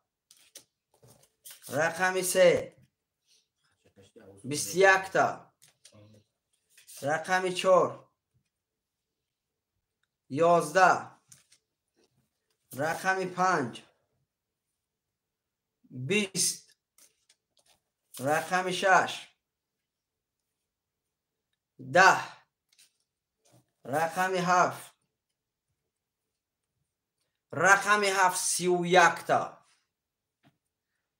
Рақами 3. 21 та. Рақами 4. 11. Рақами 5. 20. Рақами 6. 10. Рақами 7. Рақами 7 31 та.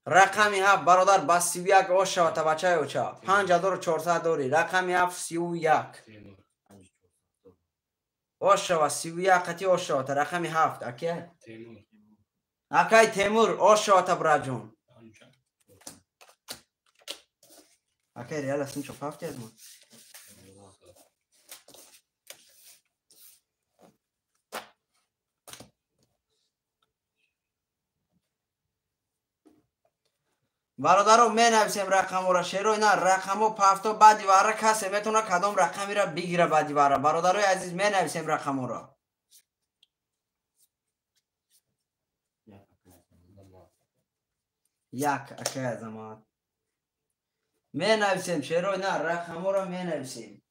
Рақами 7 бародар ба 31 ош шава та бачаи оча. 5400 дорӣ. Рақами 7 31. Ош шава 31 қати ош шава та рақами 7 аке? Акай Темур ош шава та браҷон. Акай Реал асм чо пафти аз мо. Бародаро, менависем рақамора. Шерои на рақамо пафто баъди вара касе метавона кадом рақамира бигира баъди вара. Бародарои азиз, менависем рақамора. Як акай Азамат. Менависем шерои на рақамора менависем.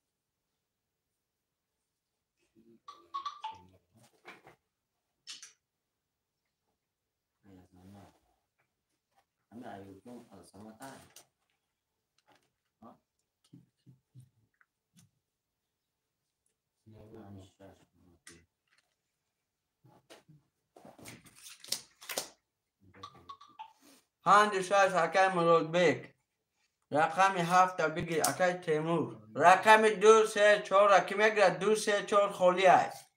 5 6 акай Муродбек. Рақами 7 бигир акай Темур. Рақами 2 3 4 ки мегирад? 2 3 4 холӣ аст.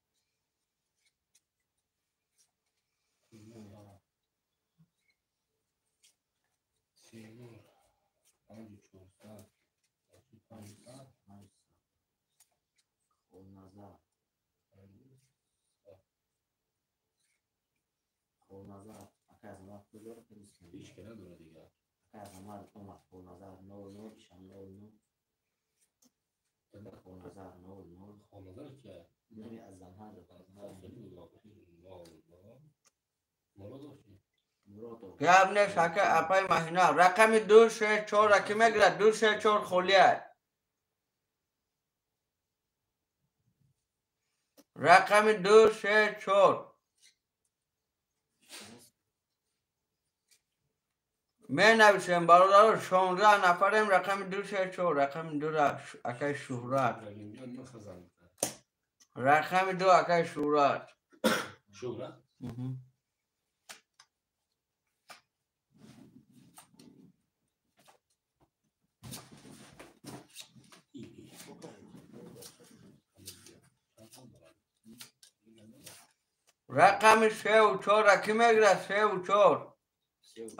Ҳеч ки надорад дигар. Акай Азамат омад Холназар 00 ишам 00. 00. Гап нест, ака апай маҳина. Рақами 2 6 4 ки мегирад? 2 6 4 холия. Рақами 2 6 4. Менависем бародаро, 16 нафарем, рақами 2 6 4, рақами 2 акай Шуҳрат. Рақами 2 акай Шуҳрат. Шуҳрат? Рақами 3 ва 4 ки мегирад? 3 ва 4.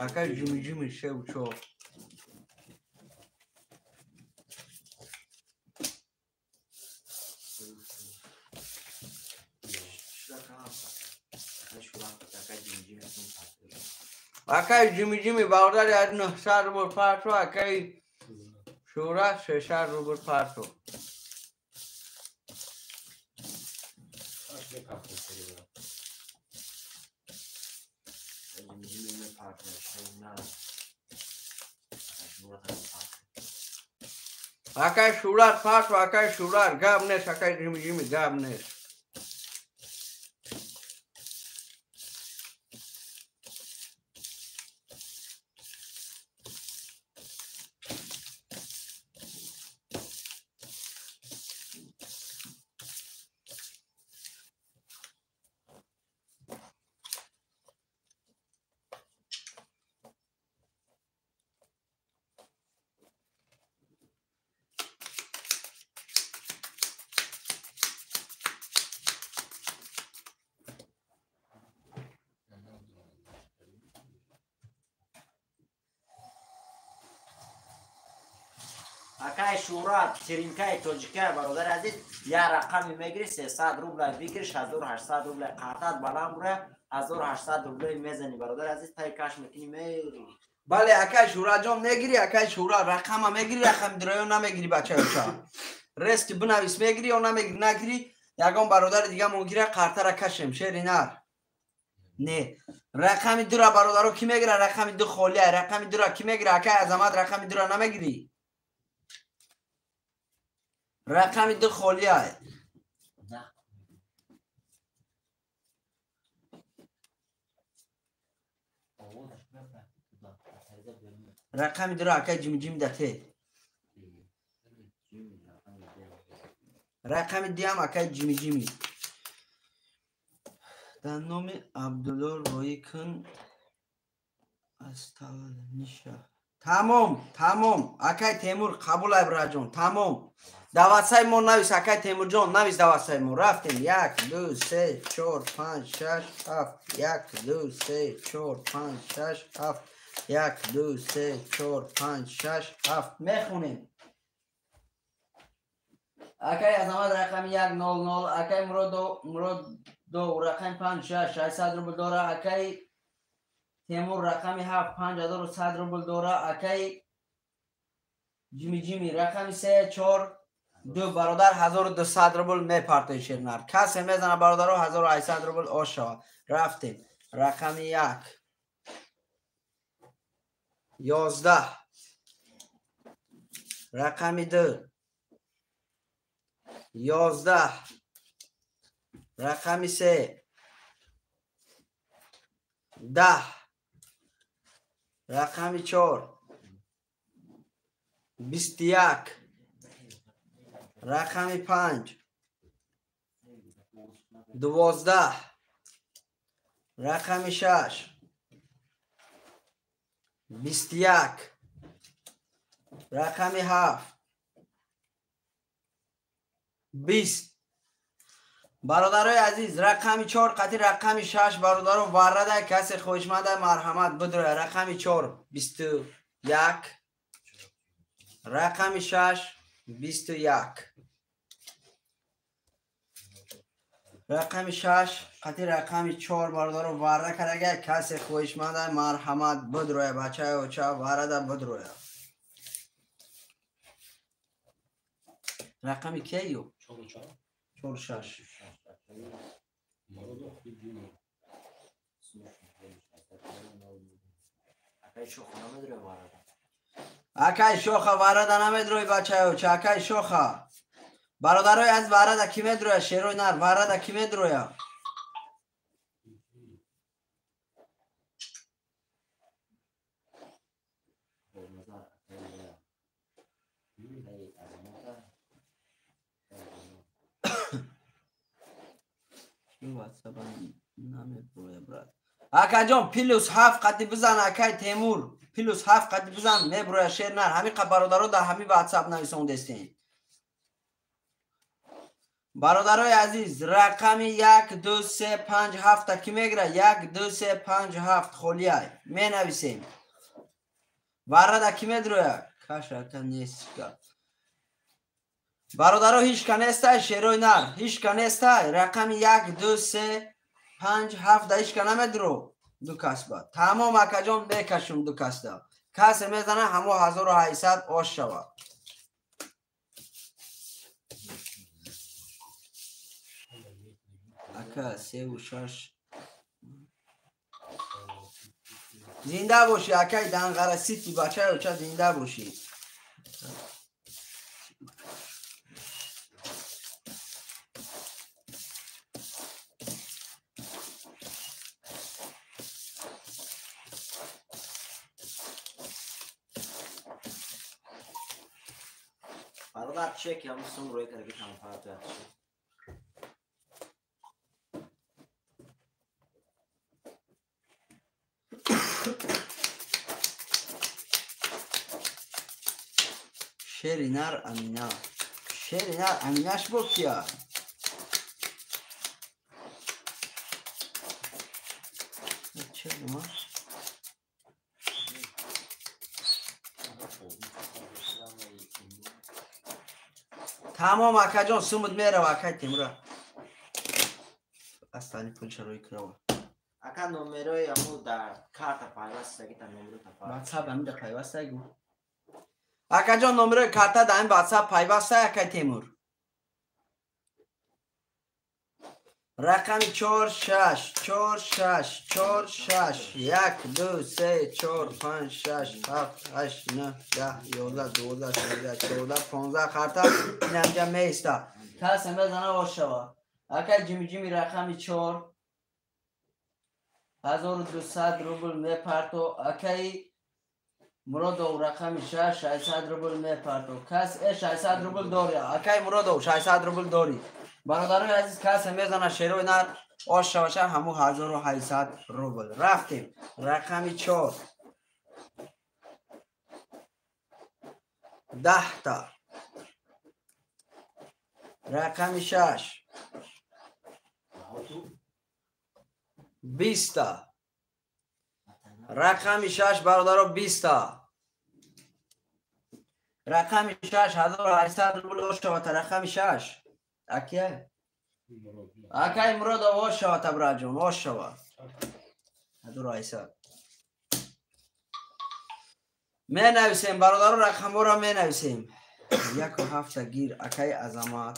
Акай Ҷими Ҷими 3 ва 4. Акай Ҷими Ҷими бародари аз 900 рубл парту, акай Шуҳрат 600 рубл парту. Акай Шуҳрат парту, акай Шуҳрат, гап нест, акай Ҷими Ҷими гап нест. Акай Шуҳрат, ширинкаи тоҷикай бародари азиз, як рақами мегири 300 рубла бигир, 1800 рубла қартат баланд бура, 1800 рубла мезани бародари азиз, тай каш мекунӣ мери. Бале, акай Шуҳратҷон мегири, акай Шуҳрат рақама мегири, рақами дира ё намегири бачаёча. Рест бинавис мегири ё намегири, нагири, ягон бародари дига мо гира қартара кашем, шери нар. Не. Рақами дура бародаро ки мегира? Рақами ду холия, рақами дура ки мегира? Акай Азамат рақами дура намегири? Рақами ду холия. Рақами дура акай Ҷими Ҷими дате. Рақами диам акай Ҷими Ҷими. Дар номи Абдулло роӣ кун аз Ниша. Тамом, тамом. Акай Темур қабул ай браҷон, тамом. Даватсаи мо навис, акай Темурҷон, навис даватсаи мо. Рафтем. 1 2 3 4 5 6 7 1 2 3 4 5 6 7 1 2 3 4 5 6 7. Мехонем. Акай Азамат рақами 1 0 0, акай Муродо рақами 5 6 600 рубл дора, акай Темур рақами 7 5100 рубл дора, акай Ҷими Ҷими рақами 3 4 2 бародар 1200 рубл мепартои шернар. Касе мезана бародаро 1800 рубл ош шава. Рафтем. Рақами 1 11, рақами 2 11, рақами 3 10, рақами 4 21, рақами 5 12, рақами 6 21, рақами 7 20. Бародарои азиз, рақами 4 қати рақами 6 бародаро варрада, касе хоҳишманда марҳамат бидроя. Рақами 4 21, рақами 6 21, рақами 6 қати рақами 4 бародаро варра кардага, касе хоҳишманда марҳамат бидроя. Бачаи оча варрада бидроя. Рақами кия ё? 4 6. Акай шоха варада намедрои бачаёча, акай шоха. Бародарои аз варада ки медроя, шерои нар, варада ки медроя? Акаҷон плюс 7 қати бизан, акай Темур. Плюс 7 қати бизан, меброя шер нар. Ҳамин қа бародаро дар ҳамин WhatsApp нависондестем. Бародарои азиз, рақами 1 2 3 5 7 ки мегира? 1 2 3 5 7 холияй. Менависем. Варада ки медроя? Кашака нест. Бародаро ҳеч ка нестай, шерои нар. Ҳеч ка нестай. Рақами 1 2 3 5 7 да ҳеч ка намедро. Ду касба. Тамом акаҷон мекашум ду касда. Касе мезана ҳамо 1800 ош шавад. Ака 3 ва 6. Зинда бошӣ акай Данғара Сити бачаёча, зинда бошӣ. Бародар чек ҳам сум рӯй карда ки тамфарат Шери нар Амина. Шери нар Аминаш бо кия? Тамом акаҷон сумуд мерава акай Темура. Астани пулша рӯй крава. Ака номерои аму дар карта пайваст та номеро та WhatsApp ами да пайваст гу. Акаҷон номерои карта дар ин WhatsApp пайваст акай Темур. Рақами 4 6 4 6 4 6 1 2 3 4 5 6 7 8 9 10 11 12 13 14 15 карта инамҷа меиста. Касе мезана ошава. Акай Ҷими Ҷими рақами 4 1200 рубл мепарто. Акай Муродов рақами 6 600 рубл мепарто. Кас 600 рубл дори. Акай Муродов 600 рубл дори. Бародарои азиз, касе мезана шерои нар ош шаваша ҳаму 1800 рубл. Рафтем. Рақами 4 10 та. Рақами 6 20 та. Рақами 6 бародаро 20 та. Рақами 6 1800 рубл ош шавата. Рақами 6 Акия? Акай Муродов ош шава табраҷон, ош шава. 1800. Менависем бародаро, рақамҳоро менависем. 1 7 гир акай Азамат.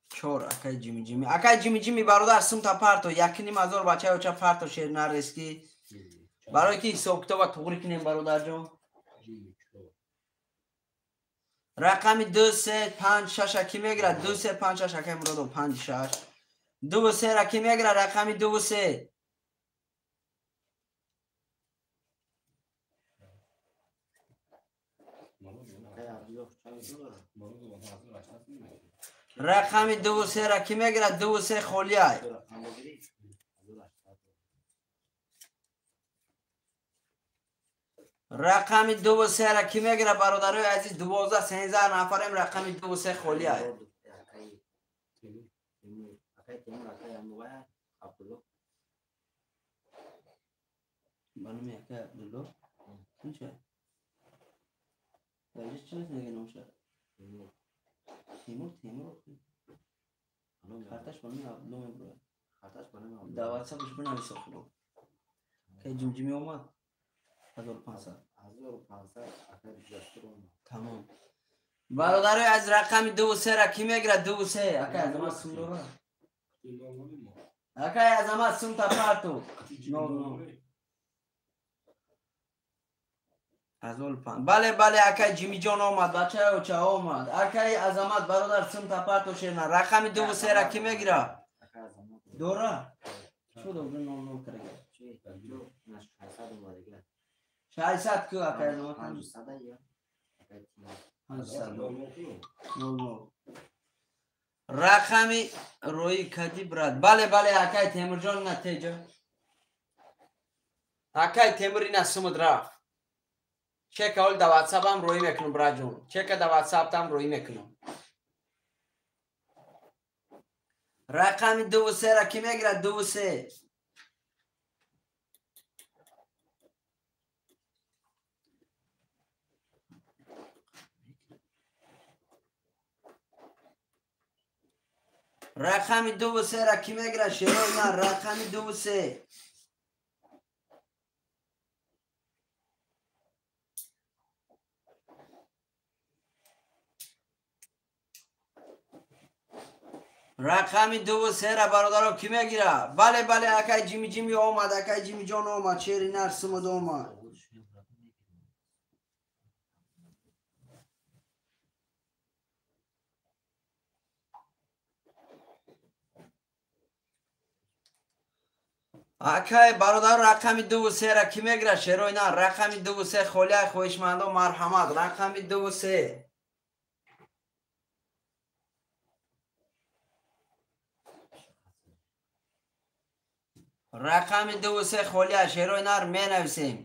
4 акай Ҷими Ҷими. Акай Ҷими Ҷими бародар сумта парто 1,5 ҳазор бачаёча парто шер нарески. Барои ки ҳисоб китоба туғри кунем бародарҷон. Рақами 2 3 5 6 ки мегирад? 2 3 5 6 акай Муродов 5 6. 2 3 ра ки мегирад? Рақами 2 3. Рақами 2 3 ра ки мегирад? 2 3 холияй. Рақами 2 3 ра ки мегирад бародарои азиз? 12 13 нафарем, рақами 2 3 холияй. Ба номи акай Абдулло? Чунча? Даҷа чӣ мега номша? Темур, Темур. Карташ ба номи Абдулло мебурад. Карташ ба номи Абдулло. Дар WhatsApp-ш бинавис охиро. Кай Ҷимҷими омад? 1500. 1500 акай Ҷасур омад. Тамом. Бародарои аз рақами 2 ва 3 ра кӣ мегирад? 2 ва 3. Акай Азамат сум дора? Акай Азамат сум та парту. 0 0. 1500. Бале, бале, акай Ҷимиҷон омад, бачаи оча омад. Акай Азамат бародар сум та парту шерна. Рақами 2 ва 3 ра кӣ мегирад? Акай Азамат. Дора? Чӣ добре 0 0 карда? Чӣ? На 600 омад дигар. 600 ку акай Азамат? 500 я. Акай Тимур. 500. 0 0. Рақами рӯи кади брат. Бале, бале, акай Темурҷон на теҷа. Акай Темур ина сумуд рафт. Чека ҳол да ватсапам рӯӣ мекунам, братҷон. Чека да ватсаптам рӯӣ мекунам. Рақами 2 ва 3 ра кӣ мегирад? 2 ва 3. Рақами 2 ва 3 ра кӣ мегирад? Шерои ман рақами 2 ва 3. Рақами 2 ва 3 ра бародаро кӣ мегирад? Бале, бале, акай Ҷими Ҷими омад, акай Ҷимиҷон омад, шери нар сумуд омад. Акай бародар рақами 2 ва 3 ра кӣ мегирад? Шерои нар рақами 2 ва 3 холия хоҳишмандо марҳамат. Рақами 2 ва 3. Рақами 2 ва 3 холия шерои нар менависем.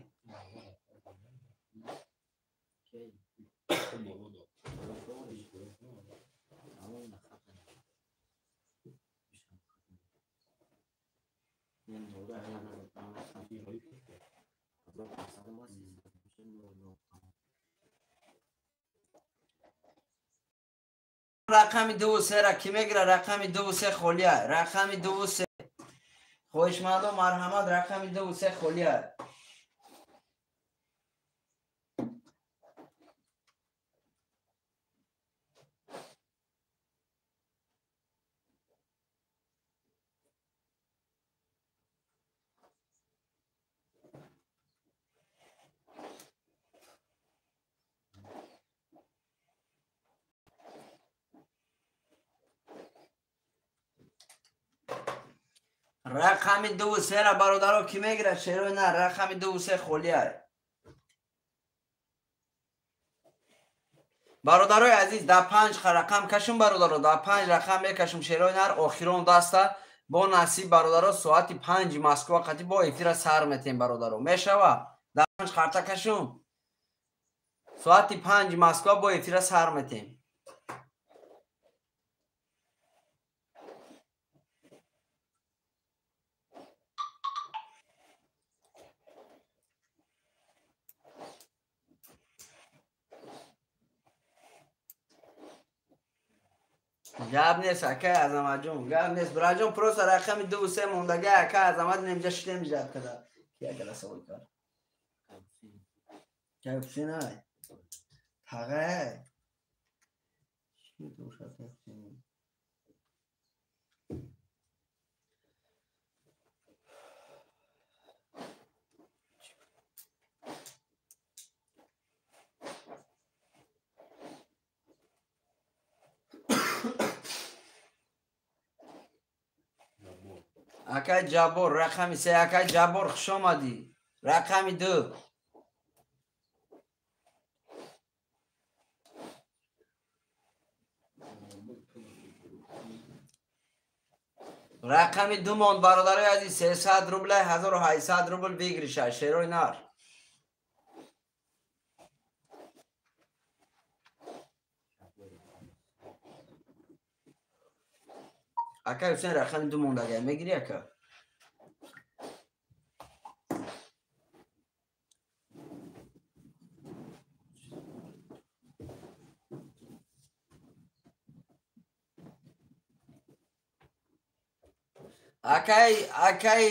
Рақами 2 ва 3 ра кӣ мегирад? Рақами 2 ва 3 холия. Рақами 2 ва 3. Хоҳишмандо марҳамат рақами 2 ва 3 холия. Рақами 2 ва 3 ра бародаро кӣ мегирад? Шерои нар рақами 2 ва 3 холия. Бародарои азиз, да 5 рақам кашум бародаро, да 5 рақам мекашум шерои нар охирон даста бо насиб бародаро соати 5 Москва қати бо эфира сар метем бародаро. Мешава? Да 5 қарта кашум. Соати 5 Москва бо эфира сар метем. Гап нест, акай Азаматҷон, гап нест. Братҷон, просто рақами 2 ва 3 мондага, акай Азамат немҷа шидем жаб када. Ки агара савол кард? Акай Ҳусейн ай. Тағай. Чӣ доша акай Ҳусейн? Акай Ҷаббор, рақами 3, акай Ҷаббор, хуш омадӣ. Рақами 2. Рақами 2 монд, бародарои азиз, 300 рубля, 1800 рубл выигрыша, шерои нар. Акай Ҳусейн рақами 2 мондага, мегирӣ ака? Акай, акай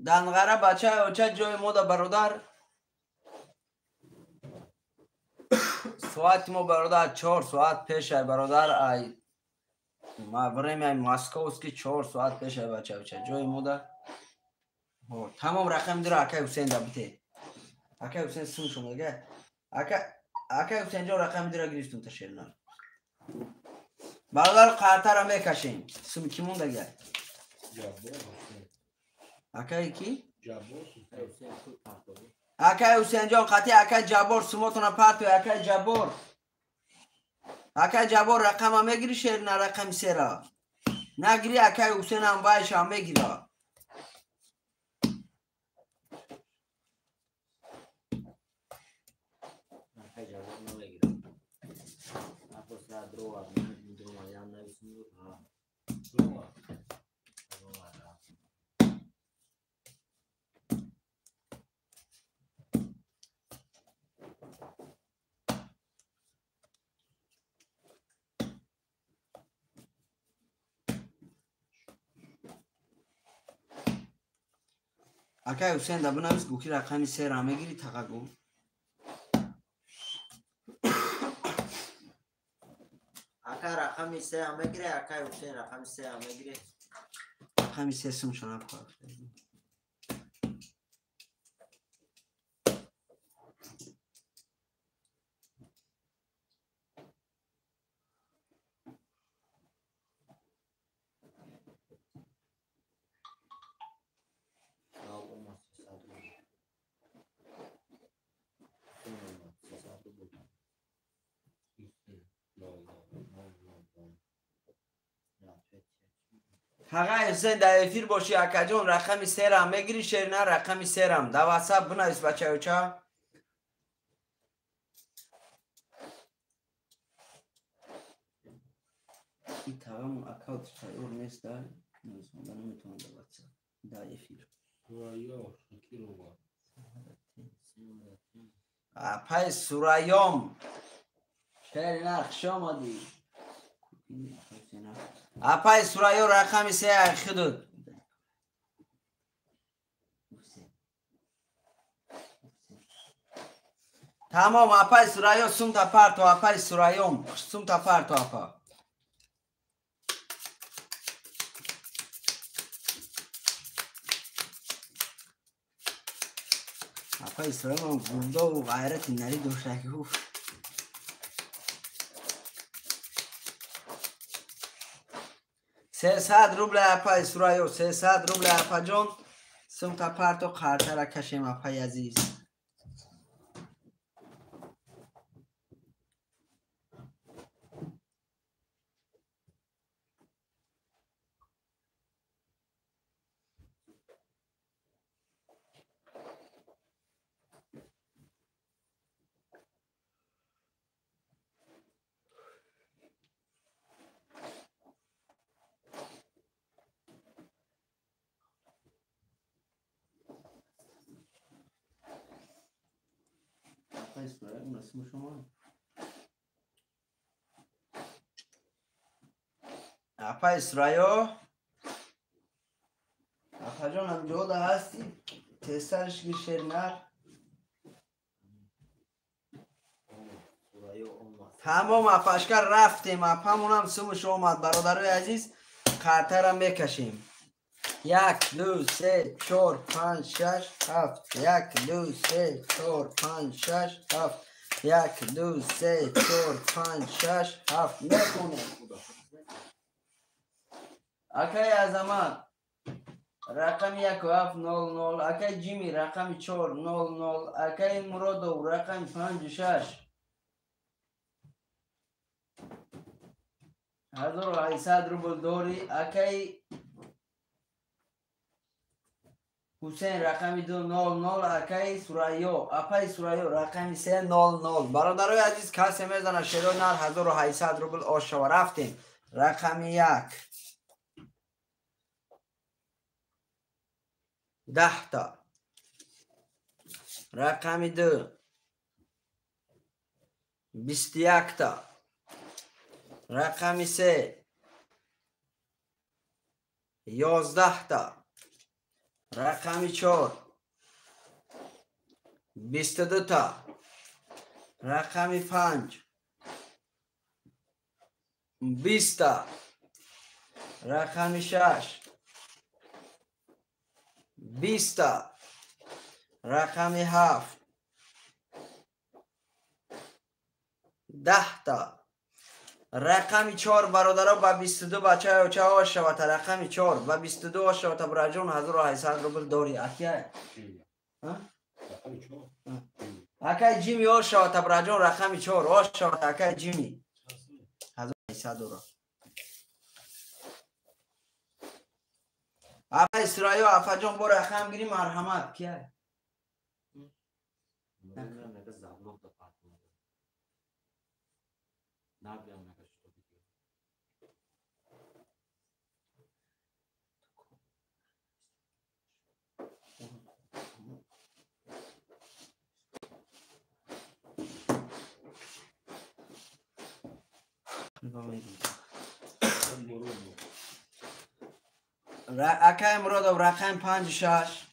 Данғара бача оча ҷои мода бародар. Соати мо бародар 4 соат пешай бародар, ай время московский 4 соат пешай бача. Ҷои мода. Тамом рақами дура акай Ҳусейн да бите. Акай Ҳусейн сум шумо дига. Акай Ҳусейн ҷон рақами дура гирифтум та шернар. Бародар қартара мекашем. Сум ки мондага? Акай ки? Акай Ҳусейнҷон қатъи акай Ҷаббор сумотона партои акай Ҷаббор. Акай Ҷаббор рақама мегири шерна рақами сера. Нагири акай Ҳусейнам вайша мегира. Акай Ҷаббор намегира. Апоса дрова дрова ян нависим. Акай Ҳусейн да бинавис гӯ ки рақами сера мегири тақа гӯ. Ака рақами сера мегире, акай Ҳусейн рақами сера мегире. Рақами се сум шона пар. Ҳағай Ҳусейн дар эфир бошӣ акаҷон рақами серам мегири шерна рақами серам. Дар WhatsApp бинавис бачаюча. И тавамон аккаунт тайёр нест да нависонда наметавонам дар WhatsApp дар эфир. Апай Сурайём шерина хуш омадӣ. Апай Сурайё рақами се худуд. Тамом апай Сурайё сумта парто апай Сурайём сумта парто апа. Апай Сурайём гурдову ғайрати нари дошта ки уф. 300 рубля апай Сурайё, 300 рубля апаҷон. Сумта парто қартара кашем апай азиз. Апай Сурайё, апаҷонам ҷода ҳастӣ? Тезтарш гир шернар. Тамом апашка рафтем, апамонам сумуш омад. Бародарои азиз, қартара мекашем. 1 2 3 4 5 6 7 1 2 3 4 5 6 7 1 2 3 4 5 6 7 мекунем. Акай Азамат рақами 1700, акай Ҷими рақами 400, акай Муродов рақами 56 1800 рубл дорӣ, акай Ҳусейн рақами 200, акай Сурайё, апай Сурайё рақами 300. Бародарои азиз, касе мезанад шерои нар 1800 рубл ошава. Рафтем. Рақами 1 10 та, рақами 2 21 та, рақами 3 11 та, рақами 4 22 та, Рақами 5 20та. Рақами 6 20та. Рақами 7 10та. Рақами 4 бародаро ба 22 бачаи оча ош шавата. Рақами 4 ба 22 ош шавата. Бураҷон 1800 рубл дорӣ. Акия? Акай Ҷими ош шавата. Бураҷон рақами 4 ош шавата. Акай Ҷими 1800 дора. Апа Исроил афаҷон бо рақам гирӣ марҳамат. Кия? Акай Муродов рақами 5 6.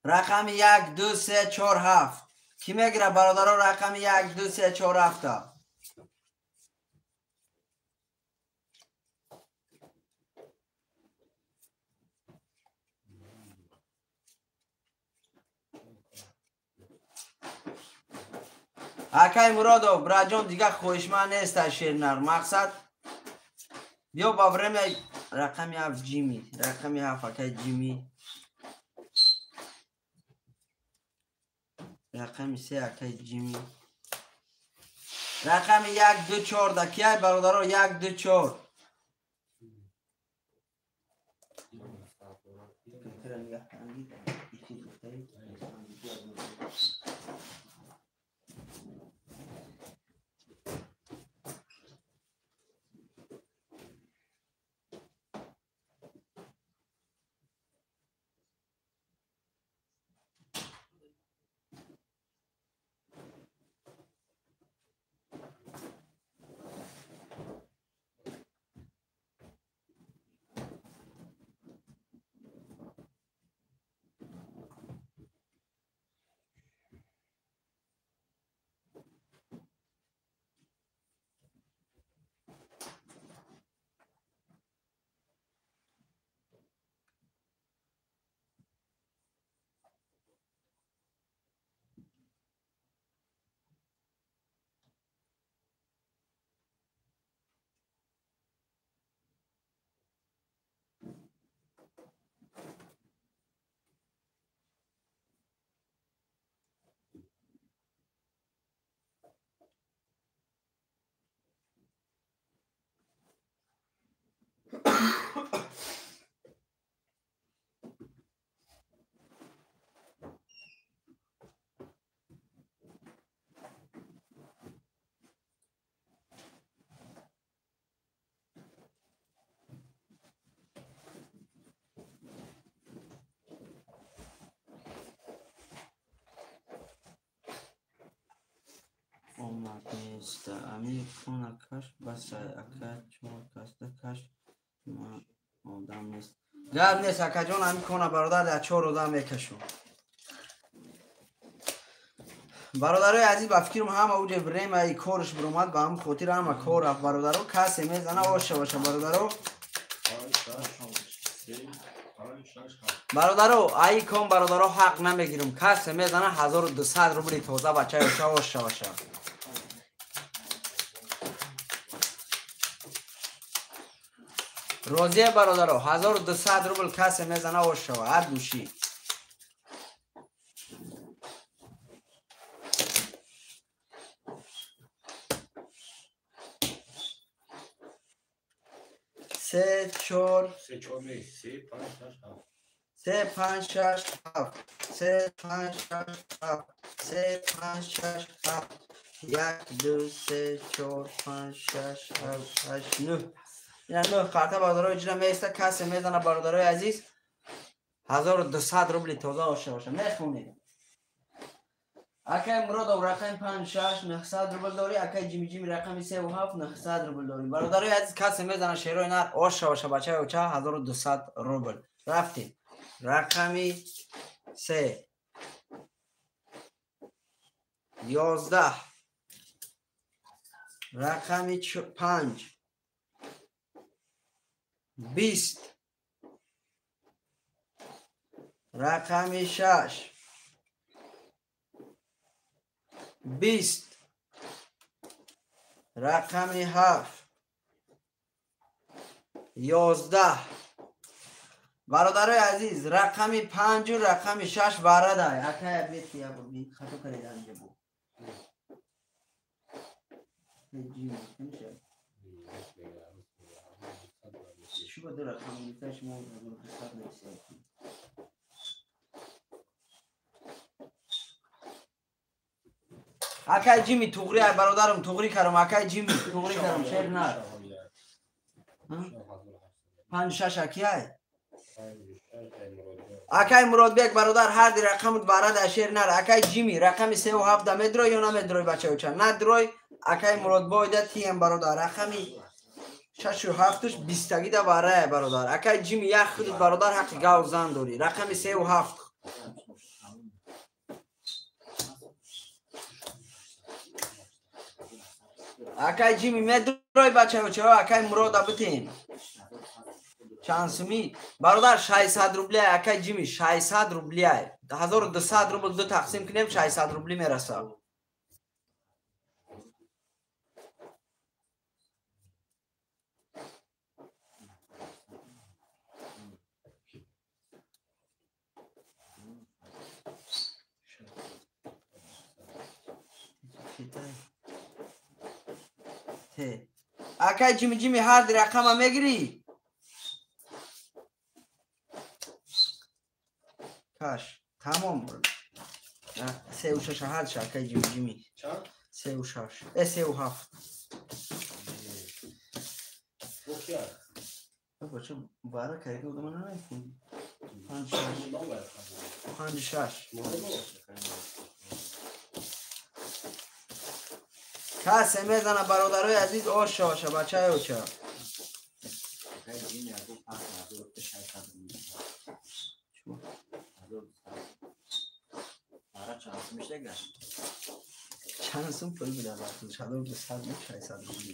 Рақами 1 2 3 4 7. Ки мегира бародаро рақами 1 2 3 4 7? Акай Муродов, браҷон, дига хоҳишманд нест аз шернар. Мақсад биё ба время рақами 7 Ҷими, рақами 7 акай Ҷими. Рақами 3 акай Ҷими. Рақами 1 2 4 да кияй бародаро 1 2 4. Омад неста. Ами кона каш басай ака чор каста каш ма одам нест. Гап нест акаҷон, ами кона бародар дар 4 одам мекашум. Бародарои азиз, ба фикрам ҳама уҷе времаи корш биромад, ба ҳам хотир ҳама кор рафт бародаро. Касе мезана оша боша бародаро. Бародаро, ай кон бародаро ҳақ намегирам. Касе мезана 1200 рубли тоза бачаи оша оша боша. Розия бародаро, 1200 рубл касе мезана ошава, ад души. Се, чор, 3 4 3 5 6 7. 3 5 6 7. 3 5 6 7. 3 5 6 7. 1 2 3 4 5 6 7 8 9. Ина 9 карта бародарои ҷина меиста. Касе мезана бародарои азиз 1200 рубли тоза оша боша. Мехонед. Акай Муродов рақами 5 6 900 рубл дорӣ. Акай Ҷими Ҷими рақами 3 7 900 рубл дорӣ. Бародарои азиз, касе мезана шерои нар оша боша бачаи оча 1200 рубл. Рафтем. Рақами 3 11, рақами 5, 20, рақами 6, 20, рақами 7, 11. Бародарои азиз, рақами 5 рақами 6 варада. Акая бет я бу хато карда анҷа бу. Шумо ду рақам гирифта, шумо 1200 нависед. Акай Ҷими туғри ай бародарам, туғри карам, акай Ҷими туғри карам, шер нар. 5 6 акай. Акай Муродбек бародар, ҳар ди рақамут варада, шер нар. Акай Ҷими рақами 3 ва 7 медрой ё намедрой бачаюча? Надрой, акай Муродбойда тием бародар. Рақами 6 ва 7 20 да варая бародар. Акай Ҷими як худут бародар ҳаққи гав зан дорӣ. Рақами 3 ва 7. Акай Ҷими медрой бачаюча, акай Мурода битем. Чанд суми? Бародар 600 рубли, акай Ҷими 600 рубли. 1200 рубл ду тақсим кунем 600 рубли мерасад. Акай Ҷими Ҷими ҳар ди рақама мегирӣ? Каш, тамом. 3 ва 6 ҳар ша акай Ҷими Ҷими. 3 ва 6. 3 ва 7. Бача бара карга одама намекунӣ. 5 6. 5 6. Касе мезана бародарои азиз, оша оша бачаи оча. Чанд сум пул буда? 1200 600 рубли.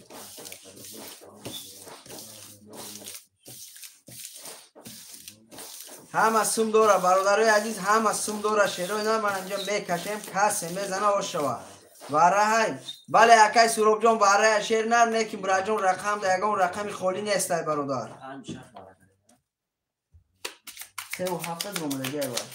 Ҳама сум дора бародарои азиз, ҳама сум дора. Шерои на ман инҷа мекашем, касе мезана ошава. Вараҳай. Бале акай Суробҷон вараҳай, шер нар не ки Мураҷон рақам да ягон рақами холӣ нестай бародар. 3 ва 7 омадагӣ ай вай.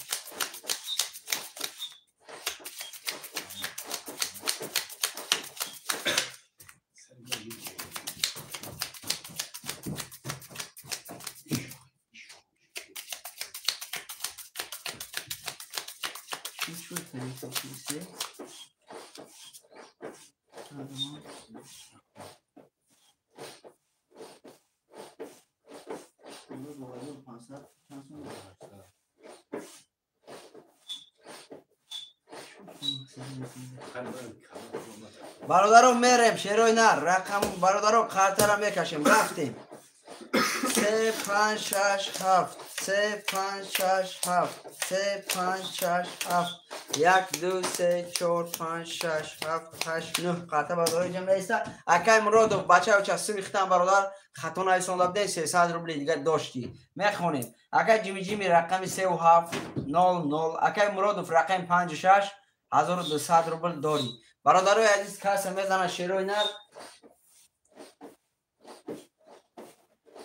Бародаро мерем шерои нар рақам бародаро қартара мекашем. Рафтем. 3 5 6 7 3 5 6 7 3 5 6 7 1 2 3 4 5 6 7 8 9 қарта бародаро ҷамъ меиста. Акай Муродов бачаюча сувихтан бародар, хато нависонда будем 300 рубли дигар доштӣ. Мехонем. Акай Ҷими Ҷими рақами 3 ва 7 0 0, акай Муродов рақами 5 6 1200 рубл дорӣ. Бародарои азиз, касе мезана шерои нар,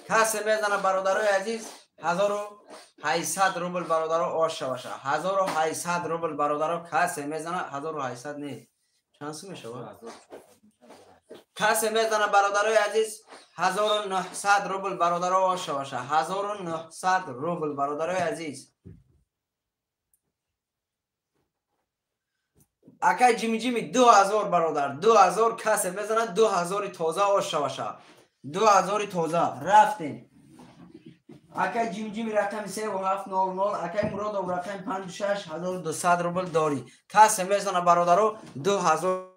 касе мезана бародарои азиз 1800 рубл бародаро ош шаваша. 1800 рубл бародаро касе мезана. 1800 не, чанд сум мешавад? Касе мезана бародарои азиз 1900 рубл бародаро ош шаваша. 1900 рубл бародарои азиз. Акай Ҷими Ҷими 2000 бародар, 2000 касе мезана, 2000 тоза ош шаваша. 2000 тоза. Рафтем. Акай Ҷими Ҷими рақами 3 ва 7 0 0, акай Муродов рақами 5 6 1200 рубл дорӣ. Касе мезана бародаро 2000.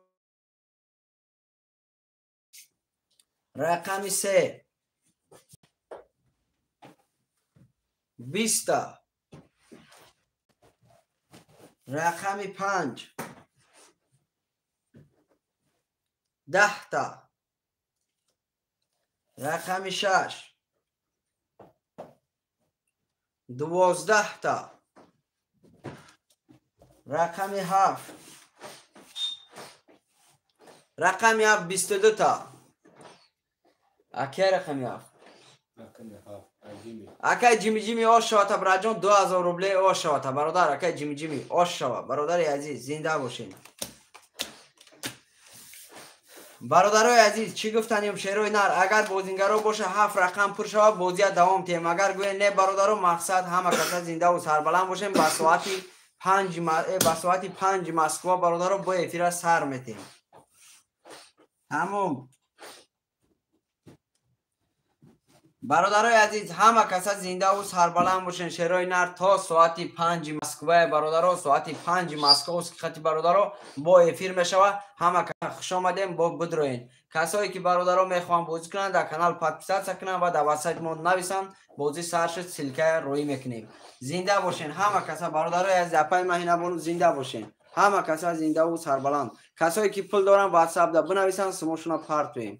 Рақами 3 20, рақами 5 10 та. Рақами 6, 12 та. Рақами 7, рақами 7, 22 та. Акай, рақами 7. Акай Ҷими Ҷими, ош шавата, браҷон, 2000 рубле, ош шавата, бародар. Акай Ҷими Ҷими, ош шава, бародари азиз, зинда бошед. Бародарои азиз, чӣ гуфтанем, шерои нар? Агар бозингаро боша, ҳафт рақам пур шава, бозия давом тиҳем. Агар гӯе не, бародаро, мақсад, ҳама каса зиндаву сарбаланд бошем. Ба соати 5-и Москва, бародаро, бо эфира сар метем. Тамом. Бародарои азиз, ҳама каса зиндаву сарбаланд бошен, шерои нар. То соати 5-и Москвае, бародаро, соати 5-и московский хати, бародаро, бо эфир мешава. Ҳама каса хушомадем, бо бидроен. Касое ки, бародаро, мехоҳанд бозӣ кунанд, дар канал подписаться кунанд ва дар ватсапи мо нависанд. Бозӣ сар шуд, ссылка я роӣ мекунем. Зинда бошен ҳама каса, бародарои азиз. Апаи Маҳинабону, зинда бошен. Ҳама каса зиндаву сарбаланд. Касое ки пул доранд, ватсапда бинависанд, сумошуна партоем.